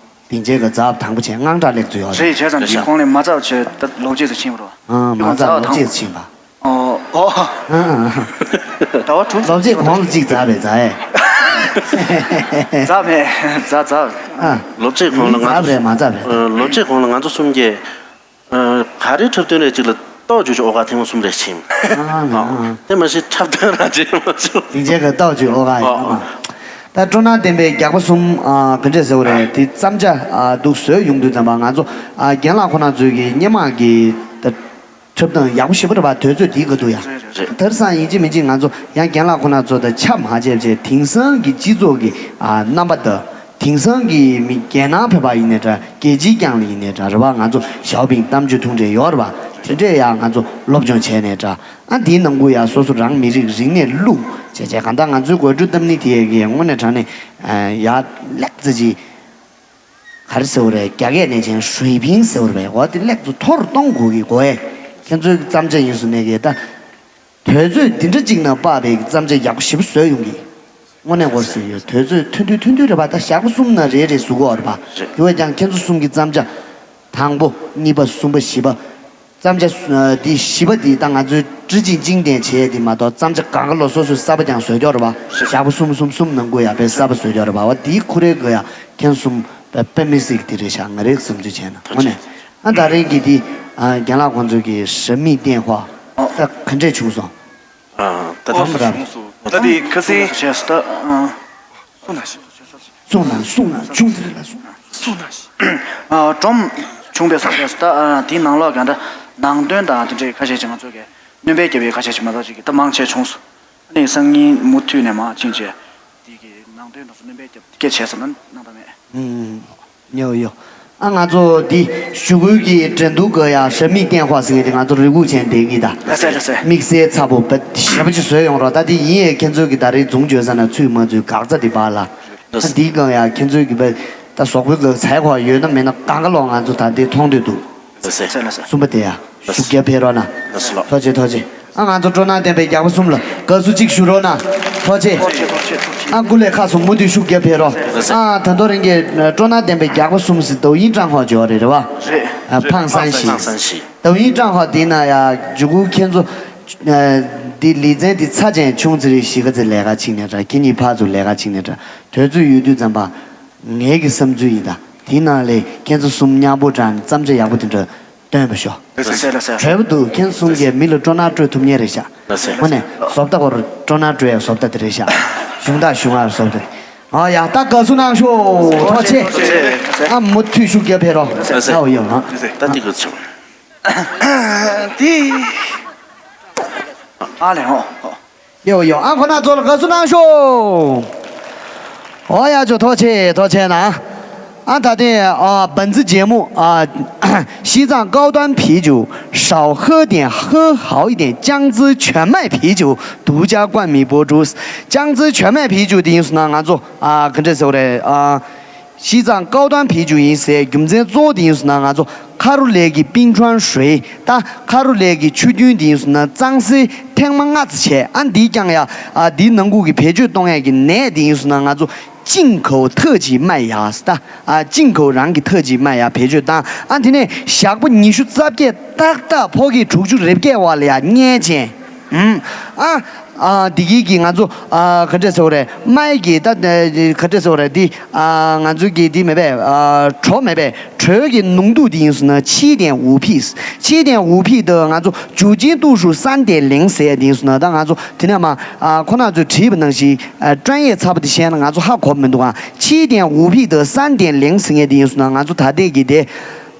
སྡིངས་ཆའི་གི་ཛབ་དང་པོ་བྱས། དངངས་སྐྲག་སླེབས་ཙང་ཡོད་རེད། རེད། བྱས་ཙང་དེའི་གོང་ལ་མ་ཛབ་བྱས། ད་ལོ་གཅིག་ཙམ་ཕྱིན་པ་རེད། ཨ། མ་ཛབ་ལོ་གཅིག་ཙམ་ཕྱིན་པ། ཨོ། ཨོ། ཨ། ཨ། ཟླ་བ་དྲུག་ཙམ། ལོ་གཅིག་གོང་ལ་གཅིག་ཛབ་རེད། ཛབ་ཨེ། ཛབ་མེད། ཛབ་ཛབ། ཨ། ལོ་གཅིག་གོང་ལ་ང་ཛབ་རེད། མ་ཛབ་རེད། ཨ། ལོ་གཅིག་གོང་ལ་ང་ཚོ་གསུམ་གྱིས། ཨ། ག་རེ་འཁྲབ་སྟོན་རེ་གཅིག་ལ་ཏོག་ཅིག་ཅིག་ཨོ་ག་ཐེངས་མ་གསུམ་རེ་ཕྱིན། ཨ། ཨ། དེ་མ་གཞི་འཁྲབ་སྟོན་ར་བྱེད་མ་བྱུང་། སྡིངས་ཆའི་གི་ཏོག་ཅིག་ཨོ་ག་ཡིན། ཨ། ཨ། ཨ། ད་སྤྲོ་སྣང་ལྡན་པའི་རྒྱགས་པ་གསུམ། ཨ། ག་འདྲས་ཟེར་བ་རེད། དེ་བརྩམས་བྱ། ཨ། འདུག་བཟོས་ཡོང་དུས་ཙམ་པ་ང་ཚོ། ཨ། རྒན་ལགས་ཁོ་ན་ཚོས་ཀྱི་སྔོན་མ་གི་ད་འཁྲབ་སྟངས་ཡག་པོ་ཞེ་པོ་རེད་པ། དུས་ཚོད་དེའི་ག་འདུག་ཡ། རེད་རེད། དེང་སང་ཡིན་གཅིག་མིན་གཅིག་ང་ཚོ་ཡང་རྒན་ལགས་ཁོ་ན་ཚོ་དང་ཆ་མ་བྱས་བྱས། དེང་སང་གི་སྤྱི་ཚོགས་ཀྱི། ཨ། རྣམ་པ་དང་། དེང་སང་གི་མི་རྒྱལ་ནང་ཕེབས་པ་ཡིན་ནའི་འདྲ། རྒྱལ་སྤྱིའི་རྒྱང་ལ་ཡིན་ནའི་འདྲ་རེད་པ། ང་ཚོ་ཞའོ་ཕིང་གཏམ་བརྗོད་ཐུང་གྲས་ཡོད་རེད་པ། དེ་འདྲས་ཡང་ང་ཚོ་སློབ་སྦྱོང་བྱས་ནའི་འདྲ། ཨ། འདིའི་ནང་ཁུལ་ཡང་སོ་སོ་རང་མི་རིགས་རིག་གནས་བླུགས་བྱས་བྱས། གང་ལྟར་ང་ཚོའི་དགོད་བྲོ་གཏམ་གླེང་དེ་ཡས་ཀྱི་དངོས་གནས་དྲང་གནས། ཨ། ཡར་ལེགས་ཙི་ཅིག་ག་རེ་ཟེར་བ་རེད། རྒྱ་སྐད་ནས་བྱས་ན་ཧྲུའེ་པིང་ཟེར་བ་རེད། འོ་དེ་ལེགས་ཙི་མཐོ་རུ་གཏོང་དགོས་ཀྱི་དགོས་ཨེ། ཁྱེད་ཚོའི་བརྩམས་བྱ་ཡིན་སོང་ནའི་གི་ད། དུས་ཚོད་འདི་འདྲ་གཅིག་ནང་སྤར་བའི་བརྩམས་བྱ་ཡག་པོ་ཞེ་པོ་བཟོས་ཡོང་གི། དངོས་གནས་དགོས་ཟེར་ཡོད། དུས་ཚོད་ཐུང་ཐུང་ཐུང་ཐུང་རེད་པ། ད་ཞག་པོ་གསུམ་ནང་རེ་རེ་བཟོ་དགོས་རེད་པ། རེད། དེ་བས་ཀྱང་ཁྱེད་ཚོ་གསུམ་གྱི་བརྩམས་བྱ་དང་པོ། གཉིས་པ། གསུམ་པ། བཞི་པ། བརྩམས་བྱ། ཨ། འདི་བཞི་པ་འདི་ད་ང་ཚོའི་ཀྲི་ཅིན་ཅིང་ཏན་བྱས་དེ་མ་གཏོགས། བརྩམས་བྱ་གང་ག་ལོ་སོ་སོའི་གསར་པ་ཀྱང་བཟོས་ཀྱོག་རེད་པ། ཞག་པོ་གསུམ་གསུམ་གསུམ་ནང་ཁུལ་ཡ་དཔེ་གསར་པ་བཟོས་ཀྱོག་རེད་པ། འོ་དེའི་ཁུ་རེ་གི་ཡ་ཁྱེད་གསུམ་དཔེ་དཔེ་མི་སྲིད་དེ་རེད་ཤག་ང་རའི་བསམ་ཚུལ་བྱས་ན། དངོས་གནས། ཨ། ད་རིང་གི་དེ། ཨ། རྒན་ལགས་ཁོང་ཚོའི་གི་རབ་མིག་ཏན་ཧྭ་ད་ག་འདྲས་བྱུང་སོང་། ཨ། ད་ཨོ་མ་ར། ད་དེ་ཁ་སང་བྱས་ད། ཨ། གསུང་ན་ཤི། གསུང་ན་གསུང་ན་ཆུང་ཙེ་རེ་ལ་གསུང་ན། གསུང་ན་ཤི། ཨ། སྒྲོམ་ཆུང་བས་སོང་བས་ད། ཨ། དེའི་ནང་ལོགས་ག་འདྲ་ནང་དོན་དང་དེ་འདྲའི་ཁ་ཤས་ཅིག་ང་ཚོ་གི་སྣོན་པ་བརྒྱབ་པའི་ཁ་ཤས་ཅིག་མ་གཏོགས་ཅིག་གི་ད་མང་ཆེ་བྱུང་སོང་། ཨ་ནི་སང་ཉིན་མུ་མཐུད་ནས་མར་ཕྱིན་བྱས་དེ་གི་ནང་དོན་དང་སོ་སྣོན་པ་བརྒྱབ་སྐད་ཆ་བྱས་སོང་ན་གནང་ད་མེད། ཨུམ། ཡོ་ཡོ། ཨ། ང་ཚོ་འདི་ཞུ་སྐུལ་གྱི་འགྲན་བསྡུར་གི་ཡ་རབ་མིག་བསྟན་ཁོག་ཟེར་མཁན་དེ་ང་ཚོ་རེ་སྒུག་བྱས་བསྡད་ཀྱི་ད། ལགས་སེ་ལགས་སེ། དམིགས་བསལ་ཚ་པོ་བ་ཞེ་པོ་ཅིག་བཟོས་ཡོང་རོགས། ད་དེ་ཡིན་ཡས་ཁྱེད་ཚོའི་གི་ད་རེས་འཛུམ་བརྗོད་ས་ན་ཚུད་མ་ཚུད་འགག་རྩ་དེ་བར་ལ། ལགས་སེ། ཨ། འདིའི་སྒང་ཡ་ཁྱེད་ཚོའི་གི་བ་ད་ཟོག་པོའི་གི་ཚ་ཁོག་ཡོད་ན་མེད་ན་གང་ག་ལོག་ང་ཚོ་ད་འདི་མཐོང་འདོད་འདུག། ལགས་སེ། ལགས་སེ་ལགས་སེ། གསུམ་པ་དེ་ཡ། ཤུགས་རྒྱབ་ཕེབས་རོགས་གནང་། ལགས་སོ་ལགས། ཐུགས་རྗེ་ཆེ། ཐུགས་རྗེ་ཆེ། ཨ། ང་ཚོ་སྤྲོ་སྣང་ལྡན་པའི་རྒྱགས་པ་གསུམ་ལ་དགའ་བསུ་གཅིག་ཞུ་རོགས་གནང་། ཐུགས་རྗེ་ཆེ། ཨ། སྐུ་ལས་ཁག་སོང་། མུ་མཐུད་ཤུགས་རྒྱབ་ཕེབས་རོགས། ལགས་སོ། ཨ། ད་དུང་རིང་གི་སྤྲོ་སྣང་ལྡན་པའི་རྒྱགས་པ་གསུམ་ཟེར་ཏེ་དབྱིན་ཀྲང་ཧོ་འབྱོར་རེད། རེད་བ། རེད། ཨ། ཕང་སན་ཞི། ཕང་སན་ཞི། ད་དབྱིན་ཀྲང་ཧོ་དེ་ན་ཡ་འཇུ་གུ་ཁྱེད་ཚོ། ཨ། འདི་ལེ་ཚན་འདི་ཚ་ཅན་ཆུང་ཙེ་རེ་གཞིས་ཀ་ཙེ་ལས་ཀ་ཕྱིན་ནས་འདྲ། ཁྱེད་གཉིས་ཕར་ཚུར་ལས་ཀ་ཕྱིན་ནས་འདྲ། དུས་ཚོད་ཡོད་དུས་ཙམ་པ། ངའི་གི་བསམ་ཚུལ་ཡིན་ད། དེའི་ནང་ལས་ཁྱེད་ཚོ་གསུམ་མཉམ་པོ་དྲངས་ནས་བརྩམས་བྱ་ཡག་པོ་དེ་འདྲ་སྟོན་པ་ཤོག། ལགས་སེ་ལགས་སེ། གྲོས་པ་འདུག། ཁྱེད་གསུམ་གྱིས་མི་ལ་སྤྲོ་སྣང་སྤྲོད་ཐུབ་མཁན་རེད་ཤག། ལགས་སེ། དངོས་གནས་བཟོ་ལྟ་བར་སྤྲོ་སྣང་སྤྲོད་ཡག་བཟོ་ལྟ་དེ་རེད་ཤག། གཞུང་དག་གཞུང་ཨར་བཟོ་ལྟ་དེ། ཨ་ཡ། ད་དགའ་བསུ་གནང་ཤོག། ཐུགས་རྗེ་ཆེ། ཨ། མུ་མཐུད་ཤུགས་རྒྱབ་ཕེབས་རོགས། ལགས་སེ། ཨ། འོ་ཡོ། ཨ། ད་འདི་ག་ཚོད། དེ། ཨ་ལས་ཧོ་ཧོ། ཡོ་ཡོ། ཨ། ཁོ་ན་ཚོ་ལ་དགའ་བསུ་གནང་ཤོག། ཨོ་ཡ། ཇོ། ཐུགས་རྗེ་ཆེ། ཐུགས་རྗེ་ཆེ་གནང་། ཨ། ད་ཐེངས། ཨ། 本次节目啊，西藏高端啤酒少喝点，喝好一点，江孜全麦啤酒独家冠名播出。江孜全麦啤酒དེ་ཡིན་སོང་ན་ང་ཚོ། ཨ། ག་འདྲ་ཟེར་བ་རེད། ཨ། 西藏高端啤酒ཡིན་ཟེར་རྒྱུ་མཚན་གཙོ་བོ་དེ་ཡིན་སོང་ན་ང་ཚོ་ཁ་རུ་ལས་ཀྱི་冰川水། ད་ཁ་རུ་ལས་ཀྱི་ཆུ་རྒྱུན་དེ་ཡིན་སོང་ན་གཙང་སེལ་ཐེངས་མ་ལྔ་ཙམ་བྱས། ཨ། འདིའི་རྐྱང་ཡ། ཨ། འདིའི་ནང་ཁུལ་གྱི་བེད་སྤྱོད་གཏོང་ཡས་ཀྱི་ནད་དེ་ཡིན་སོང་ན་ང་ཚོ་进口特级麦芽། ད། ཨ།进口རང་གི་特级麦芽བེད་སྤྱོད་བཏང་། ཨ། དེ་ནས་ཞག་པོ་ཉི་ཤུ་རྩ་བརྒྱད་ཏག་ཏག་ཕོ་སྐྱེས་དྲུག་ཅུ་རེ་བརྒྱད་བར་ལ་ཡ་གཉན་ཆེན། ཨུམ། ཨ། ཨ། འདི་གི་གི་ང་ཚོ། ཨ། ག་འདྲས་ཟེར་བ་རེད། སྨན་གྱི་ད། ག་འདྲས་ཟེར་བ་རེད། འདི། ཨ། ང་ཚོ་གི་འདི་མེད་པས། ཨ། གྲོ་མེད་པས། གྲོ་གི་ནུང་དུ་འདི་ཡིན་སོང་ན་七点五P།七点五P དུ་ང་ཚོ酒精度数三点零ཟེར་ཡ་འདི་ཡིན་སོང་ན། ད་ང་ཚོ་དེ་ནས་མ། ཨ། ཁོ་ན་ཚོས་བྲིས་པ་ནང་བཞིན། ཨ། 专业ཚ་པོ་དེ་བཤད་ན་ང་ཚོ་ཧ་གོ་མི་འདུག་ཨ།七点五P དུ་三点零ཟེར་ཡ་འདི་ཡིན་སོང་ན་ང་ཚོ་ད་ལྟའི་གི་དེ།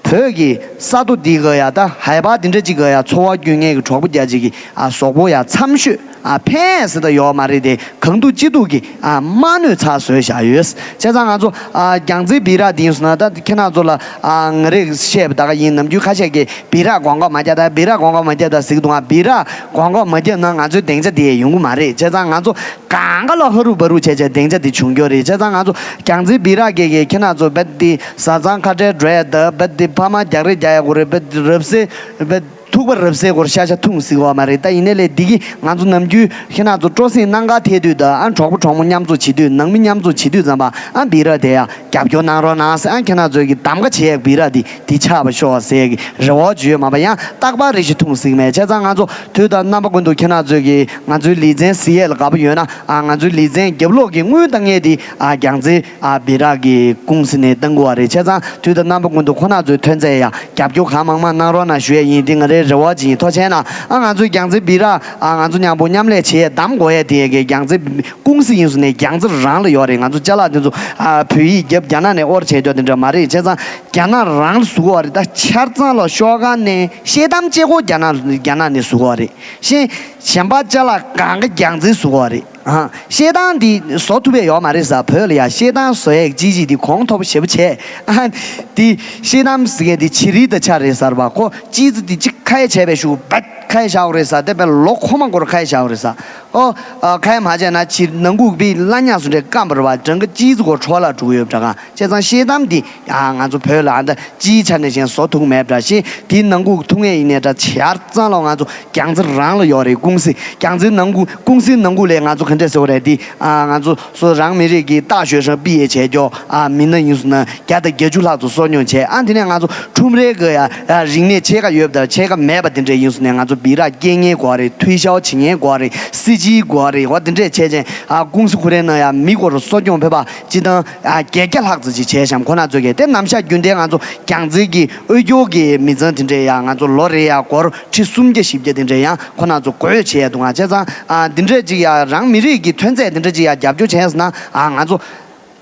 བོད་ཀྱི་ས་རྡོ་འདི་ག་ཡ། ད་ཧའེ་པར་འདི་འདྲ་ཅིག་ག་ཡ་ཚོར་བ་སྐྱོན་མཁན་གྱི་གྲོགས་པོ་རྒྱ་ཅིག་གི། ཨ། གཟུགས་པོ་ཡ་འཚམ་ཤོས། ཨ། ཕན་ཟེར་ད་ཡོད་མ་རེད་དེ། གང་ཐུག་ཅི་ཐུག་གི། ཨ། མ་གནོད་ཚ་བཟོས་བཞག་ཡོད། བྱས་ཙང་ང་ཚོ། ཨ། རྒྱལ་རྩེ་སྦི་རག་འདི་ཡིན་སོང་ན། ད་ཁྱེད་རང་ཚོ་ལ། ཨ། ང་རེས་བཤད་པ་ད་ག་ཡིན། ནམ་རྒྱུན་ཁ་ཤས་ཀྱིས་སྦི་རག་གོང་གོ་མ་རྒྱག་ད། སྦི་རག་གོང་གོ་མ་རྒྱག་ད་ཟེར་གི་འདུག་ཨ། སྦི་རག་གོང་གོ་མ་རྒྱག་ན་ང་ཚོའི་སྡིངས་ཆ་དེ་ཡོང་གི་མ་རེད། བྱས་ཙང་ང་ཚོ། གང་ག་ལོག་ཧ་རུ་བ་རུ་བྱས་བྱས་སྡིངས་ཆ་དེ་བྱུང་རྒྱུ་རེད། བྱས་ཙང་ང་ཚོ་རྒྱལ་རྩེ་སྦི་རག་གི་གི་ཁྱེད་རང་ཚོ་བེད་དེ་བཟའ་ཚང་ཁ་བྲལ་འགྲོ་ཡ་ད། བེད་དེ་ཕ་མ་རྒྱག་རེས་རྒྱག་ཡ་གོ་རེད། བེད་རབ་སེ་བེད་ཐུག་པ་རབ་སེ་གོར་ཤ་ཤ་འཐུང་སྲིད་བ་མ་རེད། ད་ཡིན་ནའི་ལས་འདི་གི་ང་ཚོ་ནམ་རྒྱུན་ཁྱེད་རང་ཚོ་སྤྲོ་གསེང་གནང་ག་ཐད་དུས་ད། ཨ། གྲོགས་པོ་གྲོགས་མོ་མཉམ་འཛོམས་བྱེད་དུས། ནང་མི་མཉམ་འཛོམས་བྱེད་དུས་ཙམ་པ། ཨ། སྦི་རག་དེ་ཡ་རྒྱབ་སྐྱོར་གནང་རོགས་གནང་ཟེར། ཨ། ཁྱེད་རང་ཚོའི་གི་གདམ་ག་བྱེད་ཡ་སྦི་རག་དེ་དེ་ཆགས་པ་ཤོག་ཟེར་གི་རེ་བ་བརྗོད་མ་པ། ཡང་རྟག་པར་རེ་ཞིག་འཐུང་སྲིད་མེད། བྱས་ཙང་ང་ཚོ་དུས་དང་རྣམ་པ་ཀུན་ཏུ་ཁྱེད་རང་ཚོའི་གི་ང་ཚོའི་ལེ་ཚན་གཟིགས་ཡས་ལ་དགའ་པོ་ཡོད་ན། ཨ། ང་ཚོའི་ལེ་ཚན་རྒྱབ་ལོགས་ཀྱི་དངུལ་བཏང་ཡས་དེ། ཨ། རྒྱལ་རྩེ། ཨ། སྦི་རག་གི་ཀུང་སི་ནས་བཏང་དགོས་པ་རེད། བྱས་ཙང་དུས་དང་རྣམ་པ་ཀུན་ཏུ་ཁོ་རང་ཚོའི་ཐོན་རྫས་ཡ་རྒྱབ་སྐྱོར་གང་མང་མང་གནང་རོགས་གནང་ཞུ་ཡས་ཡིན། དེ་ང་རའི་རེ་བ་ཅིག་ཡིན། ཐུགས་རྗེ་ཆེ་གནང་། ཨ། ང་ཚོའི་རྒྱལ་རྩེ་སྦི་རག། ཨ། ང་ཚོ་མཉམ་པོ་མཉམ་ལས་བྱེད་ཡས་གདམ་དགོས་ཡས་དེ་ཡས་གི་རྒྱལ་རྩེ་ཀུང་སི་ཡིན་སོང་ནས་རྒྱལ་རྩེ་རང་ལ་ཡོད་རེད། ང་ཚོ་ཅ་ལག་དེ་ཚོ། ཨ། བོད་ཡིག་རྒྱབ་རྒྱ་ནག་ནས་དབོར་བྱས་རྒྱུ་དེ་འདྲ་མ་རེད། བྱས་ཙང་རྒྱ་ནག་རང་ལ་བཟོ་གི་རེད། ད་ཆ་ཚང་ལ་ཤོག་ཁ་ནས་ཤེལ་དམ་གཅིག་པོ་རྒྱ་ནག་རྒྱ་ནག་ནས་བཟོ་གི་རེད། གཞན་གཞན་པ་ཅ་ལག་གང་ག་རྒྱལ་རྩེ་བཟོ་གི་རེད། ཨ། ཤེལ་དམ་འདི་བཟོ་ཐུབ་པ་ཡོད་མ་རེད་ཟེར། བོད་ལ་ཡ་ཤེལ་དམ་བཟོ་ཡས་ཅི་ཅི་འདི་གོང་མཐོ་པོ་ཞེ་པོ་བྱས། ཨ། འདི་ཤེལ་དམ་ཟེར་མཁན་འདི་བྱི་རིལ་དང་ཆ་རེད་ཟེར་བ། ཁོ་ཅི་ཙི་འདི་གཅིག་ཁ་ཡ་བྱས་པའི་ཤུགས་བད་ཁ་ཡ་བཞག་པ་རེད་ཟེར། དེ་བས་ལོ་ཁོ་མ་འགོར་ཁ་ཡ་བཞག་པ་རེད་ཟེར། ཨོ། ཨ། ཁ་ཡ་མ་བྱས་ན་ཕྱིར་ནང་ཁུག་པའི་ལ་ཉག་སུ་འདྲ་སྐམ་པ་རེད་བ། གྲང་གི་ཅི་ཙི་གོ་འཕྲོ་བརླག་འགྲོ་གི་ཡོད་པ་འདྲ་ག་བྱས་ཙང་ཤེལ་དམ་འདི། ཡ། ང་ཚོ་བོད་ལ་ཨ་ད་སྤྱིའི་ཆ་ནས་གཞན་བཟོ་ཐུབ་མེད་པ་འདྲ་ཞིག། དེའི་ནང་ཁུག་འཐུང་ཡས་ཡིན་ནའི་འདྲ། ཆ་ཚང་ལ་ང་ཚོ་རྒྱལ་རྩེ་རང་ལ་ཡོད་རེད། ཀུང་སི། རྒྱལ་རྩེ་ནང་ཁུག་ཀུང་སིའི་ནང་ཁུག་ལས་ང་ཚོ་ག་འདྲས་ཟེར་བ་རེད། འདི། ཨ། ང་ཚོ་སོ་རང་མི་རིགས་ཀྱི་སྟག་ཞོལ་ཧྲང་པི་ཡས་བྱས་ཀྱོ། ཨ། མི་སྣ་ཡིན་སོང་ན་བརྒྱ་དང་བརྒྱད་ཅུ་ལྷག་ཙམ་གསོ་སྐྱོང་བྱས། ཨ། དེ་ནས་ང་ཚོ་ཁྲོམ་རའི་གི་ཡ་རིག་གནས་ཕྱེད་ཀ་ཡོད་པ་དང་ཕྱེད་ཀ་མེད་པ་དེ་འདྲས་ཡིན་སོང་ནས་ང་ཚོ། སྦི་ར་སྐྱེལ་མཁན་དགོས་རེད། འཐུས་ཤོར་བྱེད་མཁན་དགོས་རེད། སྲིད་སྤྱི་དགོས་རེད། འོ་དེ་འདྲས་བྱས་ཅན་ཨ་ཀུང་སི་ཁོ་རའི་ནང་ཡང་མི་སྐོར་གསོ་སྐྱོང་ཕེབས་པ་སྤྱི་བཏང་ཨ་བརྒྱད་བརྒྱ་ལྷག་ཙམ་ཅིག་བྱས་ཤག་ཁོ་ན་ཚོས་གས་དེ་ནམ་ཞག་རྒྱུན་ལྡན་ང་ཚོ་རྒྱལ་རྩེ་གི་དབུལ་སྐྱོར་གྱི་མི་ཚང་དེ་འདྲས་ཡང་ང་ཚོ་ལོ་རེ་ཡང་སྒོར་ཁྲི་སུམ་བརྒྱ་བཞི་བརྒྱ་དེ་འདྲས་ཡང་ཁོ་ན་ཚོ་དགོས་བྱས་ཡ་འདུག་ང་བྱས་ཙང་ཨ་དེ་འདྲས་ཅིག་ཡང་རང་མི་རིགས་ཀྱི་ཐོན་རྫས་དེ་འདྲས་ཅིག་ཡང་རྒྱབ་སྐྱོར་བྱས་ཟེར་ན་ཨ་ང་ཚོ།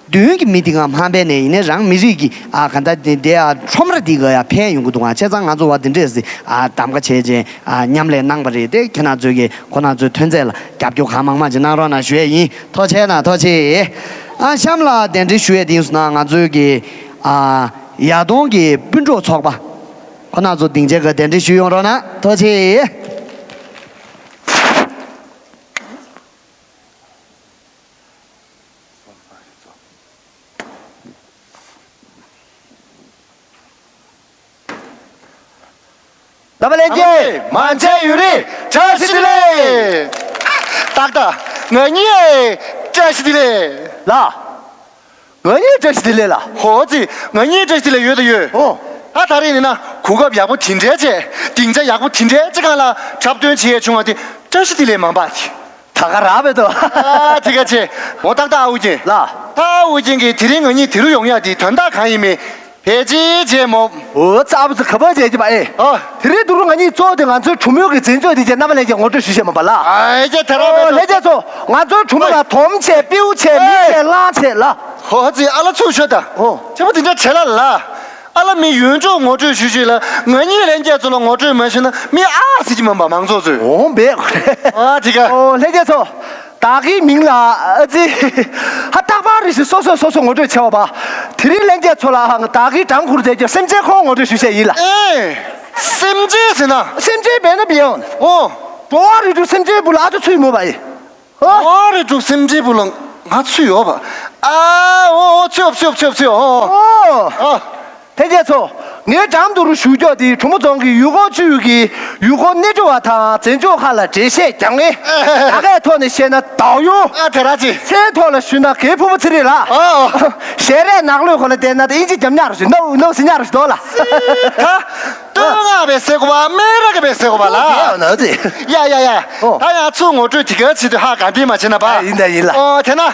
མདུན་གྱི་མི་དེ་ག་མ་ཕན་ནས་ཡིན་ནའི་རང་མི་རིགས་ཀྱི་ཨ་ག་ད་དེ་དེ་ཨ་ཁྲོམ་ར་དེ་ག་ཡ་ཕན་ཡོང་གི་འདུག་ཨ་བྱས་ཙང་ང་ཚོ་བ་དེ་འདྲས་སི་ཨ་གདམ་ག་བྱས་རྗེས་ཨ་མཉམ་ལས་གནང་བ་རེད་དེ། ཁྱེད་རང་ཚོས་ཀྱི་ཁོ་རང་ཚོའི་ཐོན་རྫས་ལ་རྒྱབ་སྐྱོར་གང་མང་མང་ཅིག་གནང་རོགས་གནང་ཞུ་ཡས་ཡིན། ཐུགས་རྗེ་གནང་། ཐུགས་རྗེ་ཆེ། ཨ་གཤམ་ལ་གདན་འདྲེན་ཞུ་ཡས་དེ་ཡིན་སོང་ན་ང་ཚོའི་གི་ཨ་ཡ་དོང་གི་སྤུན་གྲོགས་ཚོགས་པ་ཁོ་རང་ཚོ་སྡིངས་ཆའི་གི་གདན་འདྲེན་ཞུ་ཡོང་རོགས་གནང་། ཐུགས་རྗེ་ཆེ། རྣམ་པ་ལྷན་རྒྱས། མ་མཇལ་ཡུན་རིང་། བཀྲ་ཤིས་བདེ་ལེགས། ཏག་ཏག་ང་གཉིས་བཀྲ་ཤིས་བདེ་ལེགས། ལགས། ང་གཉིས་བཀྲ་ཤིས་བདེ་ལེགས་ལགས། ཧོ་ཙི། ང་གཉིས་བཀྲ་ཤིས་བདེ་ལེགས་ཡོད་དང་ཡོད། ཨོ། ད་ད་རེས་ནི་ན་གོ་སྐབས་ཡག་པོ་དེ་འདྲའི་ཆེད། སྡིངས་ཆ་ཡག་པོ་དེ་འདྲའི་ཅིག་སྒང་ལ་འཁྲབ་སྟོན་བྱེད་ཡས་བྱུང་བ་དེ་བཀྲ་ཤིས་བདེ་ལེགས་མང་པ་ཞིག་ད་ག་རག་པས་དོ། ཨ་དེ་ག་ཆེ། འོ་ཏག་ཏག་ཨ་ཝུ་ཅན། ལགས། ད་ཨ་ཝུ་ཅན་གྱིས་དེ་རིང་ང་གཉིས་དེ་རུ་ཡོང་ཡ་དེ་དོན་དག་གང་ཡིན་མིན་ཕལ་ཆེར་བརྗེད་མོ། འོ་ཙ་ཨ་བུ་ཙི་ག་པར་བརྗེད་ཀྱི་པ་ཨེ། ཨ། དེ་རིང་དུ་རུ་ང་གཉིས་གཙོ་བོ་དེ་ང་ཚོའི་གྲོང་མི་གི་འཛིན་ཚོགས་དེ་རྗེས་རྣམ་པ་ལྷན་རྒྱས་ངོ་སྤྲོད་ཞུ་ཤེས་མ་པ་ལ། ཨ་ཡེ་ཁྱེད་དེ་ར་ཨོ་མེད་ལྷན་རྒྱས་ཚོ། ང་ཚོའི་གྲོང་མི་ལ་དོམ་ཆེ་པིའུ་ཆེ་མི་ཆེ་གླང་ཆེ་ལ། ཧོ་ཙི་ཨ་ལ་ཚུགས་ཤོད་ད། ཨོ། ཆེ་པོ་དེ་འདྲ་བྱེད་ལ་ལ། ཨ་ལ་མི་ཡོན་ཅོག་ངོ་སྤྲོད་ཞུ་ཞུས་ལ་ང་གཉིས་ལྷན་རྒྱས་ཚོ་ལ་ངོ་སྤྲོད་མ་ཞུས་ན་མི་ཨ་ཟེར་གྱི་མིན་པ་མང་ཚོགས་ཚོས། འོང་བས། ཨ་དེ་ག་ཨོ་ལྷན་རྒྱས་ཚོ། བདག་གི་མིང་ལ་ཨ་ཙི། ཧ་རྟག་པར་རེ་ཞིག་སོ་སོས་སོ་སོ་ངོ་སྤྲོད་བྱས་པ། དེ་རིང་ལྷན་རྒྱས་ཚོ་ལ་བདག་གི་བྲང་ཁུར་མཛད་རྒྱུ་སེམས་ཅན་ཁོང་ངོ་སྤྲོད་ཞུ་བཤད་ཡིན་ལ། ཨེ། སེམས་ཅན་ཟེར་ན། སེམས་ཅན་བས་ན་བས་ཡོང་། ཨོ། འགྲོ་བ་རིགས་དྲུག་སེམས་ཅན་བུ་ལ་ཨ་ཙི་ཚུད་མོ་བ་ཡིན། ཨོ། ཨོ་རེ་དྲུག་སེམས་ཅན་བུ་ལ་ང་ཚུད་ཡོད་པ། ཨ་ཨོ་ཨོ་ཚུད་ཡོད་ཚུད་ཡོད་ཚུད་ཡོད་ཨོ། ཨོ། ཨ། ལྷན་རྒྱས་ཚོ། ངའི་འགྲམ་དུ་རུ་བཞུགས་ཀྱོག་དེ་གྲོང་མི་རྫོང་གི་ཡུལ་སྐོར་ཅུས་ཀྱི་ཡུལ་སྐོར་སྣེ་ཁྲིད་པ་དང་འཛིན་སྐྱོང་ཁག་ལ་འགྲེལ་བཤད་རྒྱག་མཁན། ད་གའི་ཐོག་ནས་བཤད་ན་ཟླ་ཡོང་། ཨ་དེ་ར་ཅི། ཚེའི་ཐོག་ལ་ཞུས་ན་གའི་ཕུ་བོ་ཚེ་རིང་ལགས། ཨོ། ཞལ་རས་ནག་ལོས་ཁོ་ལ་བལྟས་ན་དེ་ཨིན་ཇི་རྒྱབ་ཉག་རུ་ཞུ་ནོ་ནོ་སི་ཉག་རུ་ཞུ་དོ་ལ། ད། སྟོད་མངགས་པའི་སེ་གོ་བ་སྨན་ར་གི་པའི་སེ་གོ་བ་ལ། ཡ་ཡ་ཡ། ཨོ། ད་ཡང་ཚུར་ངོ་སྤྲོད་དེ་ག་ཚིག་དུ་ཧ་ག་འདི་མ་བྱེད་ན་པ། ཡིན་ད་ཡིན་ལ། ཨོ་དེ་ན།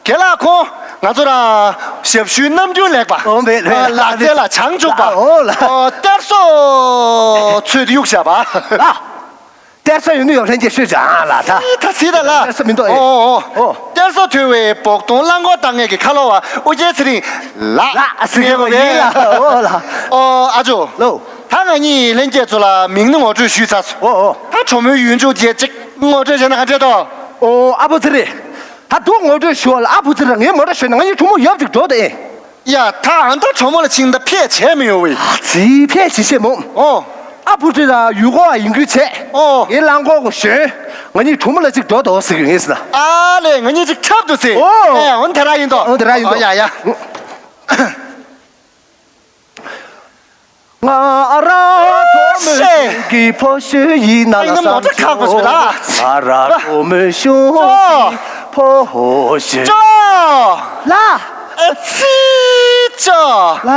རྒན་ལགས་ཁོང་ང་ཚོ་རང་ཞབས་ཞུའི་རྣམ་འགྱུར་ལེགས་པ། ཨོ་མེད་མེད་ལག་རྩལ་ལ་བྱང་ཆུབ་པ། ཨོ་ལ། ཨོ་གཏེར་སྲོག་ཚོད་དུ་གཡུག་བཞག་པ། ལ། གཏེར་ས་ཡོད་ནི་ཡོད་ལྷན་རྒྱས་ཤོད་ཅང་ལ་ད། ད་སི་ད་ལ། གཏེར་ས་མི་འདུག་ཨེ། ཨོ་ཨོ་ཨོ། གཏེར་ས་ཐོལ་བའི་བོག་དོང་རླངས་འཁོར་བཏང་མཁན་གྱི་ཁ་ལོ་བ་ཨུ་རྒྱན་ཚེ་རིང་ལགས། ལགས་ཟེར་གྱི་ཡོད་ཡིན་ལ། ཨོ་ལ། ཨོ་ཨ་ཇོ། ལོ། ད་ང་གཉིས་ལྷན་རྒྱས་ཚོ་ལ་མིང་ནི་ངོ་སྤྲོད་ཞུས་ཚར་སོང་། ཨོ་ཨོ། ད་གྲོང་མི་ཡོན་ཅོག་བརྒྱད་ཅིག་ངོ་སྤྲོད་བྱས་ན་ག་འདྲས་དོ། ཨོ་ཨ་བུ་ཚེ་རིང་། ད་དུང་ངོ་སྤྲོད་ཞུ་བ་ལ་ཨ་བུ་ཚེ་རིང་ངའི་མོ་ཊ་ཞོན་ན་ང་གཉིས་གྲོང་མི་ཡབ་ཅིག་འགྲོ་དེ་ཨེ། ཡ་ད་ཨ་མདའ་གྲོང་མོ་ལ་ཕྱིན་ད་ཕལ་ཆེར་མི་ཡོང་བས། ཙི་ཕལ་ཆེར་ཤེས་མོ། ཨོ། ཨ་བུ་ཁྲི་ལ་ཡུལ་སྐོར་བ་ཡིན་ཁུལ་བྱས། ཨོ། ངའི་རླངས་འཁོར་གོ་ཞོན། ང་གཉིས་གྲོང་མོ་ལ་གཅིག་འགྲོ་དོ་ཟེར་གི་ངས་ཟེར་ན། ཨ་ལས་ང་གཉིས་གཅིག་འཁྲབ་ཏུ་ཟེར། ཨོ། ཨེ་འོ་དེ་ར་ཡིན་དོ། འོ་དེ་ར་ཡིན་དོ། ཨོ་ཡ་ཡ། ང་རང་གྲོ་མོ་ཤེས། གི་ཕོ་ཤོད་ཡིན་ན། ཨ་ཡིན་ན་མོ་ཊ་ཁག་པོ་ཞིག་ལ། ང་རང་གྲོ་མོ་ཤོད། ཅོ། ཕོ་ཤོད། ཅོ། ལ། ཨ་ཙི་ཅོ། ལ།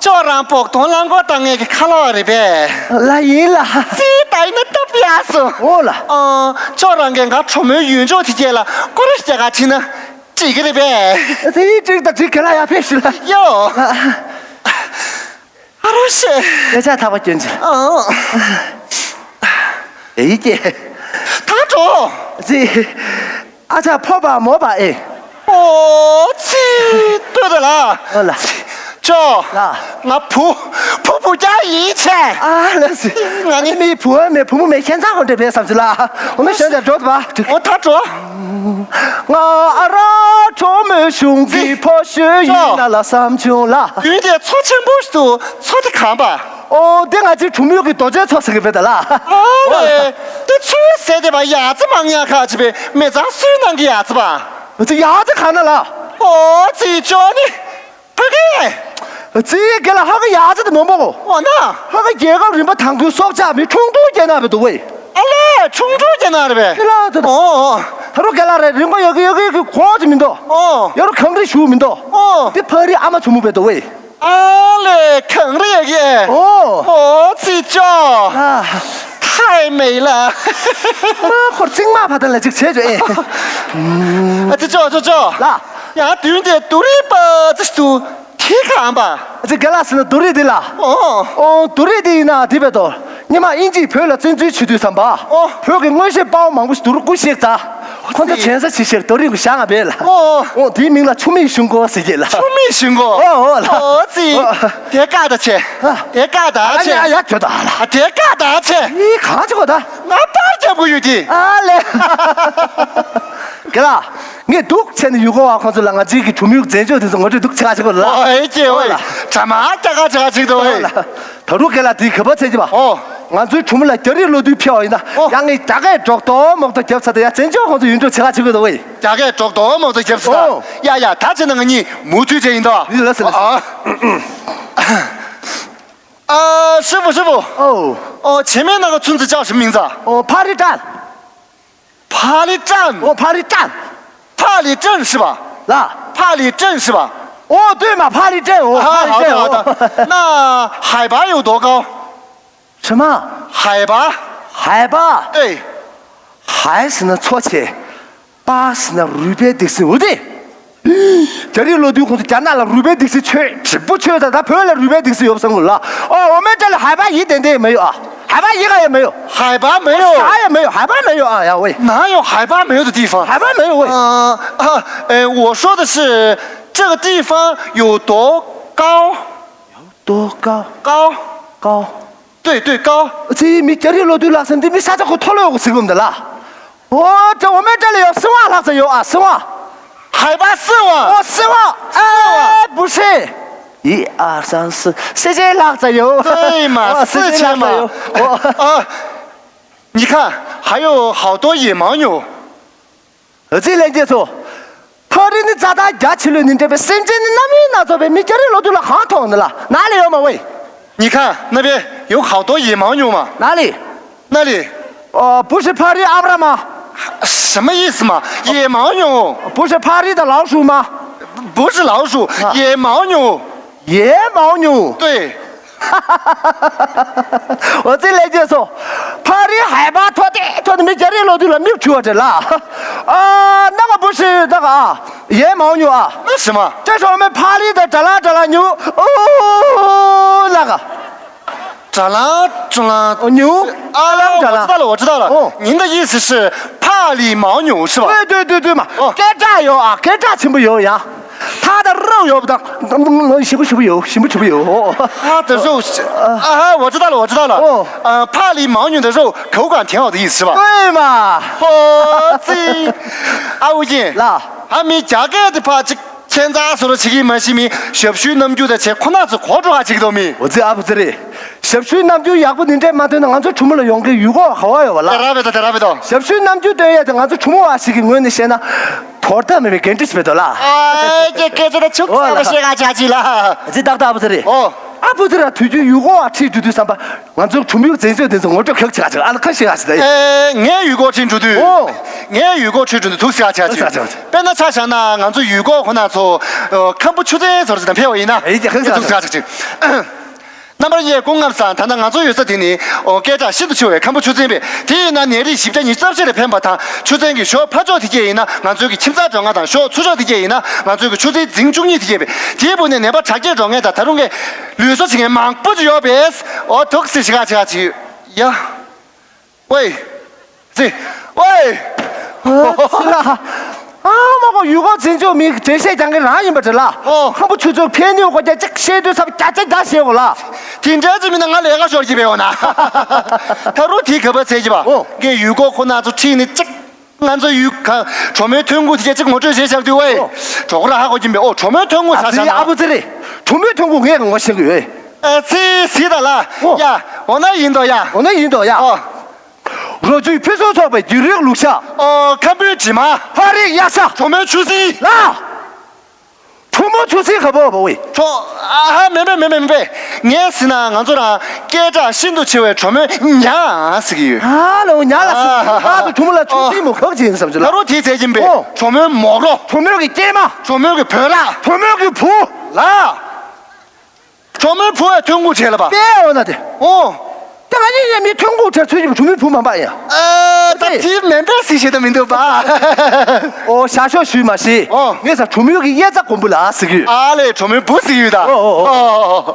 ཅོ་རང་བོག་དོང་རླངས་འཁོར་བཏང་མཁན་གྱི་ཁ་ལོ་བ་རེད་པས། ལ་ཡིན་ལ། ཙི་ད་ཡིན་ན་སྟབས་ཡག་སོང་། འོ་ལ། ཨ། ཅོ་རང་གིས་ང་གྲོ་མོའི་ཡུལ་ལྗོངས་དེ་སྐད་ལ་སྐོར་ར་རྒྱག་ག་ཕྱིན་ན་འགྲིག་གི་རེད་པས། ཙི་འགྲིག་ད་འགྲིག་ག་ལ་ཡ་ཕེབས་ཤི་ལ། ཡོ། ཨ། ཨ་རོ་ཤེ། ལས་བྱ་ཐག་པ་སྐྱོན་ཅིག་ཨང་། ཨེ་ཀྱེ། ད་འགྲོ། ཙི། ཨ་ཅག་ཕོ་བ་མོ་བ་ཨེ། ཨོ་ཙི། ལྟོས་དང་ལ། ཨོ་ལ། ཅོ། ལ། ང་བུ། བུ་བུ་རྒྱ་ཡིན་ཆེ། ཨ་ལ་ཙི། ང་ནི་མི་བུ་མེད་བུ་མོ་མེད་ཁྱད་མཚར་ཧོན་འདྲེ་བས་བསམ་ཙི་ལ། འོ་མི་གཞན་དེ་འགྲོ་ཐུབ་པ། ཨོ་ད་འགྲོ། ང་ཨ་ར་གྲོ་མོའི་གཞུང་གི་ཕོ་ཤོད་ཡིན་ན་ལ་བསམ་བྱུང་ལ། ཡུལ་དེ་མཚོ་ཆེན་པོ་ཞིག་ཏུ་མཚོ་དེ་གང་པ། ཨོ་དེ་ང་ཚོའི་གྲོང་ཡུལ་གྱི་རྡོ་རྗེ་མཚོ་ཟེར་གི་བས་ད་ལ། ཨོ་ལེ། དེ་ཚོའི་ཟས་དེ་བ་ཡ་ཙི་མང་ཡ་ཁ་ཅི་བས་མེ་ཚང་སུའི་ནང་གི་ཡ་ཙི་བ། ཨོ་ཙི་ཡ་ཙི་གང་ན་ལ། ཨོ་ཙི་ཅོ་ནི། ཕ་གི། ཙི་གེ་ལ་ཧ་གི་ཡ་ཙི་དེ་མོ་མོ་གོ། ཨོ་ན། ཧ་གི་རྒྱལ་ཁབ་རིམ་པ་དང་ཁུལ་སྲོག་ཆགས་མི་ཁྲུང་ཁྲུང་རྒྱལ་ནག་བས་འདུག་བས། ཨ་ལས་ཁྲུང་ཁྲུང་རྒྱལ་ནག་རེད་བས། ཨོ་ཨོ། ཧ་རོ་རྒྱལ་ལ་རེད་རིམ་པ་ཡོད་གི་ཡོད་གི་གི་གོ་ཅི་མི་འདུག་ཨོ། ཡ་རོ་གངས་རི་ཞུ་མི་འདུག་ཨོ། དེ་ཕ་རི་ཨ་མ་ཆུ་མོ་བས་འདུག་བས། ཨ་ལས་གངས་རི་ཡོད་གི་ཨེ། ཨོ། ཨོ་ཙི་ཅོ། ཨ། ད་ 太美了。 ཨ་ཁོར་ཚིག་མ་ཕ་ཐན་ལ་ཅིག་བྱས་བྱོས་ཨེ། 啊，这这这这，ལ། 呀，对对，独立吧，这是独，铁看吧。 ཅིག་རྒན་ལགས་ཟེར་ན་独立འདི་ལ། 哦， ཨོ་独立འདི་ཡིན་ན་འདི་བས་དོ། ཉི་མ་དབྱིན་ཇིས་བོད་ལ་བཙན་འཛུལ་བྱེད་དུས་ཙམ་པ། ཨོ། བོད་ཀྱི་མངོན་ཤེས་དཔའ་བོ་མང་པོ་ཞིག་独立སྐུ་གཤེགས་ཙང་། ཁོ་ཚོ་བྱེད་ས་ཆེ་ཤེལ་独立གི་བཞག་ང་བས་ལ། 哦， ཨོ་དེའི་མིང་ལ་ཆུ་མིག་གཞུང་སྐོར་ཟེར་གྱི་ལ། 出没成功。 ཨོ་ཨོ་ལ། 哦，这，哦别干的去，别干的去，ཡ་ཡ་ཁྱོད་ད་ལ། 啊，别干的去。 ཨི་གང་ཅི་གོ་ད། 俺爸也不有的。 ཨ་ལེ། རྒན་ལགས། ངས་སྡུག་ཆེ་ནས་ཡུལ་སྐོར་བ་ཁོང་ཚོ་ལ་ང་ཚོའི་གི་གྲུམ་ཡུག་མཛད་ཕྱོགས་དེ་ཚོ་ངོ་སྤྲོད་སྡུག་ཆེ་ག་བྱེད་དགོས་ལ། 哎，这位，怎么这个这个这个位？ ད་རུང་རྒན་ལགས་དེའི་ག་པར་ཚད་ཀྱི་བ། 哦， ང་ཚོའི་གྲུམ་ལ་རྒྱ་རིགས་བློ་མཐུན་ཕེབས་པ་ཡིན་ན། ཨོ། ཡང་ངས་རྒྱ་སྐད་སྒྲོག་ཏོག་མོག་ཏོག་རྒྱབ་ཚར་ཏེ་ཡ་བཙན་བྱོལ་ཁོང་ཚོ་ཡུལ་འགྲོ་ཆེ་ག་བྱེད་དགོས་དོ་ཝེ། རྒྱ་སྐད་སྒྲོག་ཏོག་མོག་ཏོག་རྒྱབ་ཚར། ཨོ། ཡ་ཡ་ད་བྱས་ན་ང་གཉིས་མུ་མཐུད་བྱས་ཡིན་དོ། ཡིན་ལ་ཟེར་ལ་ཟེར། 啊，啊，师傅师傅， ཨོ། 哦，前面那个村子叫什么名字啊？ ཨོ་ཕ་རི་ཏྲན། 帕里站， ཨོ་ཕ་རི་ཏྲན། 帕里镇是吧？ ལ། 帕里镇是吧？ ཨོ་对嘛་ཕ་རི་ཏྲན། ཨོ་ཕ་རི་好的 ཏྲན། 好的。那海拔有多高？ 什么？ 海拔？ 海拔。 对。 海是那错切。 པ་ཟེར་ན་རུས་པའི་འདེགས་སྲིན་འོ་དེ། རྒྱ་རིགས་བློ་མཐུན་ཁོང་ཚོ་རྒྱ་ནག་ལ་རུས་པའི་འདེགས་སྲིན་ཆོད་ཇི་པོ་ཆོད་ད་ད་བོད་ལ་རུས་པའི་འདེགས་སྲིན་ཡོད་བསམ་གི་ལ། ཨོ་我们这里海拔一点点也没有啊，海拔一个也没有。 海拔没有， 啥也没有，海拔没有啊呀喂。 哪有海拔没有的地方？ 海拔没有喂。 啊啊，哎，我说的是这个地方有多高？多高？高，高。 对对高。 这没家里落对了，身体没啥家伙拖了我是我们的啦。哦，这我们这里有十万了，这有啊，十万。 海拔四万。 哦，十万。哎，不是。一二三四，四千了，这有。对嘛，哦四千嘛。四千了，这有。哦。 啊，你看，还有好多野牦牛。 ཨ་ཙི་ལན་རྒྱས་སོ། ཕ་རི་ནི་རྩ་དང་རྒྱ་ཆེ་ལོས་ནི་འདྲེས་པའི་སེམས་ཅན་ནི་རྣམ་སྨིན་སྣ་ཚོགས་པའི་མི་སྐྱ་རེ་ལོ་དུས་ལ་གང་མཐོང་ནི་ལ་ན་ལེ་ཡོད་མ་ཝེ། 你看那边有好多野牦牛嘛。 ན་ལེ། 那里 ཨ་不是ཕ་རི་ཨབ་ར་མ། 什么意思嘛？野牦牛， 不是ཕ་རི的老鼠吗？ 不是老鼠，野牦牛。 野牦牛。 对。 ཨ་ཙི་ལན་རྒྱས་སོ། ཕ་རི་ཧའི་པ་མཐོ་དེ་མཐོ་དེ་མི་སྐྱ་རེ་ལོ་དུས་ལ་མིག་ཆུ་བ་དྲེ་ལ། ཨ་那个不是那个啊，野牦牛啊。 那什么？ 这是我们帕里的扎拉扎拉牛。 哦，那个。 扎拉扎拉。 牛。 啊，我知道了，我知道了。哦。 您的意思是帕里牦牛是吧？ 对对对对嘛。哦。 该炸有啊，该炸全部有呀。它的肉有不得，嗯，嗯，嗯，全部全部有，全部全部有。哦。 它的肉是啊，我知道了，我知道了。哦。 呃，帕里牦牛的肉口感挺好的意思是吧？ 对嘛。 哦，这，啊，吴姐， 那。 还没加盖的话，这现在所说这个嘛是没小区那么久的钱，可能是活出来这个都没。 我这啊不这里，小区那么久也不能这么多呢，俺这出门了用个雨刮好啊，有了。 得了别的，得了别的。 小区那么久对呀，俺这出门啊，是个我那些呢，拖得没没跟着去不得了。 哎，这跟着他就这么些啊，家去了。 这当当不这里。 哦。 啊，不对了，退休有个啊，退休的上班，俺这出门有真正的，我这可去啊，去，俺可去啊，是的。 哎，俺有个进出的。哦。 俺有个出出的，都是啊，家去。是啊，是啊。 别那差想呢，俺这有个和那做，呃，看不出的，就是那票一呢。 哎，这很少。 都是啊，这。 那么也公安上，谈到俺这有这点呢，哦，该着新的球员看不出这边，第一呢，年龄是不是你三十的偏不他，出这个学怕着的建议呢，俺这个青少中啊，当学初中的建议呢，俺这个出这进中一的建议，第一步呢，你把差距中啊，他中个绿色青年忙不就要别，哦，都是这个这个去呀。 喂，这，喂。 是啦。啊，我个有个真就没这些讲给人也不知啦。哦。 看不出这偏扭国家这些都差不多加加加些我了。 听这这边的俺来个小几百万呐。他说提可不这去吧？哦。 给雨果和那就听你这，俺这雨看，传媒通过这这我这些相对喂。哦。 这个还好进步哦，传媒通过啥啥。 啊，不这里，出门通过我我先个月。 呃，这谁的啦？哦。 呀，我那引导呀。 我那引导呀。 哦。 我最偏手操呗，就六路下。 哦，看不起嘛。 帕里亚下。 传媒出身。 啦。出门出身可不不会。 说啊，明白明白明白。俺是呢，俺做了，该着新都七位传媒娘是个。 啊，老娘了，啊。 他都出门了，出身么可见什么去了。 他说提财经呗。哦。 传媒毛了。 出门给爹嘛。 传媒给赔了。 出门给仆。 啦。传媒仆也通过去了吧？ 别我那的。 哦。ད་ང་གཉིས་ཡང་མི་ཐོན་ཁུངས་བྲལ་ཚུལ་གྱི་གྲོང་མི་བུ་མ་པ་ཡིན། ཨ། ད་དེ་མེ་འབྲས་སི་ཞེ་ད་མི་འདུག་པ། ཨོ་ཤ་ཤོ་ཞུས་མ་ཤེས། ཨོ། ངས་ས་གྲོང་མི་གི་དབྱེ་རྩ་དགོན་པོ་ལ་ཟེར་གི་ཡོད། ཨ་ལས། གྲོང་མི་བུ་ཟེར་གི་ཡོད་ད། ཨོ་ཨོ་ཨོ། ཨོ།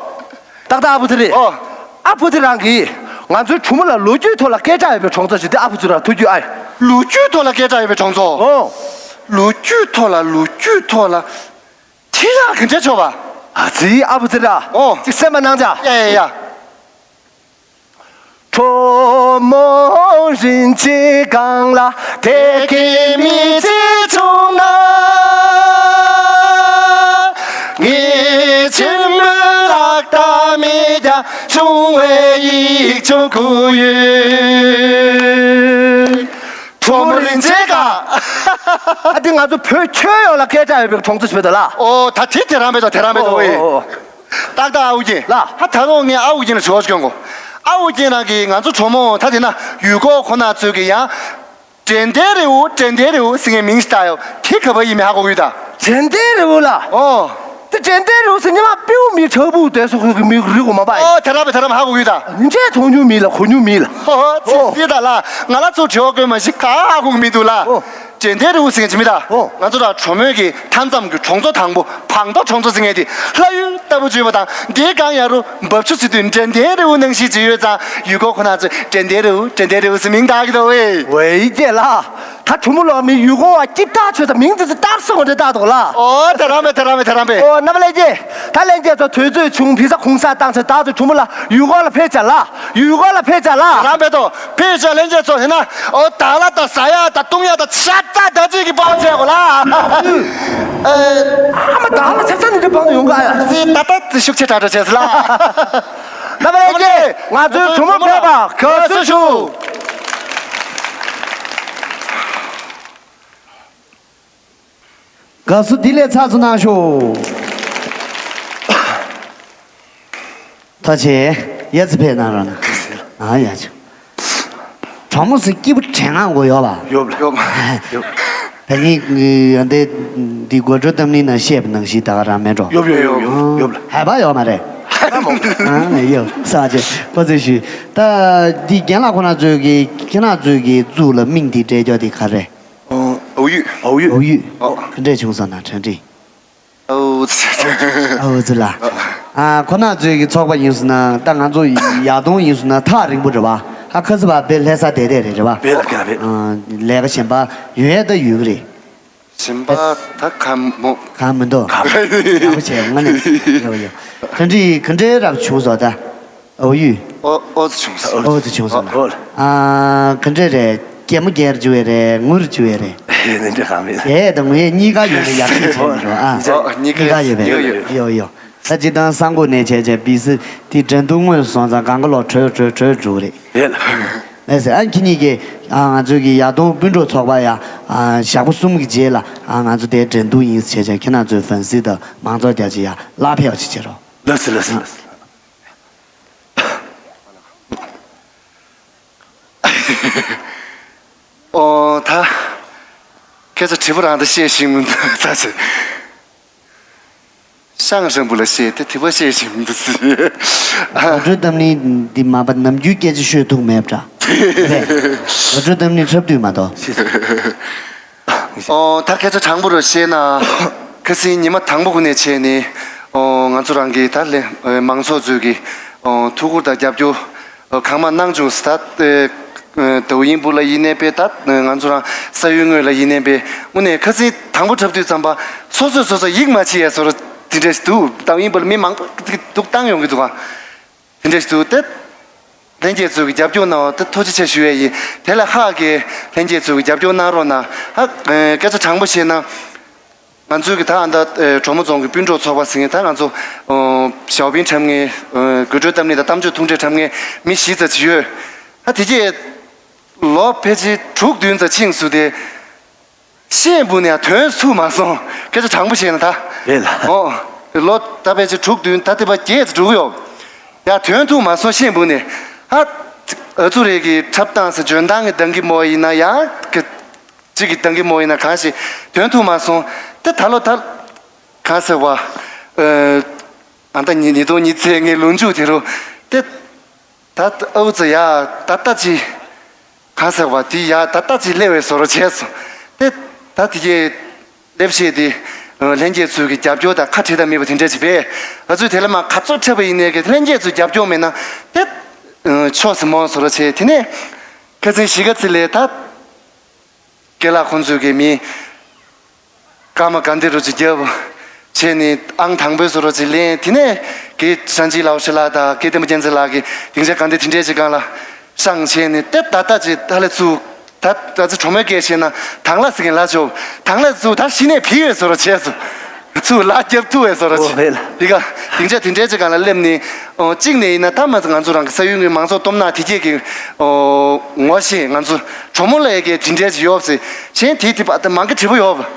ཏག་ཏག་ཨ་བུ་ཚེ་རིང་། ཨོ། ཨ་བུ་ཚེ་རང་གིས་ང་ཚོའི་གྲོང་མི་ལ་ལོ་རྒྱུས་ཐོག་ལ་སྐད་གྲགས་ཡོད་པའི་གྲོང་ཚོ་ཞིག་དེ་ཨ་བུ་ཚེ་རང་ཐུགས་རྒྱུས་ཨ་ཡིན། ལོ་རྒྱུས་ཐོག་ལ་སྐད་གྲགས་ཡོད་པའི་གྲོང་ཚོ། ཨོ། ལོ་རྒྱུས་ཐོག་ལ་ལོ་རྒྱུས་ཐོག་ལ། ཁྱེད་རང་ག་འདྲ་ཆོག་པ། ཨ་ཙི་ཨ་བུ་ཚེ་རང་། ཨོ། ཅིག་སེམས་པ་ནང་ཆ། ཡ་ཡ་ཡ། ཁྲོ་མོ་རིན་ཆེན་སྒང་ལ་དེ་གའི་མི་ཚེ་བྱུང་ན། ངའི་ཆེན་མོའི་ལག་རྟགས་མེད་ཀྱང་བྱུང་བའི་ཡིག་ཆུང་ཁུ་ཡོད། ཁྲོ་མོ་རིན་ཆེན་སྒང་། ཨ་འདི་ང་ཚོ་བོད་ཁྱོན་ཡོངས་ལ་སྐད་གྲགས་ཡོད་པའི་གྲོང་ཚོ་ཞིག་རེད་ད་ལགས། ཨོ་ད་དེ་དེ་རང་མེད་དོ། དེ་རང་མེད་དོ། ཨོ་ཨོ་ཨོ། ཏག་ཏག་ཨ་ཁུ་རྒྱན། ལགས། ཧ་ད་རུང་ངས་ཨ་ཁུ་རྒྱན་ལ་དྲི་བ་ཞིག་སྐྱོན་དགོས། ཨ་ཁུ་རྒྱན་རང་གིས་ང་ཚོ་གྲོ་མོ་ད་དེ་ན་ཡུལ་སྐོར་ཁོ་ན་ཚོས་ཀྱི་ཡང་། དྲན་རྟེན་རི་བོ། དྲན་རྟེན་རི་བོ་ཟེར་མཁན་མིང་ཞིག་བཏགས་ཡོད། དེ་ག་པར་ཡིན་མིན་ཧ་གོ་གི་ཡོད་ད། དྲན་རྟེན་རི་བོ་ལགས། ཨོ། དེ་དྲན་རྟེན་རི་བོ་ཟེར་ཉི་མ་པེའུ་མི་ཁྲ་བུ་དེ་སོགས་ཀྱི་མི་རིགས་མ་པ་ཡིན། ཨོ་དེ་རང་མེད། དེ་རང་མེད། ཧ་གོ་གི་ཡོད་ད། འདྲས་མཐོང་མྱོང་མེད་ལ་གོ་མྱོང་མེད་ལ། ཨོ་ཙི་ཙི་ད་ལ་ང་ལ་ཚོ་དྲི་བ་སྐྱོན་མ་ཞིག་ག་ཧ་གོ་གི་མི་འདུག་ལ། ཨོ། དྲན་རྟེན་རི་བོ་ཟེར་མཁན་ཅི་མི་ད། ཨོ། ང་ཚོ་ར་གྲོ་མོའི་གི་མཐའ་མཚམས་ཀྱི་གྲོང་ཚོ་དང་པོ་བང་ཏོ་གྲོང་ཚོ་ཟེར་མཁན་དེ་ལྷ་ཡུལ་ལྟ་བུ་བརྗོད་པ་དང་། འདིའི་སྒང་ཡ་རུ་འབབ་ཆུ་ཟེར་དུས་དྲན་རྟེན་རི་བོ་ནང་བཞིན་བརྗོད་ཡོད་ཙང་། ཡུལ་སྐོར་ཁོ་ན་ཚོས་དྲན་རྟེན་རི་བོ། དྲན་རྟེན་རི་བོ་ཟེར་མིང་བཏགས་ཀྱི་འདུག་ཝེ། ཝེ་ཡི་ལགས། ད་གྲོ་མོ་ལོ་མི་ཡུལ་སྐོར་བ་སྐྱིད་ཐག་ཆོད་ད། མིང་དེ་ཚོ་བཏགས་སོང་བ་འདྲ་བཏགས་འདུག་ལ། ཨོ་དེ་རང་མེད། དེ་རང་མེད། དེ་རང་མེད། ཨོ་རྣམ་པ་ལྷན་རྒྱས། ད་ལྷན་རྒྱས་ཚོ་དུས་ཚོད་བྱུང་། བི་ས་གུང་སེང་བཏང་ཚེ་ད་ཚོ་གྲོ་མོ་ལ་ཡུལ་སྐོར་ལ་ཕེབས་བྱ་ལ། ཡུལ་སྐོར་ལ་ཕེབས་བྱ་ལ། རང་བས་དོ་ཕེབས་བྱ་ལྷན་རྒྱས་ཚོ། ཡིན་ན་ཨོ་དག་ལ་དང་ཟ་ཡ་དང་བཏུང་ཡ་དང་ཤ་ཚ་ད་ཅིག་གི་པང་བྱས་གོ་ལ། ཨ་མ་དག་ལ་ཆ་ཚ་ནི་འདི་པང་དུ་ཡོང་ག་ཡ། ད་ད་ཤུགས་ཆེ་དྲག་དྲག་བྱས་ལ། ད་བས་ཀྱེ་ང་ཚོའི་གྲོ་མོ་ཕེབས་པ་དགའ་བསུ་ཞུ། དགའ་བསུ་བདེ་ལེགས་ཚར་ཚུ་གནང་ཤོག་ཐུགས་རྗེ་ཆེ། ཡ་ཙི་ཕེབས་གནང་རོགས་གནང་། ཨ་ཡ་ཆུ། གྲོགས་མོ་ཚོ་སྐྱིད་པོ་དྲན་ངང་གོ་ཡོད་པ། ཡོད་ལ། ཡོད་ཡོད། ད་ནི་ཡོན་ཏན་འདི་དགོད་བྲོ་གཏམ་གླེང་ནང་བཤད་པ་ནང་བཞིན་ད་ག་རང་མེད་འགྲོ། ཡོད་ཡོད་ཡོད་ཡོད་ཡོད་ལ། ཧ་པ་ཡོད་མ་རེད། ཧ་མོ། ཨ་ཡོད་ས་ཆེ་ཁོ་ཚོས་ཞུས། ད་འདི་རྒན་ལགས་ཁོ་ན་ཚོས་ཀྱི་ཁྱེད་རང་ཚོས་ཀྱི་གཙུག་ལ་མིང་འདི་སྤྲད་རྒྱུ་དེ་ག་རེད། ཨོ་ཡུས། ཨོ་ཡུས། ཨོ་ཡུས། ཨོ། ག་འདྲས་བྱུང་སོང་ན་དྲན་དྲིས། ཨོ་ཙི། ཨོ་ཙི་ལ། ཨ་ཁོ་ན་ཚོའི་གི་ཚོགས་པ་ཡིན་སོང་ན་ད་ང་ཚོ་ཡག་དོང་ཡིན་སོང་ན་ཐག་རིང་པོ་རེད་བ། ཨ་ཁ་སི་བ་བེ་ལྷ་ས་དེ་དེ་རེད་རེད་བ། བེ་ལ་བེ་ལ་བེ། ཨ་ལས་ཀ་གཞན་པ་ཡོད་ད་ཡོད་གི་རེད། གཞན་པ་ད་ག་མོ། ག་མི་འདུག་ག་མོ་བྱས་ང་ནི་ཡོད་ཡོད། ག་འདྲི་ག་འདྲི་རབ་བྱུང་སོང་ད། ཨོ་ཡུས། ཨོ་ཨོ་ཙི་བྱུང་སོང་། ཨོ་ཙི་བྱུང་སོང་། ཨོ་ཨོ། ཨ་ག་འདྲ་རེད། རྒྱལ་མོ་རྒྱལ་རྒྱུ་བས་རེད། ངུ་རུ་རྒྱུ་བས་རེད། ཨེ་ནི་འདྲ་གང་མེད། ཨེ་ད་ངུ་ཡས་གཉིས་ཀ་ཡོད་ན་ཡག་ཤོས་བྱས་ནས་རོ། ཨ་ཨོ་གཉིས་ཀ་ཡོད་པས། ཡོད་ཡོད་ཡོད་ཡོད། ད་ཅི་དང་སང་གོ་ནས་བྱས་བྱས་བི་སི་དེ་འགྲན་བསྡུར་དངོས་སུ་སོང་ཙང་གང་ག་ལོག་བྲོས་བྲོས་བྲོས་འགྲོ་གི་རེད། ཡོད་ལ། ལགས་སེ། ཨ་ཁྱེད་གཉིས་ཀྱིས་ཨ་ང་ཚོའི་གི་ཡག་དོང་སྤུན་གྲོགས་ཚོགས་པ་ཡ་ཨ་ཞག་པོ་གསུམ་གྱི་རྗེས་ལ་ཨ་ང་ཚོ་དེ་འགྲན་བསྡུར་ཡིན་ཟེར་བྱས་ཁྱེད་རང་ཚོའི་ཧྥན་སི་དང་མང་ཚོགས་རྒྱ་ཆེ་ཡ་ལག་ཕེབས་པ་ཅིག་བྱེད་རོགས། ལགས་སེ་ལགས་སེ་ལགས་སེ། ཨོ་ད། ཁྱེད་ཚོ་དྲི་བ་རང་ད་བཤད་ཤེས་མི་འདུག་ད་ཟེར། ཤང་རིང་པོ་ལ་བཤད་དེ་དྲི་བ་བཤད་ཤེས་མི་འདུག་ཟེར། དགོད་བྲོ་གཏམ་གླེང་འདི་མ་པ་ནམ་རྒྱུན་སྐད་ཆ་ཤོད་ཐུབ་མེད་པ་འདྲ། རེད། དགོད་བྲོ་གཏམ་གླེང་འཁྲབ་དུས་མ་གཏོགས། ཨོ་ད་སྐད་ཆ་དྲང་པོ་རུ་བཤད་ན། ཁ་སང་ཉི་མ་དང་པོ་ཁོ་ནས་བྱས་ནས་ཨོ་ང་ཚོ་རང་གི་ད་ལས་མང་ཚོགས་ཚོས་ཀྱི་ཨོ་ཐུགས་ཁུར་དང་རྒྱབ་སྐྱོར་ཨོ་གང་མང་གནང་བྱུང་ཟེར། ད་ཨེ་ཨེ་ཏོག་དབྱིན་པུ་ལ་ཡིན་ནའི་པས། ད་ཨེ་ང་ཚོ་རང་ས་ཡུལ་དངོས་ལ་ཡིན་ནའི་པས། དངོས་གནས་ཁ་སང་དང་པོ་འཁྲབ་དུས་ཙམ་པ་སོ་སོས་སོ་སོ་ཡིད་མ་ཆེས་ཡ་བཟོ་འདྲ་དེ་འདྲ་ཞིག་འདུག་ཏོག་དབྱིན་པུ་ལ་མི་མང་པོ་ཅིག་འདུག་བཏང་ཡོང་གི་འདུག་ག་དེ་འདྲ་ཞིག་འདུག་སྟེ། ལྷན་རྒྱས་ཚོས་ཀྱི་རྒྱབ་སྐྱོར་གནང་བ་དེ་ཐུགས་རྗེ་ཆེ་ཞུ་ཡས་ཡིན། དེ་ལས་ལྷག་གི་ལྷན་རྒྱས་ཚོས་ཀྱི་རྒྱབ་སྐྱོར་གནང་རོགས་གནང་། ཧ་ཨེ་སྐད་ཆ་དྲང་པོ་བཤད་ན། ང་ཚོའི་གི་ད་ཨ་ད་ཨེ་གྲོ་མོ་རྫོང་གི་སྤུན་གྲོགས་ཚོགས་པ་ཟེར་མཁན་ད་ང་ཚོ་ཨོ་ཞའོ་ཕིང་འཁྲབ་མཁན། ཨེ་དགོད་བྲོའི་གཏམ་གླེང་དང་གཏམ་བརྗོད་ཐུང་གྲས་འཁྲབ་མཁན་མི་བཞི་ཙམ་ཅིག་ཡོད། ད་དེ་གྱད་ལོ་ཕལ་ཆེར་དྲུག་བདུན་ཙམ་ཕྱིན་སོང་སྟེ། ཤེས་འབུ་ནས་ཐོན་ཐུབ་མ་སོང་། སྐད་ཆ་དྲང་པོ་བཤད་ན་ད། རེད་ལ། ཨོ། ལོ་ད་ཕལ་ཆེར་དྲུག་བདུན་ད་ལྟ་བ་བརྒྱད་ཙམ་འགྲོ་གི་ཡོད། ཡ་ཐོན་ཐུབ་མ་སོང་ཤེས་འབུ་ནས། ཨ། ཨ་ཚུ་རེ་གི་འཁྲབ་སྟངས་སུ་འཇོན་ཐང་གི་འདང་གི་མོ་ཡིན་ན་ཡང་གི་གཅིག་གི་འདང་གི་མོ་ཡིན་ན་གང་ཞིག་ཐོན་ཐུབ་མ་སོང་། དེ་ད་ལོ་ད་གང་ཟེར་བ། ཨ་ད་ཉིས་ཉིས་སྟོང་ཉི་ཤུ་རྩ་ལྔའི་ལོ་མཇུག་དེ་རུ་དེ། ད་ཨའུ་ཙི་ཡ་ད་ལྟ་ཅི་གང་ཟེར་བ་དེ་ཡ་ད་ལྟ་ཅི་སླེབས་པའི་བཟོ་འདྲ་བྱས་སོང་། དེ་ད་དེ་གའི་ལེབ་ཤེས་དེ་ལྷན་རྒྱས་ཚོའི་གི་རྒྱབ་སྐྱོར་དང་ཁ་བྲལ་ད་མེད་པ་དེ་འདྲས་ཅིག་པས། ང་ཚོས་དེ་ལ་མ་ག་ཚོད་འཕྲད་པ་ཡིན་ནའི་གི་ལྷན་རྒྱས་ཚོའི་རྒྱབ་སྐྱོར་མེད་ན་དེ་ཆོག་སི་མོ་བཟོ་འདྲ་བྱས། དེ་ནས་ཁ་སང་གཞིས་ཀ་རྩེ་ལས་ད། རྒན་ལགས་ཁོང་ཚོས་གི་མི་སྐར་མ་ག་འདི་རུ་ཅིག་བརྒྱབ་བྱས་ནས་ཨང་དང་པོའི་བཟོ་འདྲ་ཅིག་ལེན། དེ་ནས་གི་ཧྲན་ཅི་ལའོ་ཧྲི་ལགས་དང་གི་བསྟན་པ་རྒྱལ་མཚན་ལགས་ཀྱིས་སྡིངས་ཆ་ག་འདི་དེ་འདྲས་ཅིག་སྒང་ལ་བཤངས་བྱས་ནས་དེ་ད་ལྟ་ཅིག་ད་ལས་ཚུགས། ད་ད་ཚོ་གྲོགས་མོའི་སྐད་བཤད་ན་དང་ལ་ཟེར་མཁན་ལ་ཆོག་དང་ལ་ཚུགས་ད་གཞི་ནས་ཕི་ཡོད་བཟོ་འདྲ་བྱས་སོང་། ཚུར་ལག་རྒྱབ་ཐུབ་པའི་བཟོ་འདྲ་ཅིག་འོ་རེད་ལ། དེ་ག་སྡིངས་ཆ་དེ་འདྲའི་ཅིག་སྒང་ལ་སླེབས་ནས། ཨོ་གཅིག་ནས་ཡིན་ན་ད་མ་ང་ཚོ་རང་གི་ས་ཡུལ་གྱི་མང་ཚོགས་སྟོབས་ནག་དེ་གྱད་ཀྱི་ཨོ་ངོ་ཤེས་ང་ཚོ་གྲོགས་མོ་ལ་ཡ་གི་དེ་འདྲའི་ཅིག་ཡོད་ཟེར། གཞན་དེ་དེ་པ་ད་མང་གི་བྲིས་པ་ཡོད་པ།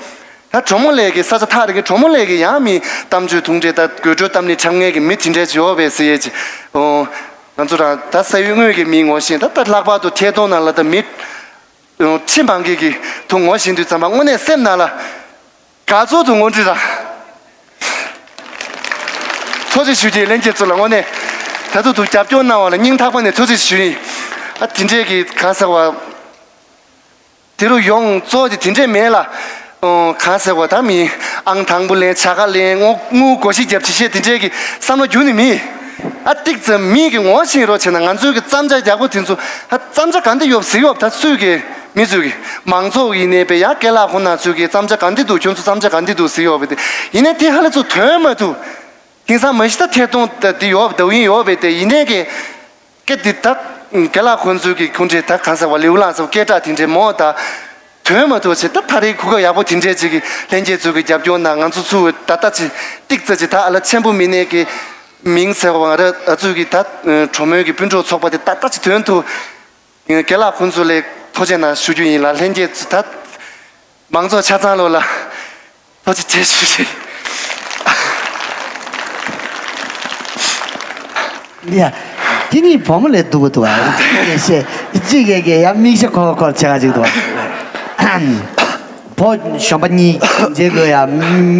ད་གྲོགས་མོ་ལ་ཡ་གི་ས་ཆ་ཐག་རིང་གི་གྲོགས་མོ་ལ་ཡ་གི་ཡང་མི་གཏམ་བརྗོད་ཐུང་གྲས་ད་དགོད་བྲོ་གཏམ་གླེང་འཁྲབ་མཁན་གྱི་མི་དེ་འདྲའི་ཅིག་ཡོད་པས་ཟེར་ཡས་ཅིག་ཨོ་ང་ཚོ་རང་ད་ས་ཡུལ་དངོས་ཀྱི་མི་ངོ་ཤེས་ད་ད་ལྷག་པར་དུ་ཐད་གཏོང་ནང་ལ་ད་མི། ཁྲི་མང་གི་གི་ཐུག་ངོ་ཤེས་དུས་ཙམ་པ་དངོས་གནས་སེམས་ནང་ལ་དགའ་ཚོར་དུ་ངོ་འདྲི་ར། ཐུགས་རྗེ་ཆེ་ཞུ་རྒྱུ་ལྷན་རྒྱས་ཚོ་ལ་དངོས་གནས་ད་དུང་དུ་རྒྱབ་སྐྱོར་གནང་བ་ལ་སྙིང་ཐག་པ་ནས་ཐུགས་རྗེ་ཆེ་ཞུ་ཡིན། ཨ་དེ་འདྲས་ཀྱི་གང་ཟེར་བ། དེ་རུ་ཡོང་གཙོ་དེ་དེ་འདྲས་མེད་ལ། ཨོ་གང་ཟེར་བ་ད་མི་ཨང་དང་པོ་ལེན་ཆ་ག་ལེན་དངུལ་དངུལ་སྒོར་གཞས་རྒྱབ་ཅི་བཤད་དེ་འདྲས་ཀྱི་བསམ་བློ་རྒྱུན་ནས་མེད། ཨ་ཏིག་ཙམ་མིག་གི་ངོ་ཤེས་རོགས་བྱས་ན་ང་ཚོའི་གི་བརྩམས་བྱ་རྒྱག་པོ་དེ་ཚོ་ཨ་བརྩམས་བྱ་ག་འདི་ཡོད་ཟེར་ཡོད་ད་སུས་གི་མི་ཚོས་གི་མང་ཚོགས་ཡིན་ནའི་པས་ཡ་རྒན་ལགས་ཁོང་རྣམ་ཚོས་གི་བརྩམས་བྱ་ག་འདི་འདུག་ཁྱོད་ཚོ་བརྩམས་བྱ་ག་འདི་འདུག་ཟེར་ཡོད་པས་དེ་ཡིན་ནའི་དེ་ཧ་ལས་ཚོ་དོན་མ་ཐུབ། དེང་སང་མ་གཞི་ད་ཐད་གཏོང་ད་འདི་ཡོད་ད་ཡིན་ཡོད་པས་དེ་ཡིན་ནའི་གི་སྐད་འདི་ད་རྒན་ལགས་ཁོང་ཚོའི་གི་ཁོང་ཁྲིད་ད་གང་ཟེར་བ་ལེའུ་ལང་ཟེར་བ་སྐད་གྲགས་དེ་འདྲའི་མོ་ད་དོན་མ་ཐུབ་བྱས་ད་ད་རེས་གོ་སྐབས་ཡག་པོ་དེ་འདྲས་ཅིག་གི་ལྷན་རྒྱས་ཚོའི་གི་རྒྱབ་སྐྱོར་ན་ང་ཚོ་ཚུར་ད་ལྟ་ཅིག་ཏིག་ཙ་ཅིག་ད་ཨ་ལ་ཆེན་པོ་མི་སྣའི་གི་མིང་ཟེར་བ་ང་ར་ཨ་ཚོས་གི་ད་གྲོགས་མོའི་གི་སྤུན་གྲོགས་ཚོགས་པ་དེ་ད་ལྟ་ཅིག་དོན་དུ་རྒན་ལགས་ཁོང་ཚོ་ལ་ཐུགས་རྗེ་གནང་ཞུ་རྒྱུ་ཡིན་ལ་ལྷན་རྒྱས་ཚོ་ད་མང་ཚོགས་ཆ་ཚང་ལོ་ལ་ཐུགས་རྗེ་ཆེ་ཞུ་ཞུ། ཡ། དེ་ནི་བུ་མོ་ལས་སྡུག་པོ་འདུག་ཨ། ཅི་གེ་གེ་ཡ་མིག་ཤ་ཁོར་ཁོར་བྱེད་ག་ཅིག་འདུག་ཨ། བོ་གཞོན་པ་གཉིས་མཇལ་དགོས་ཡ་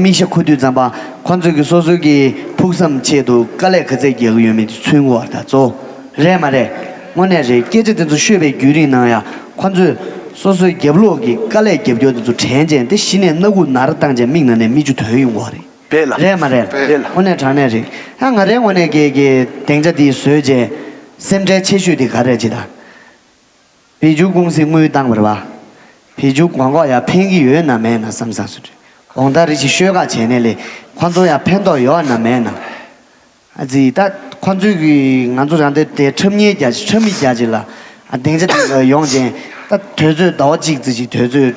མིག་ཤ་ཁུ་དུས་ཙམ་པ་ཁོང་ཚོས་ཀྱི་སོ་སོའི་གི་ཕུགས་བསམ་ཆེད་དུ་དཀའ་ལས་ག་ཚད་རྒྱག་གི་ཡོད་མེད་དེ་མཚོན་དགོས་པ་ད་གཙོ་བོ་རེད་མ་རེད། དངོས་གནས་རེད། སྐད་ཆ་དེ་ཚོ་ཤོད་པའི་བརྒྱུད་རིམ་ནང་ཡ་ཁོང་ཚོས་སོ་སོའི་རྒྱབ་ལོགས་ཀྱི་དཀའ་ལས་རྒྱབ་སྐྱོར་དེ་ཚོ་དྲན་བྱས་ཏེ་གཞི་ནས་སྣ་ཁུག་ནར་བཏང་བྱས་མིག་ནང་ནས་མིག་ཆུ་ཐོན་ཡོང་གི་ཡོད་རེད། རེད་ལ། རེད་མ་རེད། རེད་ལ། དངོས་གནས་དྲང་གནས་རེད། ཡང་ང་རའི་ངོས་ནས་ཀྱི་ཀྱི་སྡིངས་ཆ་འདི་བཟོས་རྗེས་སེམས་ཁྲལ་ཆེ་ཤོས་དེ་ག་རེད་ཅེ་ད། བི་ཇུ་ཀུང་སིས་དངུལ་བཏང་བ་རེད་པ། བི་ཇུ་གོང་འོག་ཡང་ཕན་གྱི་ཡོད་ན་མེད་ན་བསམ་བསམ་སོ་དྲི། དགོང་དག་རེ་ཞིག་ཤོད་ཁ་བྱས་ནས་ལས་ཁོ་ཚོ་ཡང་ཕན་ཐོགས་ཡོད་ན་མེད་ན། ཨ་ཙི་ད་ཁོ་ཚོས་ཀྱི་ང་ཚོ་རང་དེ་དེ་ཁྲབ་གཉེར་རྒྱ་ཆེ་ཁྲབ་མི་རྒྱ་ཆེ་ལ་ཨ་སྡིངས་ཆ་དེ་ཡོང་ཅན་ད་དུས་ཚོད་ཟླ་བ་གཅིག་ཙམ་ཞིག་དུས་ཚོད།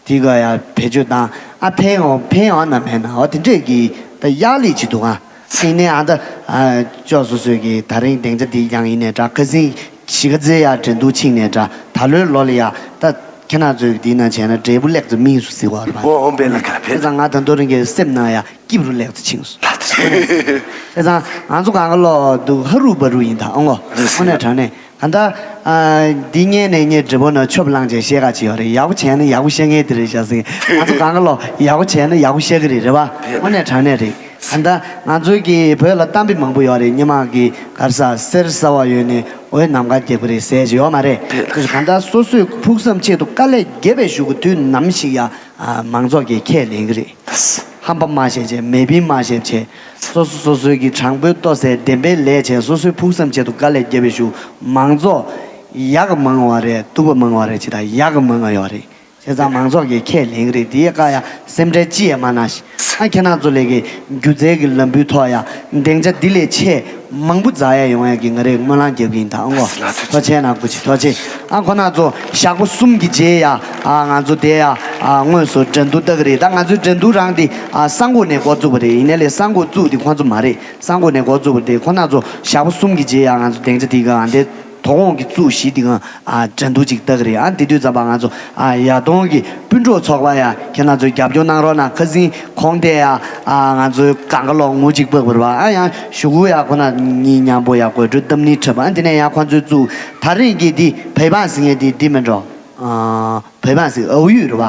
དེ་ག་ཡ་བེད་སྤྱོད་བཏང་ཨ་ཕན་ཡོང་ཕན་ཡོང་ན་མེད་ན་འོ་དེ་འདྲས་ཀྱི་ད་ཡག་ལས་ཅི་འདུག་ཨ། ཡིན་ནའི་ཨ་ད་ཨ་ཅོག་སོ་སོའི་གི་ད་རིང་སྡིངས་ཆ་འདི་ཀྱང་ཡིན་ནའི་འདྲ་ཁ་སང་གཞིས་ཀ་རྩེ་ཡ་འགྲན་བསྡུར་ཕྱིན་ནའི་འདྲ་ད་ལོའི་ལོ་ལ་ཡ་ད་ཁྱེད་རང་ཚོའི་འདི་ན་བྱས་ན་འབྲས་བུ་ལེགས་ཚོ་སྨིན་སུ་ཟེར་བ་རེད་པ། འོ་འོ་འབེ་ལ་ཁ་ཕེ། དེ་ཙང་ང་ད་མདོ་རིང་གི་སེམས་ནང་ཡ་སྐྱིབ་རུ་ལེགས་ཚོ་ཕྱིན་སོང་། དེ་ཙང་ང་ཚོ་གང་ག་ལོ་འདུག་ཧ་རུ་བ་རུ་ཡིན་ད་ཨང་ངོ་དངོས་གནས་དྲང་གནས། ད་ལྟ་ཨ་འདི་ཉན་ནས་ངས་འདྲི་པོ་ན་ཆོབ་ལངས་བྱས་བཤད་ག་ཅི་ཡོད་རེད། ཡག་པོ་བྱས་ན་ཡག་པོ་བཤད་ངེས་དེ་རེད་ཤག་ཟིན་ང་ཚོ་གང་ག་ལོ་ཡག་པོ་བྱས་ན་ཡག་པོ་བཤད་གི་རེད་རེད་པ། དངོས་གནས་དྲང་གནས་རེད། ད་ལྟ་ང་ཚོའི་གི་བོད་ལ་གཏམ་དཔེ་མང་པོ་ཡོད་རེད། སྙེ་མ་གི་གར་ས་གསེར་ཟ་བ་ཡོད་ནས་འོད་ནམ་མཁའ་རྒྱག་གི་རེད་ཟེར་ཅི་ཡོད་མ་རེད། དེ་ག་ད་སོ་སོའི་ཕུགས་བསམ་ཆེད་དུ་དཀའ་ལས་བརྒྱབ་པའི་གཞུག་གུ་དུས་ནམ་ཞིག་ཡ་མང་ཚོགས་ཀྱིས་ཁས་ལེན་གི་རེད། ཧམ་པ་མ་བཤད་བྱས་མེད་པིན་མ་བཤད་བྱས། སོ་སོ་སོ་སོའི་གི་དྲང་པོའི་ལྟོ་ཟས་བདེན་པའི་ལས་བྱས་སོ་སོའི་ཕུགས་བསམ་ཆེད་དུ་དཀའ་ལས་བརྒྱབ་པའི་གཞུག་མང་ཚོགས་ཡག་གི་མང་བ་རེད་སྡུག་པ་མང་བ་རེད་ཅི་ད་ཡག་གི་མང་བ་ཡོད་རེད། བྱས་ཙང་མང་ཚོགས་ཀྱིས་ཁས་ལེན་གི་རེད། དེའི་བཀའ་ཡང་སེམས་ཁྲལ་ཅི་ཡང་མ་གནང་ཞིག་ཨ་ཁྱེད་རང་ཚོ་ལས་ཀྱི་སྒྱུ་རྩལ་གྱི་ལམ་བུའི་ཐོག་ཡང་སྡིངས་ཆ་འདི་ལས་ཆེ། མང་པོ་འཛག་ཡ་ཡོང་ཡ་གི་ང་རས་སྨོན་ལམ་རྒྱབ་ཀྱི་ཡིན་ད་ཨང་གོ། ཐུགས་རྗེ་གནང་སྐུ་མཁྱེན་ཐུགས་རྗེ། ཨ་ཁོ་ན་ཚོ་ཞག་པོ་གསུམ་གྱི་རྗེས་ཡ་ཨ་ང་ཚོ་དེ་ཡ་ཨ་དངོས་སུ་འགྲན་བསྡུར་ལྟ་གི་རེད། ད་ང་ཚོའི་འགྲན་བསྡུར་རང་དེ་ཨ་གསང་སྒོ་ནས་འགོ་བཙུགས་པ་རེད། ཡིན་ནའི་ལས་གསང་སྒོ་བཙུགས་དེ་ཁོ་ཚོ་མ་རེད། གསང་སྒོ་ནས་འགོ་བཙུགས་པ་དེ་ཁོ་ན་ཚོ་ཞག་པོ་གསུམ་གྱི་རྗེས་ཡ་ང་ཚོ་སྡིངས་ཆ་དེ་ག་ཨ་འདྲས་དོ་དགོང་གི་བཙུགས་གཞི་དེ་ག་ཨ་འགྲན་བསྡུར་ཅིག་ལྟ་གི་རེད། ཨ་དེ་དུས་ཙམ་པ་ང་ཚོ་ཨ་ཡ་དོང་གི་སྤུན་གྲོགས་ཚོགས་པ་ཡ་ཁྱེད་རང་ཚོས་རྒྱབ་སྐྱོར་གནང་རོགས་གནང་། ཁ་སང་གོང་དེ་ཡ་ཨ་ང་ཚོའི་གང་ག་ལོག་ངུ་གཅིག་པག་པར་བ་ཨ་ཡང་གཞུག་གུ་ཡ་ཁོ་ན་གཉིས་མཉམ་པོ་ཡ་དགོད་བྲོ་གཏམ་གླེང་འཁྲབ། ཨ་དེ་ནས་ཡ་ཁོ་ཚོས་བཙུགས་ད་རེས་ཀྱི་འདི་བོད་འབངས་ཟེར་མཁན་འདི་འདི་མིན་འགྲོ། ཨ་བོད་འབངས་ཟེར་ཨའུ་ཡུས་རེད་བ།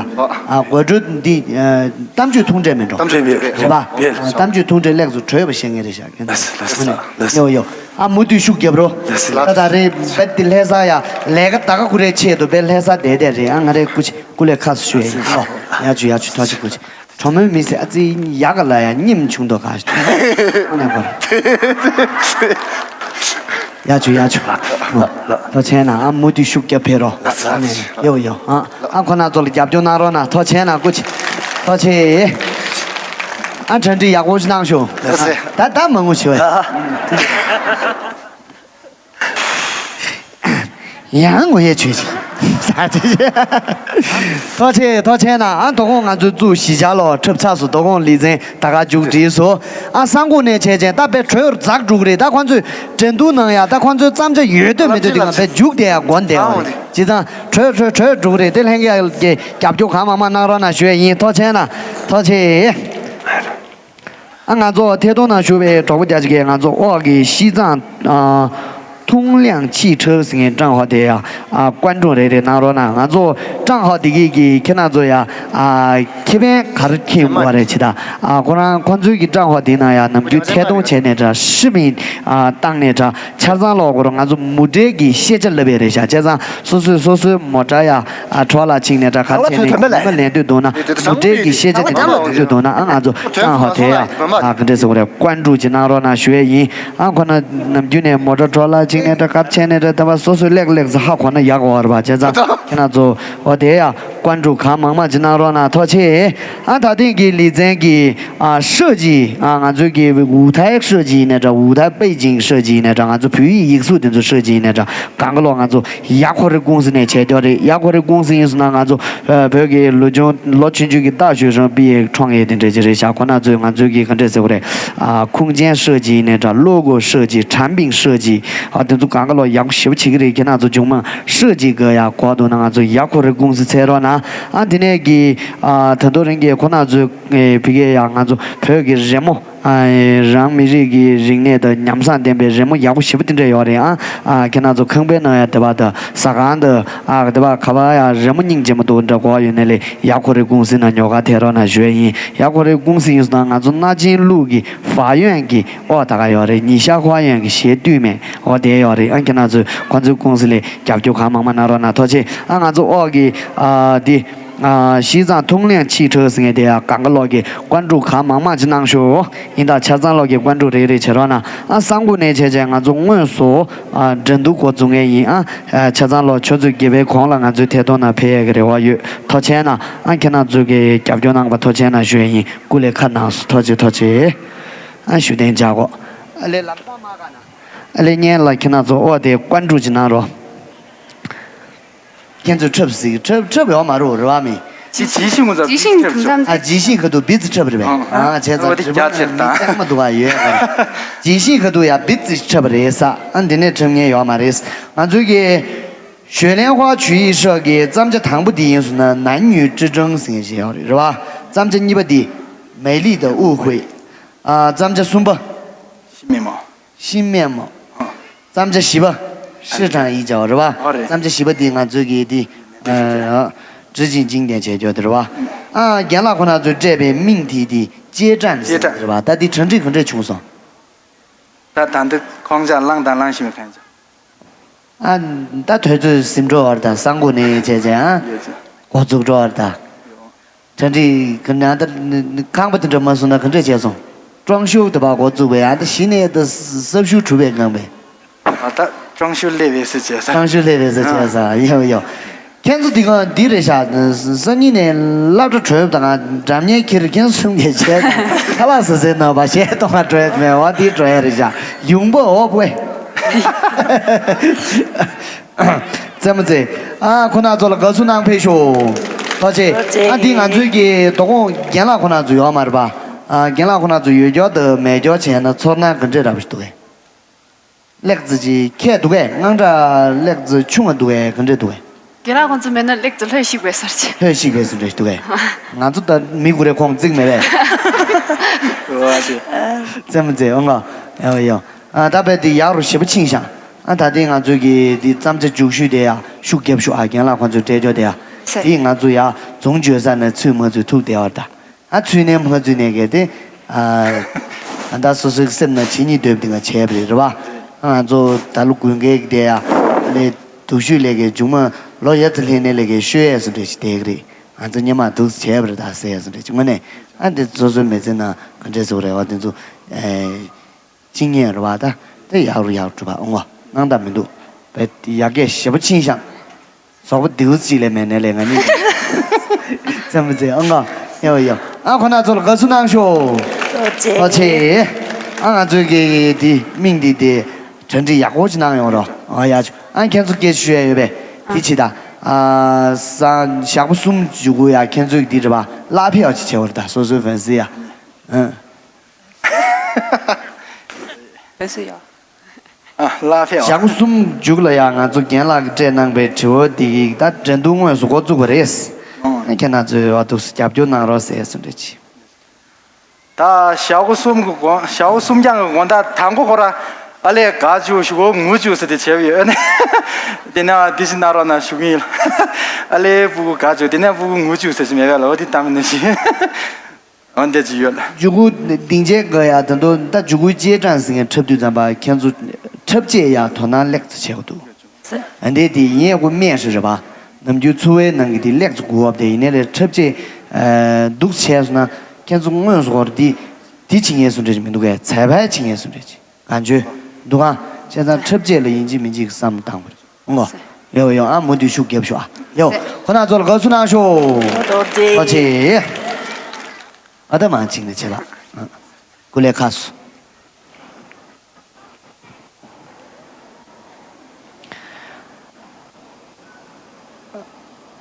ཨ་དགོད་བྲོ་འདི་ཨ་གཏམ་བརྗོད་ཐུང་གྲས་མིན་འགྲོ། གཏམ་བརྗོད་མེད་རེད་བ། རེད་བ། ཡོད་རེད། གཏམ་བརྗོད་ཐུང་གྲས་ལེགས་སུ་གྲོལ་བ་བཤད་མཁན་རེད་ཤག་ལགས་སོ་ལགས་སོ། ཡོ་ཡོ། ཨ་མུ་མཐུད་ཤུགས་རྒྱབ་རོགས། ད་ད་རེས་བེད་དེ་ལྷ་ས་ཡ་ལས་ཀ་ད་ག་ཁུ་རེ་ཆེད་དུ་བེད་ལྷ་ས་བསྡད་བསྡད་རེད། ཨ་ང་རེ་སྐུ་མཁྱེན་སྐུ་ལས་ཁག་སུ་ཞུ་ཡ་ཡིན། ཨོ་ཡ་ཆུ་ཡ་ཆུ་ཐོག་ཆུ་སྐུ་མཁྱེན། གྲོ་མོའི་མི་ཟེར་ཨ་ཙི་ཡག་ག་ལ་ཡ་སྙེམས་བྱུང་དོ་ག་ཨ་ནེ་གོ། ཡ་ཆུ་ཡ་ཆུ། ཐོག་ཆེན་ན་ཨ་མུ་མཐུད་ཤུགས་རྒྱབ་ཕེབས་རོགས། ཡོ་ཡོ། ཨ་ཨ་ཁོ་ན་ཚོ་ལ་རྒྱབ་སྐྱོར་གནང་རོགས་གནང་། ཐོག་ཆེན་ན་སྐུ་མཁྱེན། ཐོག་ཆེན། ཨ་གྲ་སྒྲིག་ཡག་པོ་ཞིག་གནང་ཤོག་ད་ད་མ་ངུ་ཞིག་བས། ཡང་ངོ་ཡས་བྱོས་ཤིག་ཐོག་ཆེ་ཐོག་ཆེ་ན་ཨ་དོ་དགོང་ང་ཚོའི་གཙུག་གཞིས་ཆགས་ལོ་འཁྲབ་ཚར་སོང་། དོ་དགོང་ལེ་ཚན་ད་ག་མཇུག་སྒྲིལ་སོང་། ཨ་གསང་སྒོ་ནས་བྱས་བྱས་ད་དཔེ་གྲོས་འཛག་འགྲོ་གི་རེད། ད་ཁོང་ཚོས་འགྲན་བསྡུར་ནང་ཡ་ད་ཁོང་ཚོའི་བརྩམས་བྱ་ཡོད་དོད་མེད་དོད་དེ་ག་དཔེ་མཇུག་དེ་ཡ་དགོན་བསྡད་ཡོད་རེད། བྱས་ཙང་གྲོས་གྲོས་གྲོས་འགྲོ་གི་རེད། དེ་ལྷན་རྒྱས་ཀྱི་རྒྱབ་སྐྱོར་གང་མང་མང་གནང་རོགས་གནང་ཞུ་ཡས་ཡིན། ཐོག་ཆེ་ན་ཐོག་ཆེ། ཨ་ང་ཚོ་ཐད་གཏོང་ནང་ཞུགས་པའི་གྲོགས་པོ་རྒྱ་ཆེ་གིས་ང་ཚོ་ཨོ་གི་ཤིས་ཙང་ཨ་ཐུང་ལིང་ཆི་ཁྲི་ཟེར་མཁན་ཀྲང་ཧོ་དེ་ཡ་ཨ་ཀོན་ཀྲུང་རེ་རེ་གནང་རོགས་གནང་། ང་ཚོ་ཀྲང་ཧོ་དེ་གི་གི་ཁྱེད་རང་ཚོ་ཡ་ཨ་ཁེ་ཕན་ག་རེ་ཁེ་ཡོང་གི་རེད་ཅི་ད། ཨ་ཁོ་རང་ཁོ་ཚོའི་གི་ཀྲང་ཧོ་དེ་ན་ཡ་ནམ་རྒྱུན་ཐད་གཏོང་བྱས་ནས་འདྲ་ཧྲི་མིན་ཨ་བཏང་ནས་འདྲ། ཆ་ཚང་ལོག་གོ་རོ་ང་ཚོ་མུ་འབྲེལ་གྱི་ཤེས་བྱ་ལབ་པའི་རེད་ཤག་བྱས་ཙང་སོ་སོས་སོ་སོའི་མོ་ཊ་ཡ་ཨ་གྲོགས་ལ་ཕྱིན་ནས་འདྲ་ག་ཚད་ནས་ལས་འདོད་འདུག་ན་མུ་འབྲེལ་གྱི་ཤེས་བྱ་དེ་འདྲ་ལས་འདོད་འདུག་ན་ཨ་ང་ཚོ་ཀྲང་ཧོ་དེ་ཡ་ཨ་ག་འདྲས་ཟེར་གོ་རེད། ཀོན་ཀྲུའུ་ཅིག་གནང་རོགས་གནང་ཞུ་ཡས་ཡིན། ཨ་ཁོ་ན་ནམ་རྒྱུན་ནས་མོ་ཊ་གྲོགས་ལ་ཕྱིན་ནས་འདྲ་ག་ཚད་ནས་འདྲ་ད་བ་སོ་སོའི་ལེགས་ལེགས་ཚ་ཧ་གོ་ན་ཡག་གོ་བ་རེད་པ། བྱས་ཙང་ཁྱེད་རང་ཚོ་ཨོ་དེ་ཡ་ཀོན་ཀྲུའུ་གང་མང་མང་ཅིག་གནང་རོགས་གནང་། ཐུགས་རྗེ་ཆེ། ཨ་ད་ཐེངས་ཀྱི་ལེ་ཚན་གྱི་ཨ་ཧྲི་ཅི་ཨ་ང་ཚོའི་གི་ཝུའུ་ཐའི་ཧྲི་ཅི་ཡིན་ནའི་འདྲ། ཝུའུ་ཐའི་པེ་ཅིང་ཧྲི་ཅི་ཡིན་ནའི་འདྲ། ང་ཚོ་བོད་ཡིག་ཡིག་གཟུགས་དེ་ཚོ་ཧྲི་ཅི་ཡིན་ནའི་འདྲ། གང་ག་ལོག་ང་ཚོ་ཡ་ཁོ་རི་ཀུང་སི་ནས་བྱས་འདོད་རེད། ཡ་ཁོ་རི་ཀུང་སི་ཡིན་སོང་ན་ང་ཚོ་ཨ་བོད་ཀྱི་ལོ་ཆུང་ལོ་ཆུང་ཆུང་གི་ཏ་ཞུ་རང་པི་ཡེ་ཁྲོང་ཡེ་དེ་འདྲ་ཅིག་རེད་ཤག་ཁོ་ན་ཚོས་ང་ཚོའི་གི་ག་འདྲས་ཟེར་བ་རེད། ཨ་ཁུངས་ཅན་ཧྲི་ཅི་ཡིན་ནའི་འདྲ། ལོ་གོ་ཧྲི་ཅི། ཁྲན་པིང་ཧྲི་ཅི། ཨ་དེ་ཚོ་གང་ག་ལོག་ཡག་པོ་ཞེ་པོ་བྱེད་ཀྱི་རེད། ཁྱེད་རང་ཚོ་ཆུང་མ་ཧྲི་ཅི་གི་ཡ་གོ་འདུག་ན་ང་ཚོ་ཡ་ཁོ་རི་ཀུང་སི་འཚོལ་རོགས་གནང་། ཨ་དེ་ནས་གི་ཨ་ད་དུང་རིང་གི་ཁོ་ན་ཚོའི་ཨེ་ཕ་གི་ཡ་ང་ཚོ་བོད་ཀྱི་རི་མོ་ཨ་རང་མི་རིགས་ཀྱི་རིག་གནས་དང་ཉམས་བཟང་ལྡན་པའི་རི་མོ་ཡག་པོ་ཞེ་པོ་དེ་འདྲ་ཡོད་རེད། ཨ་ཨ་ཁྱེད་རང་ཚོ་ཁང་པའི་ནང་ཡ་དེ་བ་དང་ཟ་ཁང་དང་ཨ་དེ་བ་ག་བ་ཡ་རི་མོ་སྙིང་རྗེ་མོ་འདུག་འདྲ་གོ་ཡོད་ན་ལས་ཡ་ཁོ་རི་ཀུང་སི་ནང་ཉོ་ག་ཐད་རོགས་གནང་ཞུ་ཡས་ཡིན། ཡ་ཁོ་རི་ཀུང་སི་ཡིན་སོང་ན་ང་ཚོ་སྣ་ཆེན་ལུགས་ཀྱི་ཧྥ་ཡོན་གྱི་ཨོ་ད་ག་ཡོད་རེད། ཉི་ཤ་ཧྥ་ཡོན་གྱི་གཞས་བཏུས་མེད་ཨོ་དེ་ཡོད་རེད། ཨ་ཁྱེད་རང་ཚོས་ཁོ་ཚོའི་ཀུང་སི་ལས་རྒྱབ་སྐྱོར་གང་མང་མང་གནང་རོགས་གནང་། ཐུགས་རྗེ་ཆེ། ཨ་ང་ཚོ་ཨོ་གི་ཨ་དེ། ཨ་ཤིས་ཙང་ཐུང་ལིང་ཆི་ཁྲི་ཟེར་མཁན་དེ་ཡང་གང་ག་ལོག་གི་ཀོན་ཀྲུའུ་གང་མང་མང་ཅིག་གནང་ཤོག་ཡིན་ད་ཆ་ཚང་ལོག་གི་ཀོན་ཀྲུའུ་རེ་རེ་བྱེད་རོགས་གནང་། ཨ་གསང་སྒོ་ནས་བྱས་བྱས་ང་ཚོ་དངོས་སུ་ཨ་འགྲན་བསྡུར་འགོ་འཛུགས་མཁན་ཡིན། ཨ་ཆ་ཚང་ལོག་ཆུ་ཚོད་བརྒྱད་པའི་གོང་ལ་ང་ཚོའི་ཐད་གཏོང་ནང་ཕེབས་ཡས་ཀྱི་རེ་བ་ཡོད། ཐུགས་རྗེ་ཆེ་གནང་། ཨ་ཁྱེད་རང་ཚོ་གི་རྒྱབ་སྐྱོར་གནང་བ་ཐུགས་རྗེ་ཆེ་གནང་ཞུ་ཡས་ཡིན། སྐུ་ལས་ཁ་གནང་སོང་། ཐུགས་རྗེ་ཆེ་ཐུགས་རྗེ་ཆེ། ཨ་ཞུ་དན་བྱ་གོ། ཨ་ལས་ལམ་སང་མ་ག་ན། ཨ་ལས་ཉན་ལ་ཁྱེད་རང་ཚོ་ཨོ་དེ་ཀོན་ཀྲུའུ་ཅིག་གནང་རོགས། ཁྱེད་ཚོས་འཁྲབ་ཟིག་འཁྲབ་འཁྲབ་ཡོད་མ་རེད་རེད་བ་མི། ཇི་ཇི་ཤིང་ངོ་ཚ་ཇི་ཤིང་ཁྲབ་ཐུང་ཚང་ཨ་ཇི་ཤིང་ཁ་ཐུག་བི་ཙི་འཁྲབ་རེད་པས། ཨ་བྱས་ཙང་འོ་དེ་རྒྱ་ཆེར་དང་མི་ཚང་མ་འདུག་ག་ཡོད་ཡ་ག་ཇི་ཤིང་ཁ་ཐུག་ཡ་བི་ཙི་འཁྲབ་རེད་ས། ཨ་འདི་ནས་འཁྲབ་མཁན་ཡོད་མ་རེད། ང་ཚོའི་གི་ཞོལ་ལན་ཧྭ་ཆུ་ཡི་ཧྲག་གི་བརྩམས་བྱ་དང་པོ་འདི་ཡིན་སོང་ན་ནན་ཉུའི་ཀྲི་ཀྲང་ཟེར་མཁན་ཞིག་ཡོད་རེད་རེད་བ། བརྩམས་བྱ་གཉིས་པ་འདི་མེ་ལི་དང་དབུ་ཧུའེ། ཨ་བརྩམས་བྱ་གསུམ་པ། ཤི་མེ་མོ། ཤིང་སྨན་མོ། ཨ། བརྩམས་བྱ་བཞི་པ། ཧྲི་ཁྲང་ཡིག་བྱ་བ་རེད་བ། ཨ་རེད། བརྩམས་བྱ་བཞི་པ་འདི་ང་ཚོའི་གི་འདི། ཨ། ཀྲི་ཅིང་ཅིང་ལྡན་བྱས་རྒྱུ་དེ་རེད་བ། ཨ་རྒན་ལགས་ཁོ་ན་ཚོས་སྤྲད་པའི་མིང་དེ་དེ་ཅེ་ཀྲན་ཟེར་རེད་བ། ད་འདི་གྲ་སྒྲིག་ག་འདྲས་བྱུང་སོང་། ད་ད་འདི་ཁོང་ཅག་བླངས་དང་བླངས་ཤིང་མི་ཕན་ཅག་ཨ་ད་དུས་ཚོད་ཟིན་འགྲོ་བར་ད་གསང་སྒོ་ནས་བྱས་བྱས་ཨ། ཡོད་ཅེ། འགོ་བཙུགས་འགྲོ་བར་ད། ཡོད། གྲ་སྒྲིག་གི་ནང་ད་ཁང་པ་དེ་འདྲ་མ་བཟོ་ན་ག་འདྲས་བྱས་སོང་། ཀྲོང་ཤུ་དེ་བ་འགོ་བཙུགས་པའི་ཨ་ད་གཞི་ནས་ད་ས་ཞུ་གྲུབ་པའི་ངང་པས། ཨ་ད་ཀྲོང་ཤུ་སླེབས་པའི་ཟེར་བྱས་ས། ཀྲོང་ཤུ་སླེབས་པའི་ཟེར་བྱས་ས་ཡོ་ཡོ། ཁྱེད་ཚོ་འདི་ག་འདི་རེད་ཤག་སང་ཉིན་ནས་སློབ་གྲྭ་གྲོལ་དང་འགྲམ་ཉལ་ཁྱེར་ཁྱེད་ཚོ་གསུམ་གྱིས་བྱས་ཁ་ལག་ཟ་ཟེར་ན་བ་གཞས་གཏོང་བ་གྲོལ་མེད་བ་འདི་གྲོལ་ཡ་རེད་ཤག་ཡོང་པ་འོ་པོ། རྩེད་མོ་རྩེ། ཨ་ཁོ་ན་ཚོ་ལ་དགའ་བསུ་གནང་ཕེབས་ཤོག་ཐུགས་རྗེ་ཆེ། ཨ་འདི་ང་ཚོའི་གི་དོ་དགོང་རྒན་ལགས་ཁོ་ན་ཚོ་ཡོད་མ་རེད་པ། ཨ་རྒན་ལགས་ཁོ་ན་ཚོ་ཡོད་རྒྱུ་དང་མེད་རྒྱུ་བྱས་ན་ཚོར་སྣང་ག་འདྲས་རག་པ་ཞིག་འདུག་གས། ལེགས་ཙི་ཅིག་ཁྱད་འདུག་གས། དངངས་སྐྲག་ལེགས་ཙི་ཆུང་བ་འདུག་གས། ག་འདྲས་འདུག་གས། རྒན་ལགས་ཁོང་ཚོ་མེད་ན་ལེགས་ཙི་ལྷོད་ཤིག་པའི་སར་ཆེ། ལྷོད་ཤིག་པའི་སར་འདྲ་ཞིག་འདུག་གས། ང་ཚོ་ད་མི་དགུ་རེ་ཁོང་བརྩིགས་མེད་པས། རྩེད་མོ་རྩེ་འོང་ག་ཡོ་ཡོ། ཨ་ད་དཔེ་འདི་ཡག་རུ་ཞེ་པོ་ཕྱིན་ཤག་ཨ་ད་དེ་ང་ཚོའི་གི་འདི་བརྩམས་བྱ་མཇུག་ཤོས་དེ་ཡ་ཤུགས་རྒྱབ་ཤོག་ཨ་རྒན་ལགས་ཁོང་ཚོའི་སྤྲད་རྒྱུ་དེ་ཡ། ཟེར། དེ་ང་ཚོ་ཡ་རྫོང་བརྗོད་ས་ནས་ཚུད་མ་ཚུད་ཐུག་བསྡད་པ་རེད་ད། ཨ་ཚུད་ནས་མ་ཚུད་ནས་གལ་ཏེ། ཨ་ད་སོ་སོའི་སེམས་ནང་བྱེད་སྙིང་འདོད་པ་དེ་ང་བྱས་པ་རེད་རེད་བ། ང་ཚོ་ད་ལོ་དགུན་ཁའི་དེ་ཡ་ལས་སྡུག་ཤོས་ལས་ཀའི་མཇུག་མ་ལོ་ཡ་ཙི་ལྷན་ནས་ལས་ཀའི་ཤོད་ཡས་སུ་འདྲ་ཞིག་བསྡད་ཀྱི་རེད། ང་ཚོ་སྙེ་མ་འདུག་བྱས་པ་རེད་ད་ཟེར་ཡས་སུ་འདྲ་ཞིག་དངོས་གནས་ཨ་འདི་སོ་སོའི་མི་ཚེ་ནང་ག་འདྲས་སུ་རེ་བ་དེ་ཚོ་ཨེ་ཅི་ཉན་རེ་བ་ད་དེ་ཡག་རུ་ཡག་གྲུབ་པ་འོང་བ་སྣང་དག་མི་འདུག་བས་ཡག་གས་ཞེ་པོ་ཕྱིན་ཤག་ཟོག་པོ་དེའུ་གཅིག་ལས་མེད་ནས་ལས་ང་གཉིས་ཙམ་མི་ཚེ་ཨང་ག་ཡོ་ཡོ། ཨ་ཁོ་ན་ཚོ་ལ་དགའ་བསུ་གནང་ཤོག་ཐུགས་རྗེ་ཆེ། ཨ་ང་ཚོའི་གི་དེ་མིང་འདི་དེ་གྲ་སྒྲིག་ཡག་པོ་ཅིག་གནང་ཡོང་རོགས། ཨ་ཡ་ཆུ་ཨ་ཁྱེད་ཚོ་སྐད་ཆ་ཞུ་ཡ་ཡོད་པས་དེ་ཅི་ད། ཨ་ས་ཞག་པོ་གསུམ་འཇུག་གུ་ཡ་ཁྱེད་ཚོའི་གི་དེ་རེད་པ་ལག་ཕེབས་ཡག་ཅིག་བྱེད་བར་ད་སོ་སོའི་ཕན་སི་ཡ། ཨ། ཕན་སི་ཡ། ཨ་ལག་ཕེབས། ཞག་པོ་གསུམ་མཇུག་ལ་ཡང་ང་ཚོ་རྒན་ལགས་ཀྱིས་སྤྲད་གནང་པའི་དྲི་བ་འདི་ཡིག་ད་འགྲན་བསྡུར་དངོས་སུ་འགོ་བཙུགས་པ་རེད། ཨང་། ཁྱེད་རྣམ་ཚོས་འོ་འདུག་སེ་རྒྱབ་སྐྱོར་གནང་རོགས་ཟེར་སུ་འདྲ་ཅི། ད་ཞག་པོ་གསུམ་གྱི་དགོང་ཞག་པོ་གསུམ་རྐྱང་གི་དགོང་དག་དང་པོ་ཁོ་ར་ཨ་ལས་དགའ་བཅུག་ཞུ་གོ་ངུ་བཅུག་ཟེར་ཏེ་བྱས་པ་ཡོད་ནས། དེ་ནས་འདི་ཞིག་གནང་རོགས་གནང་ཞུ་གི་ཡིན་ལ། ཨ་ལས་སྤུ་གུ་དགའ་བཅུག་དེ་ནས་སྤུ་གུ་ངུ་བཅུག་ཟེར་ཞིག་མེད་པས་ལ་འོ་དེ་གཏམ་ནས་ཞིག་འོན་ཏེ་ཅི་ཡོད། མཇུག་གུ་སྡིངས་ཆའི་སྒང་ཡ་ད་དུང་ད་མཇུག་གུའི་རྗེས་འབྲང་ཟིན་མཁན་འཁྲབ་དུས་ཙམ་པ་ཁྱེད་ཚོ་འཁྲབ་ཆས་ཡ་དོ་སྣང་ལེགས་ཚོ་བྱེད་དགོས་འདུག་ཨ་འདི་དེ་ཡིན་ཡ་གུ་སྨད་ཞིག་རེད་པ། ནམ་རྒྱུན་ཚོ་བའི་ནང་གི་དེ་ལེགས་ཚོ་དགུ་བབ་དེ་ཡིན་ནའི་རེད་འཁྲབ་ཆས་འདུག་བྱས་སོང་ན་ཁྱེད་ཚོ་དངོས་སུ་སྐོར་དེ་དེ་བྱེད་ངེས་སུ་འདྲ་ཅིག་མི་འདུག་གས་ཚད་པ་བྱེད་ངེས་སུ་འདྲ་ཅིག་གང་བྱོས་འདུག་ཨ། བྱས་ཙང་འཁྲབ་ཆས་ལ་ཡིན་གཅིག་མིན་གཅིག་བསམ་བློ་བཏང་དགོས་རེད། ཨོ། ཡོ་ཡོ་ཨ་མོ་དུས་ཤུགས་རྒྱབ་ཤོག་ཨ། ཡོ། ཁོ་ན་ཚོ་ལ་དགའ་བསུ་གནང་ཤོག་ཐུགས་རྗེ་ཆེ། ཨ་ད་མང་ཅིག་ནས་བྱེད་ལ། ཀུ་ལེ་ཁ་སུ།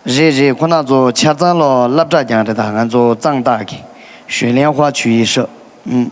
རེད་རེད། ཁོ་ན་ཚོ་ཆ་ཚང་ལོ་སློབ་གྲྭ་རྐྱང་རེད་ད། ང་ཚོ་གཙང་སྟག་གི་གཞོན་ལྷན་དཔའ་ཆུ་ཡི་ཧྲི། ཨུམ།